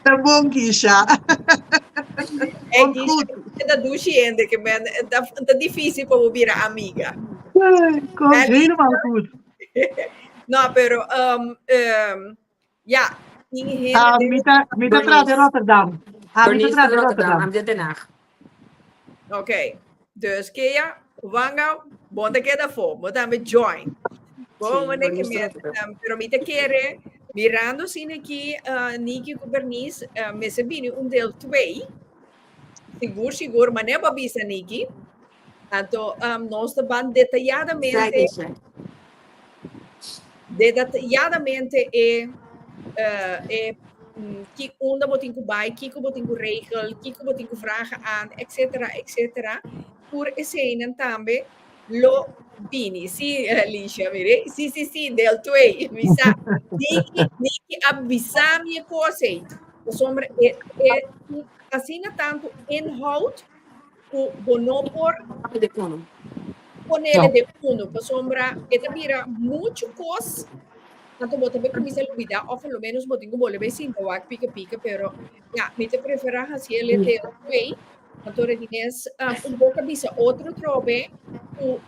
Ta bon, Kisha. Eh, Bon Kisha, goed. ta dushi hende ke men ta ta difícil pa bo bira amiga. Ay, Komt Alicia. helemaal goed. No, pero um, um, Ja, tin hende Ah, den mi ta, mi ta traha den Bernice. Rotterdam. Ah, mi ta Bernice traha ta den Rotterdam, Rotterdam. am di Den Haag. Ok, dus Kea, wanga, bon ta keda afó, bo tambe join. Bon, Sí, wanneer que Bernice me, ta Rotterdam. um, pero mi ta kere, mirando asina aki, uh, Niki ku Bernice, uh, mester bini un deel 2. Sigur, sigur, manera bo a bisa, Niki. Anto, um, nos ta ban detalladamente Zij, Keisha. Detalladamente e uh, e mm, ki unda bo tin ku bai, kiko bo tin ku regel, kiko bo tin ku vragen aan, etcétera, etcétera. Tur eseinan tambe lo bini. Sí, Alicia, mire. Sí, sí, sí, deel 2. Mi sa, Niki, Niki a bisa mi e kos ei. Pasobra e, e asina tantu inhoud ku bo no por ponele den uno, pasobra e ta bira muchu kos, anto bo ta bai kuminsá lubidá òf por lo ménos bo tin ku bolbe sinta wak pika pika, pero ya, mi ta preferá hasi el deel twee, anto Redines un boka bisa otro trobe ku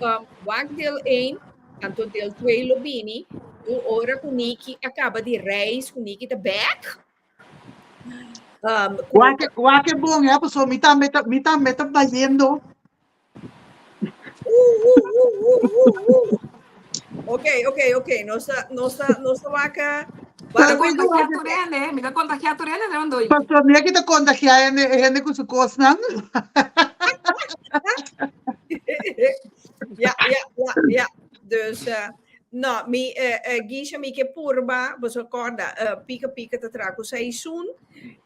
wak deel een, anto deel twee lo bini, ku ora ku Niki a kaba di reis, ku Niki ta bèk. Um, ku, Wak, wak e bon, ja, paso mi tambe ta, mi tambe ta bayendo. uh, uh, uh, uh, uh, uh. Ok, ok, ok. Nos ta, nos ta, nos ta waka. Mi ta Pero contagia tur hende, mi ta contagia tur hende, Leon Doy. Paso mi aki ta contagia hende, hende ku su kosnan. Ja, ja, ja, ja. Dus, uh, No, mi eh, eh, Gisha, mi ke purba, boso korda, eh, pika pika ta traha ku seizoen,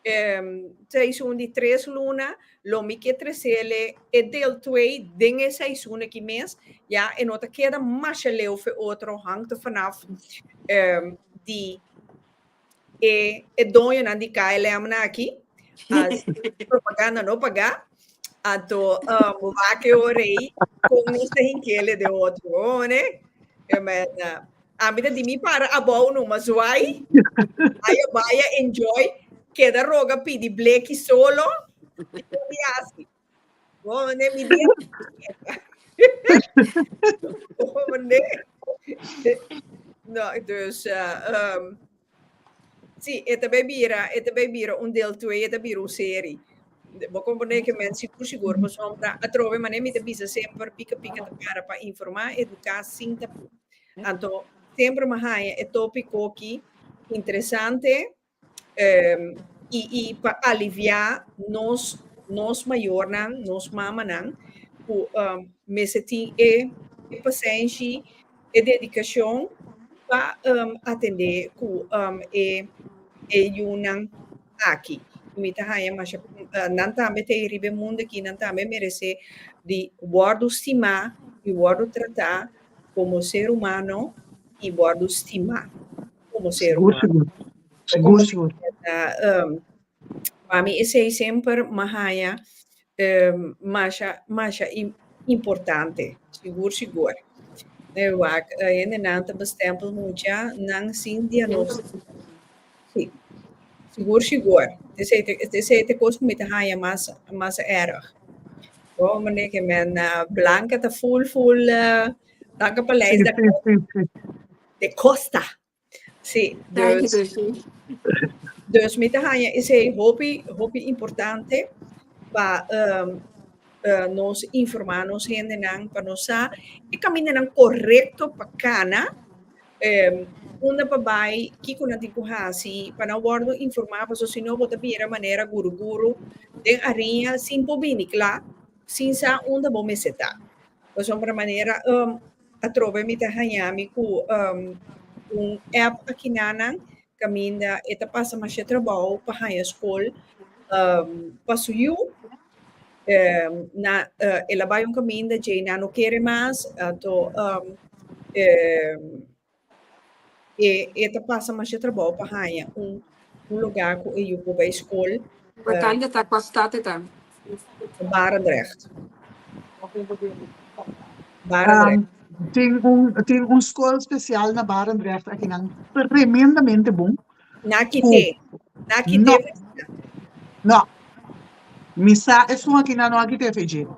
em, seizoen di tres luna, lo mi ke tresele e deel 2 den e seizoen aki mes, ya e no ta keda masha leu fe otro, hangt er vanaf em, di e, e doñonan di KLM na aki, as propaganda no paga. Anto um, wak e ora ei kon nos ta hinkele de otro, oh, ne? Ik men, ami ta di mi para abou numa zwaai, aya baya enjoy, keda roga pidi bleki solo, di hasi. Oh, ne, mi dia. Oh, ne. No, dus, sí, e ta bay bira, e ta bay bira un deel 2, e ta bira un serie. Bo komprendé ke men sigur sigur pasobra atrobe manera mi ta bisa semper pika pika ta para pa informá, eduká sin tabú. Anto semper mi a haña e tópiko aki interesante i i pa aliviá nos nos mayornan, nos mamanan ku mester tin e pasenshi e dedikashon pa atendé ku e e yunan aki. Mi ta haña masha nan tambe ta ei riba e mundu aki, nan tambe meresé di wòrdu stimá i wòrdu tratá komo ser humano i wòrdu stimá komo ser Sigur, humano. sigur. Sigur, sigur. Pa mi esei semper m'a haña masha masha importante, sigur sigur. E wak hendenan ta bestempel mucha nan sin diagnóstico. Sí, sigur sigur. Esei ta esei ta e kos ku mi ta haña mas mas erg. Bo manera ke men Blanca ta ful ful Blanca Paleis Sí, sí, sí, sí. de Costa. Sí, Danki, dus, Dushi. dus mi ta haña esei hopi, hopi importante pa um, uh, nos informá nos hendenan, pa nos sa e kamindanan korekto pa kana, um, unda pa bai, kiko nan tin ku hasi, pa nan wòrdu informá, pasobra si no bo ta bira manera guru guru den ariña sin por bini kla, sin sa unda bo mester ta. Pasobra manera um, Atrobe mi ta haña mi ku un app akinanan kaminda e ta pasa masha trabou pa haña skol pa su yu. Na el a bai un kaminda djei nan no kere mas, anto e ta pasa masha trabou pa haña un lugá ku e yu por bai skol. Importante ta kua stad e ta? Barendrecht. Barendrecht. Tin un tin un skol spesial na Barendrecht akinan tremendamente bon. Na kite. Na kite. No. No. Mi sa esun akinan no a kite FG.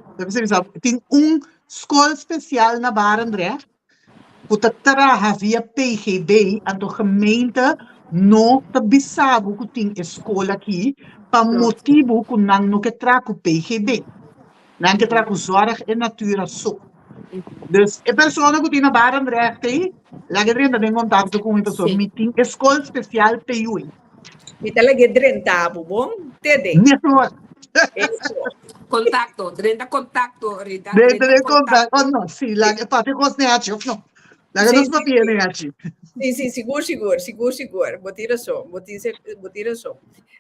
Tin un skol spesial na Barendrecht ku ta traha via PGB, anto gemeente no ta bisa bo ku tin e skol aki pa motibu ku nan no ke traha ku PGB. Nan ke traha ku Zorg en Natura so. Dus e persona ku tin na Barendrecht ei, laga e drenta den kontakto ku mi pasobra mi tin e skol spesial p'e. Mi ta lag'é drenta bo, bon? Te den. Mejor. Eso. Contacto, drenta contacto, Rita. Drenta den contacto. Oh, no, sí, laga papia cos ne hachi, of no? Laga nos papia ne hachi. Sí, sí, sigur, sigur, sigur, sigur. Bo tin razón, bo tin, bo tin razón.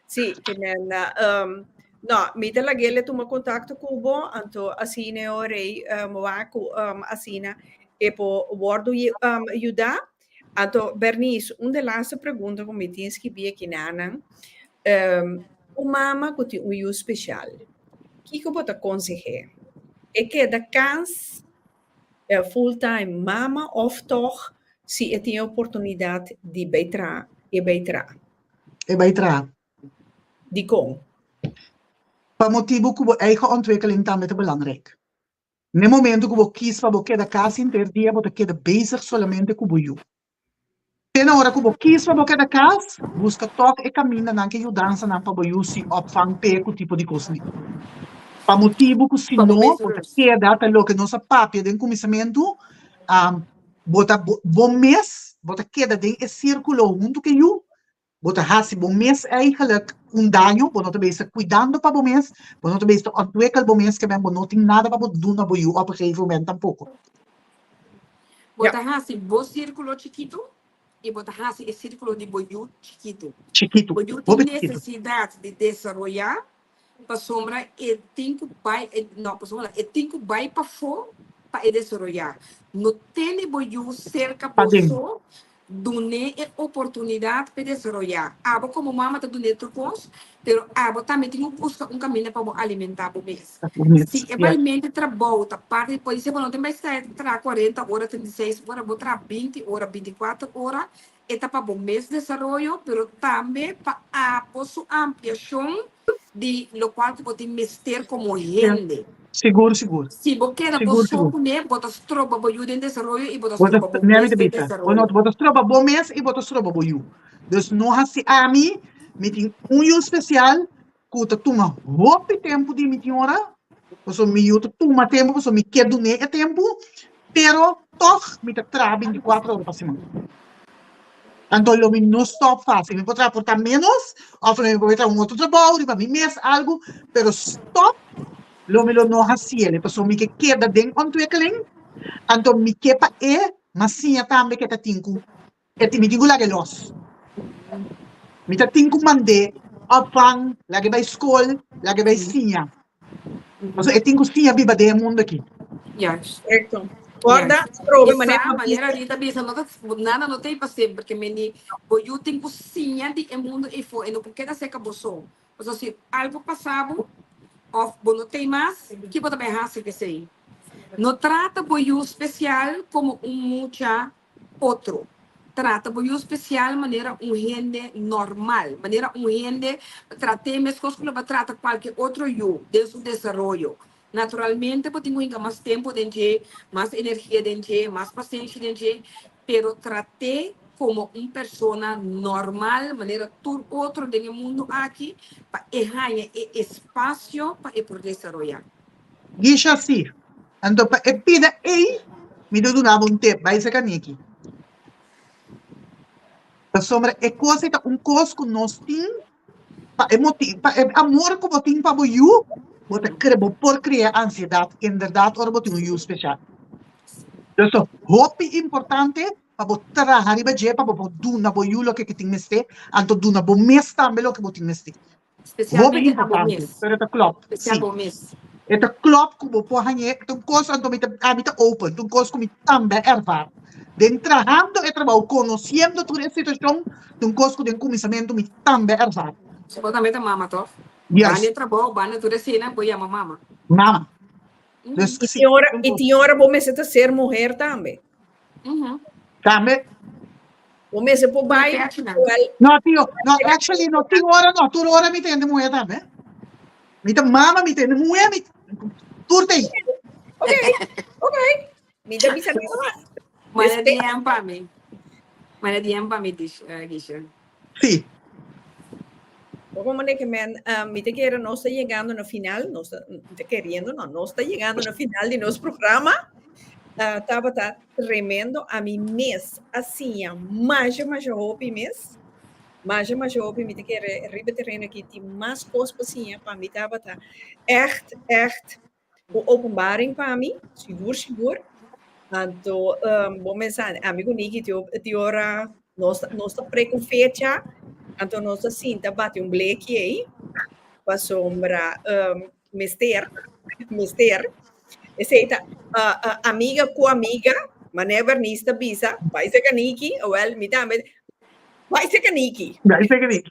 Sí, ke men, um, no, mi ta lag'é le tuma contacto ku bo, anto asina e ora ei, um, wak ku, um, asina e por wordu, um, yuda. Anto, Bernice, un de laatste pregunta ku mi tin skibí aki nanan. Um, un mama ku tin un yu spesial, kiko bo ta konseh'é? E keda kas eh, full time mama òf tòg si e tin e oportunidat di bai traha, e bai traha? E bai traha. Dikon? Pa motibu ku bo eigen ontwikkeling tambe ta belangrijk. N'e momento ku bo kis pa bo keda kas henter dia bo ta keda bezig solamente ku bo yu. Te na ora ku bo kis pa bo keda kas, buska tòg e kamindanan ku e yudansanan pa bo yu si opvang p'e ku tipo di kos ni. Pa motibu ku si no bo ta keda ta loke nos a papia den kuminsamentu, bo ta bo mes bo ta keda den e sirkulo huntu ku e yu Bo ta hasi bo mes eigenlijk un daño, bo no ta bezig kuidando pa bo mes, bo no ta bezig ta ontwikkel bo mes, ke men bo no tin nada pa bo duna bo yu op een gegeven moment tampoco. Bo ta hasi bo sirkulo chikitu i bo ta hasi e sirkulo di bo yu chikitu. Chikitu, Bo yu tin hopi chikitu. nesesidat di desaroyá pasobra e tin ku bai, no, pasobra e tin ku bai pafó pa e desaroyá. No tene bo yu serka bo Paden. so. Dun'é e oportunidat p'e desaroyá. Abo komo mama ta dun'é tur kos, pero abo tambe tin ku buska un kaminda pa bo alimentá bo mes. Si e balmente trabou ta parti di polisía, bo no tin bai sta traha kuarenta ora, 36 ora, bo traha 20 ora, 24 ora, e ta pa bo mes desaroyo, pero tambe pa abo su ampliashon di lokual ku bo tin mester komo hende. Sigur, sigur. Si bo keda bo Sigur, so sigur. kuné, bo ta stroba bo yu den desaroyo i bo ta Bo ta, stroba bo nea mi mes ta den bisa, bo no, desaroyo. bo ta stroba bo mes i bo ta stroba bo yu. Dus no hasi ami, mi tin un yu spesial ku ta tuma hopi tempu di mi tin ora, pasobra mi yu ta tuma tempu pasobra mi ke dun'é e tempu, pero tòg mi ta traha bintikuater ora pa siman. Anto lo mi no stòp fásil. Mi por traha por ta ménos òf lo mi por traha un otro trabou riba mi mes algu, pero stòp lo mi lo no hasiel pasobra mi ke keda den ontwikkeling, anto mi ke pa e mas siña tambe ke ta tin ku e tin mi tin ku laga e lòs. Mi ta tin ku mand'é opvang, laga e bai skol, laga e bai siña. Pasobra e tin ku siña biba den e mundu aki. Juist. Correcto. Corda, Juist. probe E manera sa, pa manera bisa. Rita bisa, no ta, nada no ta ei pa semper, ke meni bo yu tin ku siña di e mundu ei for, e no por keda serka bo so. Pasobra si algu pasa bo, òf bo no ta ei mas, ki bo ta bai hasi ku esei? No trata bo yu spesial komo un mucha otro. Trata bo yu spesial manera un hende normal, manera un hende trat'é meskos ku lo bo a trata kualke otro yu den su desaroyo. Naturalmente bo tin ku hinka mas tempu den dje, mas energia den dje, mas pasenshi den dje, pero trat'é komo un persona normal manera tur otro den e mundu aki pa e haña e espasio pa e por desaroyá. Gisha, Sí. Anto pa e pida ei, mi ta duna bo un tip, bai serka Nicky. Pasobra e kos ei ta un kos ku nos tin pa e moti pa e amor ku bo tin pa bo yu, bo ta kre bo por krea ansiedat inderdat ora bo tin un yu spesial. Dus ta hopi importante pa bo traha riba dje pa bo por duna bo yu loke ke tin mester, anto duna bo mes tambe loke bo tin mester. Hopi Spesialmente abo importante, mes. pero e ta klop, Spesial sí. bo mes. E ta klop ku bo por hañ'é, ta un kos anto mi ta, ami ta open, ta un kos ku mi tambe a ervaar. Den trahando e trabou, konosiendo tur e situashon, ta un kos ku den kuminsamentu mi tambe a ervaar. So bo tambe ta mama tòg? Banda Juist. e trabou, banda tur esena, bo yama mama. Mama. Dus I sí, tin ora, ta un i kos. tin ora bo mester ta ser muher tambe. Tambe. Bo mester por bai wel. No, tio, no, actually no tin ora no, tur ora mi ta hende muhé tambe. Mi ta mama, mi ta hende muhé, mi tur ta ei. Ok, ok. Mi ta bisa nada mas. Manda DM pa mi. Manda DM pa mi, Gisha. Sí. Poco mane que men, mi te kere nos ta llegando na final, nos ta, mi ta queriendo, no, nos ta llegando na final di nos programa. Tabata tremendo, ami mes a siña masha masha hopi mes, masha masha hopi, mi ta kere riba tereno aki tin mas kos pa siña, pa mi tabata echt, echt un openbaring pa mi, sigur sigur. Anto bo mesa ami ku Niki ti ora nos nos ta prek un fecha, anto nos ta sinta bati un bleki ei, pasobra mester, mester. Esei ta amiga ku amiga, manera Bernice ta bisa, bai serka Niki, awel mi tambe bai serka Niki. Bai serka Niki.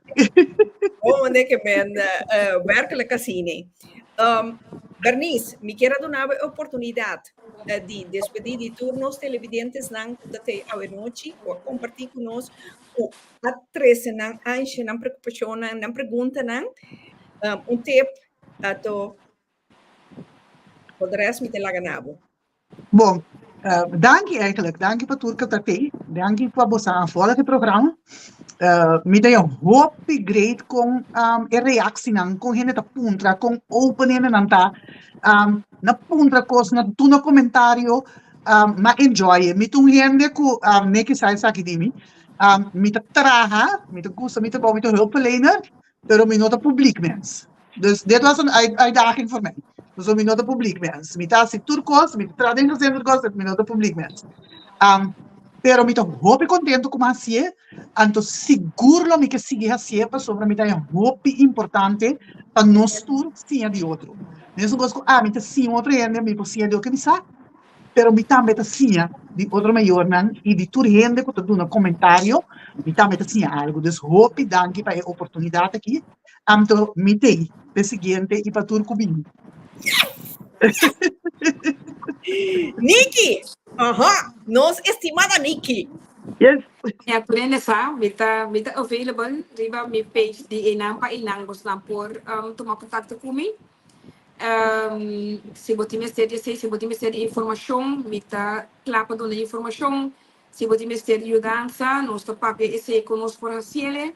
Oh, wanneer ke men werkelijk asina. Bernice, mi kier a duna bo e oportunidat di despedí di tur nos televidentesnan ku ta tei awenochi, ku a kompartí ku nos, ku a trese nan ansha, nan preokupashonnan, nan preguntanan. Un tip, ato por de rest mi ta laga na bo. Bon, danki eigenlijk. Danki pa tur ku ta tei. Danki pa boso a volg e programa. Mi ta hopi great kon e reaksinan, kon hende ta puntra, kon open hendenan ta. Na puntra kos, na duna komentario, m'a enjoy e. Mi ta un hende ku, Nicky sa esaki di mi, mi ta traha, mi ta gusta mi trabou, mi ta hulpverlener, Pero mi no ta publiek mens. Dus dit was een uitdaging voor mij. Dus mi no ta publiek mens. Mi ta hasi tur kos, mi ta traha den gezin tur kos, mi no ta publiek mens. Um, pero mi ta hopi contento ku mi hasié, anto sigur lo mi ke sigui hasié pasobra mi ta haña hopi importante pa nos tur siña di otro. Mesun kos ku ami ta siña otro hende, mi por siña di loke mi sa. Pero mi tambe ta siña di otro mayornan i di tur hende ku ta duna komentario, mi tambe ta siña algu. Dus hopi danki pa e oportunidat aki. Anto mi t'ei p'e siguiente i pa tur ku bini. Niki! Aha! Nos estimada Niki! Yes! Mi aprende sa, mi ta mi ta available riba mi page di einan pa einan bosnan por tuma kontakto ku mi. Si bo tin mester di esei, si bo tin mester di informashon, mi ta kla pa duna informashon. Si bo tin mester di yudansa, nos ta papia esei ku nos por hasiele.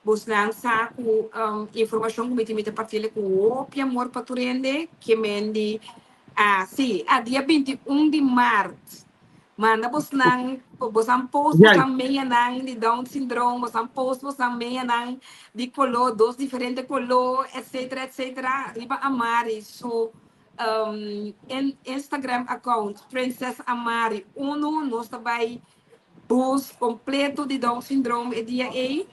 Bosnan sa ku informashon ku mi tin mi ta partiele ku hopi amor pa tur hende. Ke men di, ah, si, ah, dia 21 di mart Manda bosnan, bosnan post bosnan meanan di Down syndroom, bosnan post bosnan meanan di koló, dos diferente koló, etcetera, etcetera, riba Amari su um, Instagram account, Princess Amari unu, nos ta bai bus completo di Down syndroom e dia ei.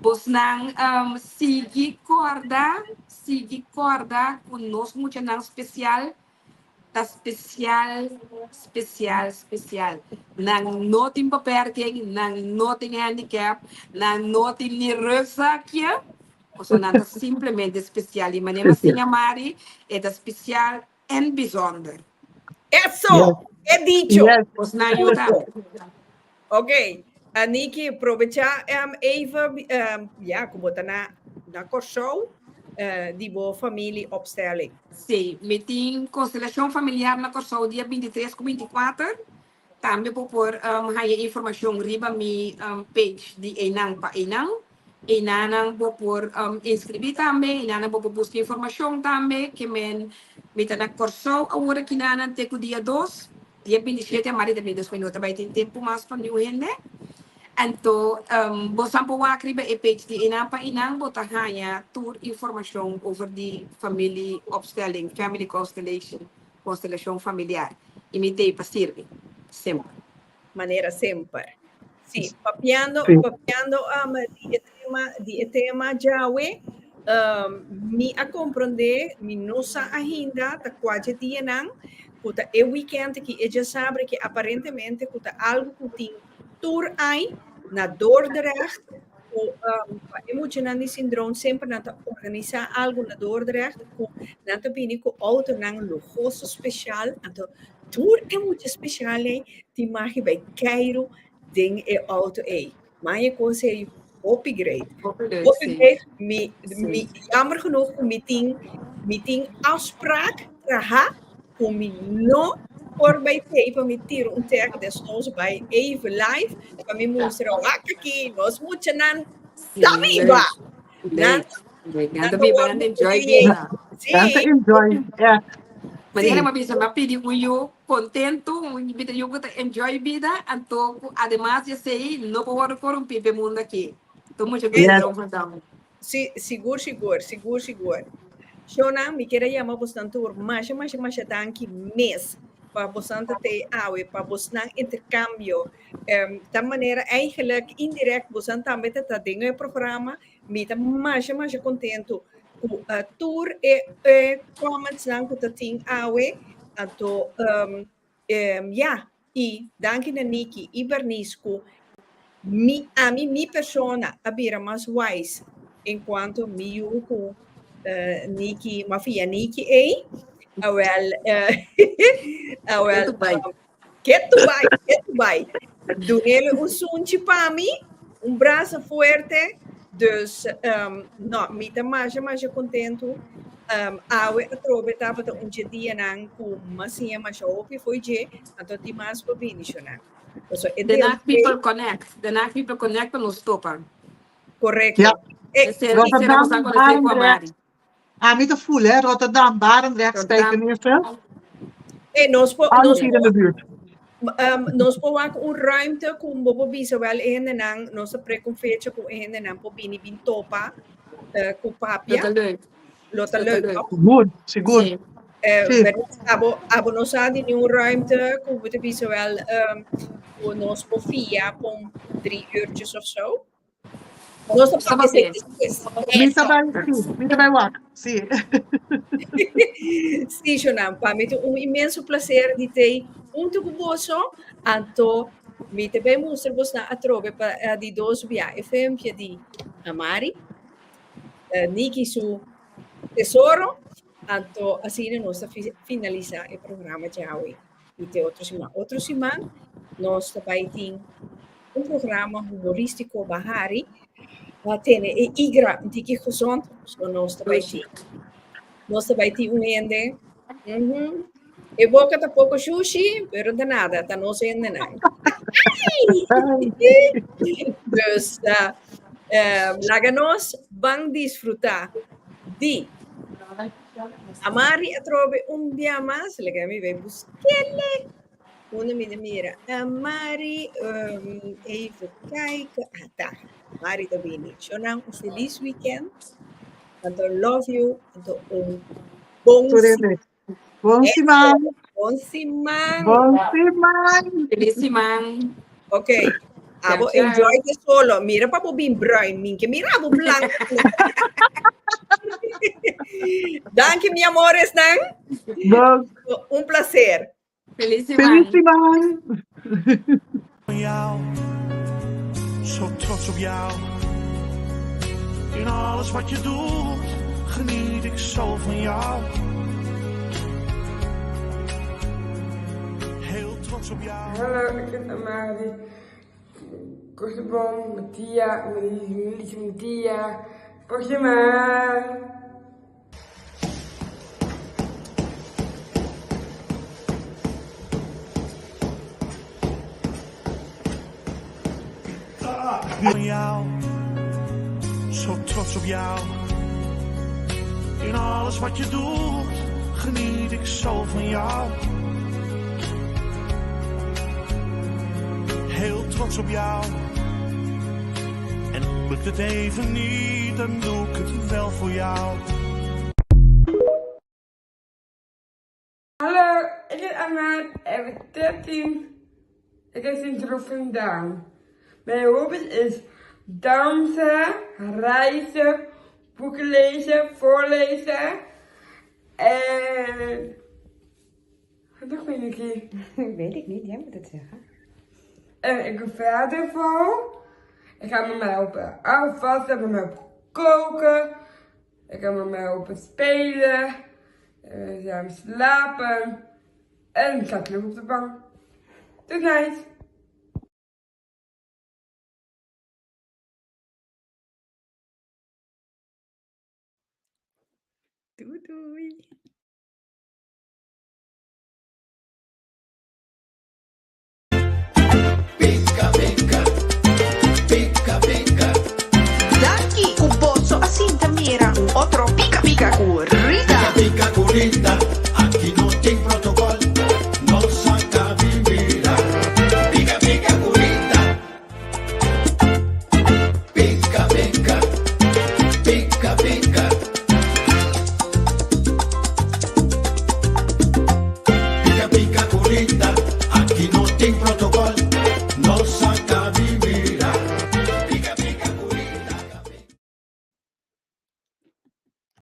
Bosnan um, sigui korda, sigui korda ku nos muchanan spesial ta special, special, special. Nan no tin beperking, nan no tin handicap, nan no tin ni rugzakje. Pasobra nan ta simplemente special. Y manera mi siña Mari, e ta special en bijzonder. Eso! He dicho! Yes. Pues nan yuda. Ok, Niki, probecha even, ja, ku bo ta na, na Kòrsou, di bo familieopstelling. Sí, mi tin konstelashon familiar na Kòrsou dia 23 ku 24. Tambe bo por haña informashon riba mi page di Einan pa Einan. Einanan bo por inskribí tambe, einanan bo por buska informashon tambe. Ke men mi ta na Kòrsou awor akinanan te ku dia dos. Dia 27 a mari ta bin, despues no ta bai tin tempu mas pa niun hende. Anto bo san por wak riba e page di Einan pa Einan bo ta haña tur informashon over di familieopstelling, family constellation, konstelashon familiar. I mi t'ei pa sirbi, semper. Manera semper. Sí, papiando, Sí. papiando um, di e tema, di e tema djawe, um, mi a comprende, mi no sa ainda ta kua dje dianan, ku ta e weekend ki e djasabre ki aparentemente ku ta algo ku tin tur ai na Dordrecht, ku um, pa e muchanan di syndroom semper nan ta organisa algo na Dordrecht, ku nan ta bini ku autonan lujoso special, anto Tur e mucha special ei tin magi bai keiru den e auto ei. Maña kos ei hopi great. Hopi leuk, Hopi sí. great. Mi, Sí. mi, jammer genoeg ku mi tin, mi tin afspraak traha ku mi no por bai tei pa mi tira un tag desnoods bai even live pa mi mustra wak aki nos muchanan Sí, ta biba. leuk. Nan Leuk. Leuk. Nan nan ta ta biba, wòrdu nan ta enjoy create. bida. Nan ta Sí. enjoy, echt. Manera Sí. mi a bisa, mi a pidi un yu kontentu, un bida yu ku ta enjoy bida, anto ku ademas di esei no por wòrdu korumpí pa e mundu aki. Tur mucha Eso. bendishon pa nan. Sí, sigur, sigur, sigur, sigur. Shownan, mi kier a yama bosnan tur masha, masha, masha danki mes pa bosnan ta tei awe, pa bosnan interkambio. Um, ta manera eigenlijk indirect bosnan tambe ta ta den e programa. Mi ta masha, masha kontentu ku uh, tur e, e commentsnan ku ta tin awe. Anto, um, um, ja, i danki na Niki i Bernice ku mi, ami, mi persona a bira mas wise en cuanto mi yu ku uh, Niki, ma via Niki ei. Awel, uh, awel, Ketu bai. um, ketu bai, ketu bai. Dunele un sunchi pa mi, un brasa fuerte. Dus, um, no, mi ta masha, masha kontentu. Um, awe atrobe tabata un dje dianan ku m'a siña masha hopi fo'i dje, anto tin mas pa bini shona. Paso e Den deel Haag People Connect. Den Haag People Connect pa nos topa. Korekto. Ja. Eh, Esei, esei Rotterdam, nos a konosé ku Barendrecht. Amari. Ami ta full, hè? Rotterdam, Barendrecht, Rotterdam. Spijkenisse. eh, nos por, Alles nos hier in de buurt. Um, nos por wak un ruimte ku bo por bisa wel e hendenan, nos ta prek un fecha ku e hendenan por bini bin topa eh, ku Lo papia. ta leuk. Lo ta Lo ta leuk, leuk. toch? Sigur, sigur. Sí. Eh, Sí. pero abo, abo no sa di ni un ruimte ku bo ta bisa wel um, ku nos por fia pon 3 uurtjes of zo. Nos ta Estaba papia bien. despues. Mi ta bai, sí, mi ta bai wak. Sí. Sí, Shonan, pa mi ta un inmenso placer di tei. huntu ku boso, anto mi ta bai mustra bosnan atrobe pa di dos bia e filmpje di Amari, Niki su tesoro, anto asina nos ta finalisa e programa djawe i te otro siman. Otro siman nos ta bai tin un programa humoristiko Bahari a tene e igra un tiki gezond, so nos ta bai tin nos ta bai tin un hende mm e boka ta poko shushi, pero ta nada, ta nos hendenan. Dus uh, laga nos ban disfruta di Amari atrobe un dia mas, laga mi bai buskele. Unda mi ta mira Amari, um, even kijken. Ah, daar. Amari ta bini. Shonan, un feliz weekend. Anto love you. Anto un bon Tur Bon siman. Bon siman. Bon siman. Feliz siman. Ok. Abo enjoy the solo. Mira pa bo bin bruin. Min ke mira abo blanco. Danki mi amores nan. Bon. Un placer. Feliz siman. Feliz siman. Jou, zo trots op jou. In alles wat je doet, geniet ik zo van jou. Heel trots op jou. Hallo, ik ben Amari. Kosovo, Mattia, Mattia, Pokémon. Van jou, zo trots op jou. In alles wat je doet, geniet ik zo van jou. Heel trots op jou. En lukt het even niet, dan doe ik het wel voor jou. Hallo, ik ben Ahmad, ik ben 13. Ik heb syndroom van Down. Mijn hobby is dansen, reizen, boeken lezen, voorlezen en... Wat nog meer, Nikki? Weet ik niet, jij moet het zeggen. En ik ben verder vol. Ik ga met mij helpen afwassen, met mij helpen koken. Ik ga met mij helpen spelen. We gaan slapen. En ik ga terug op de bank. Tot night. Doei doei.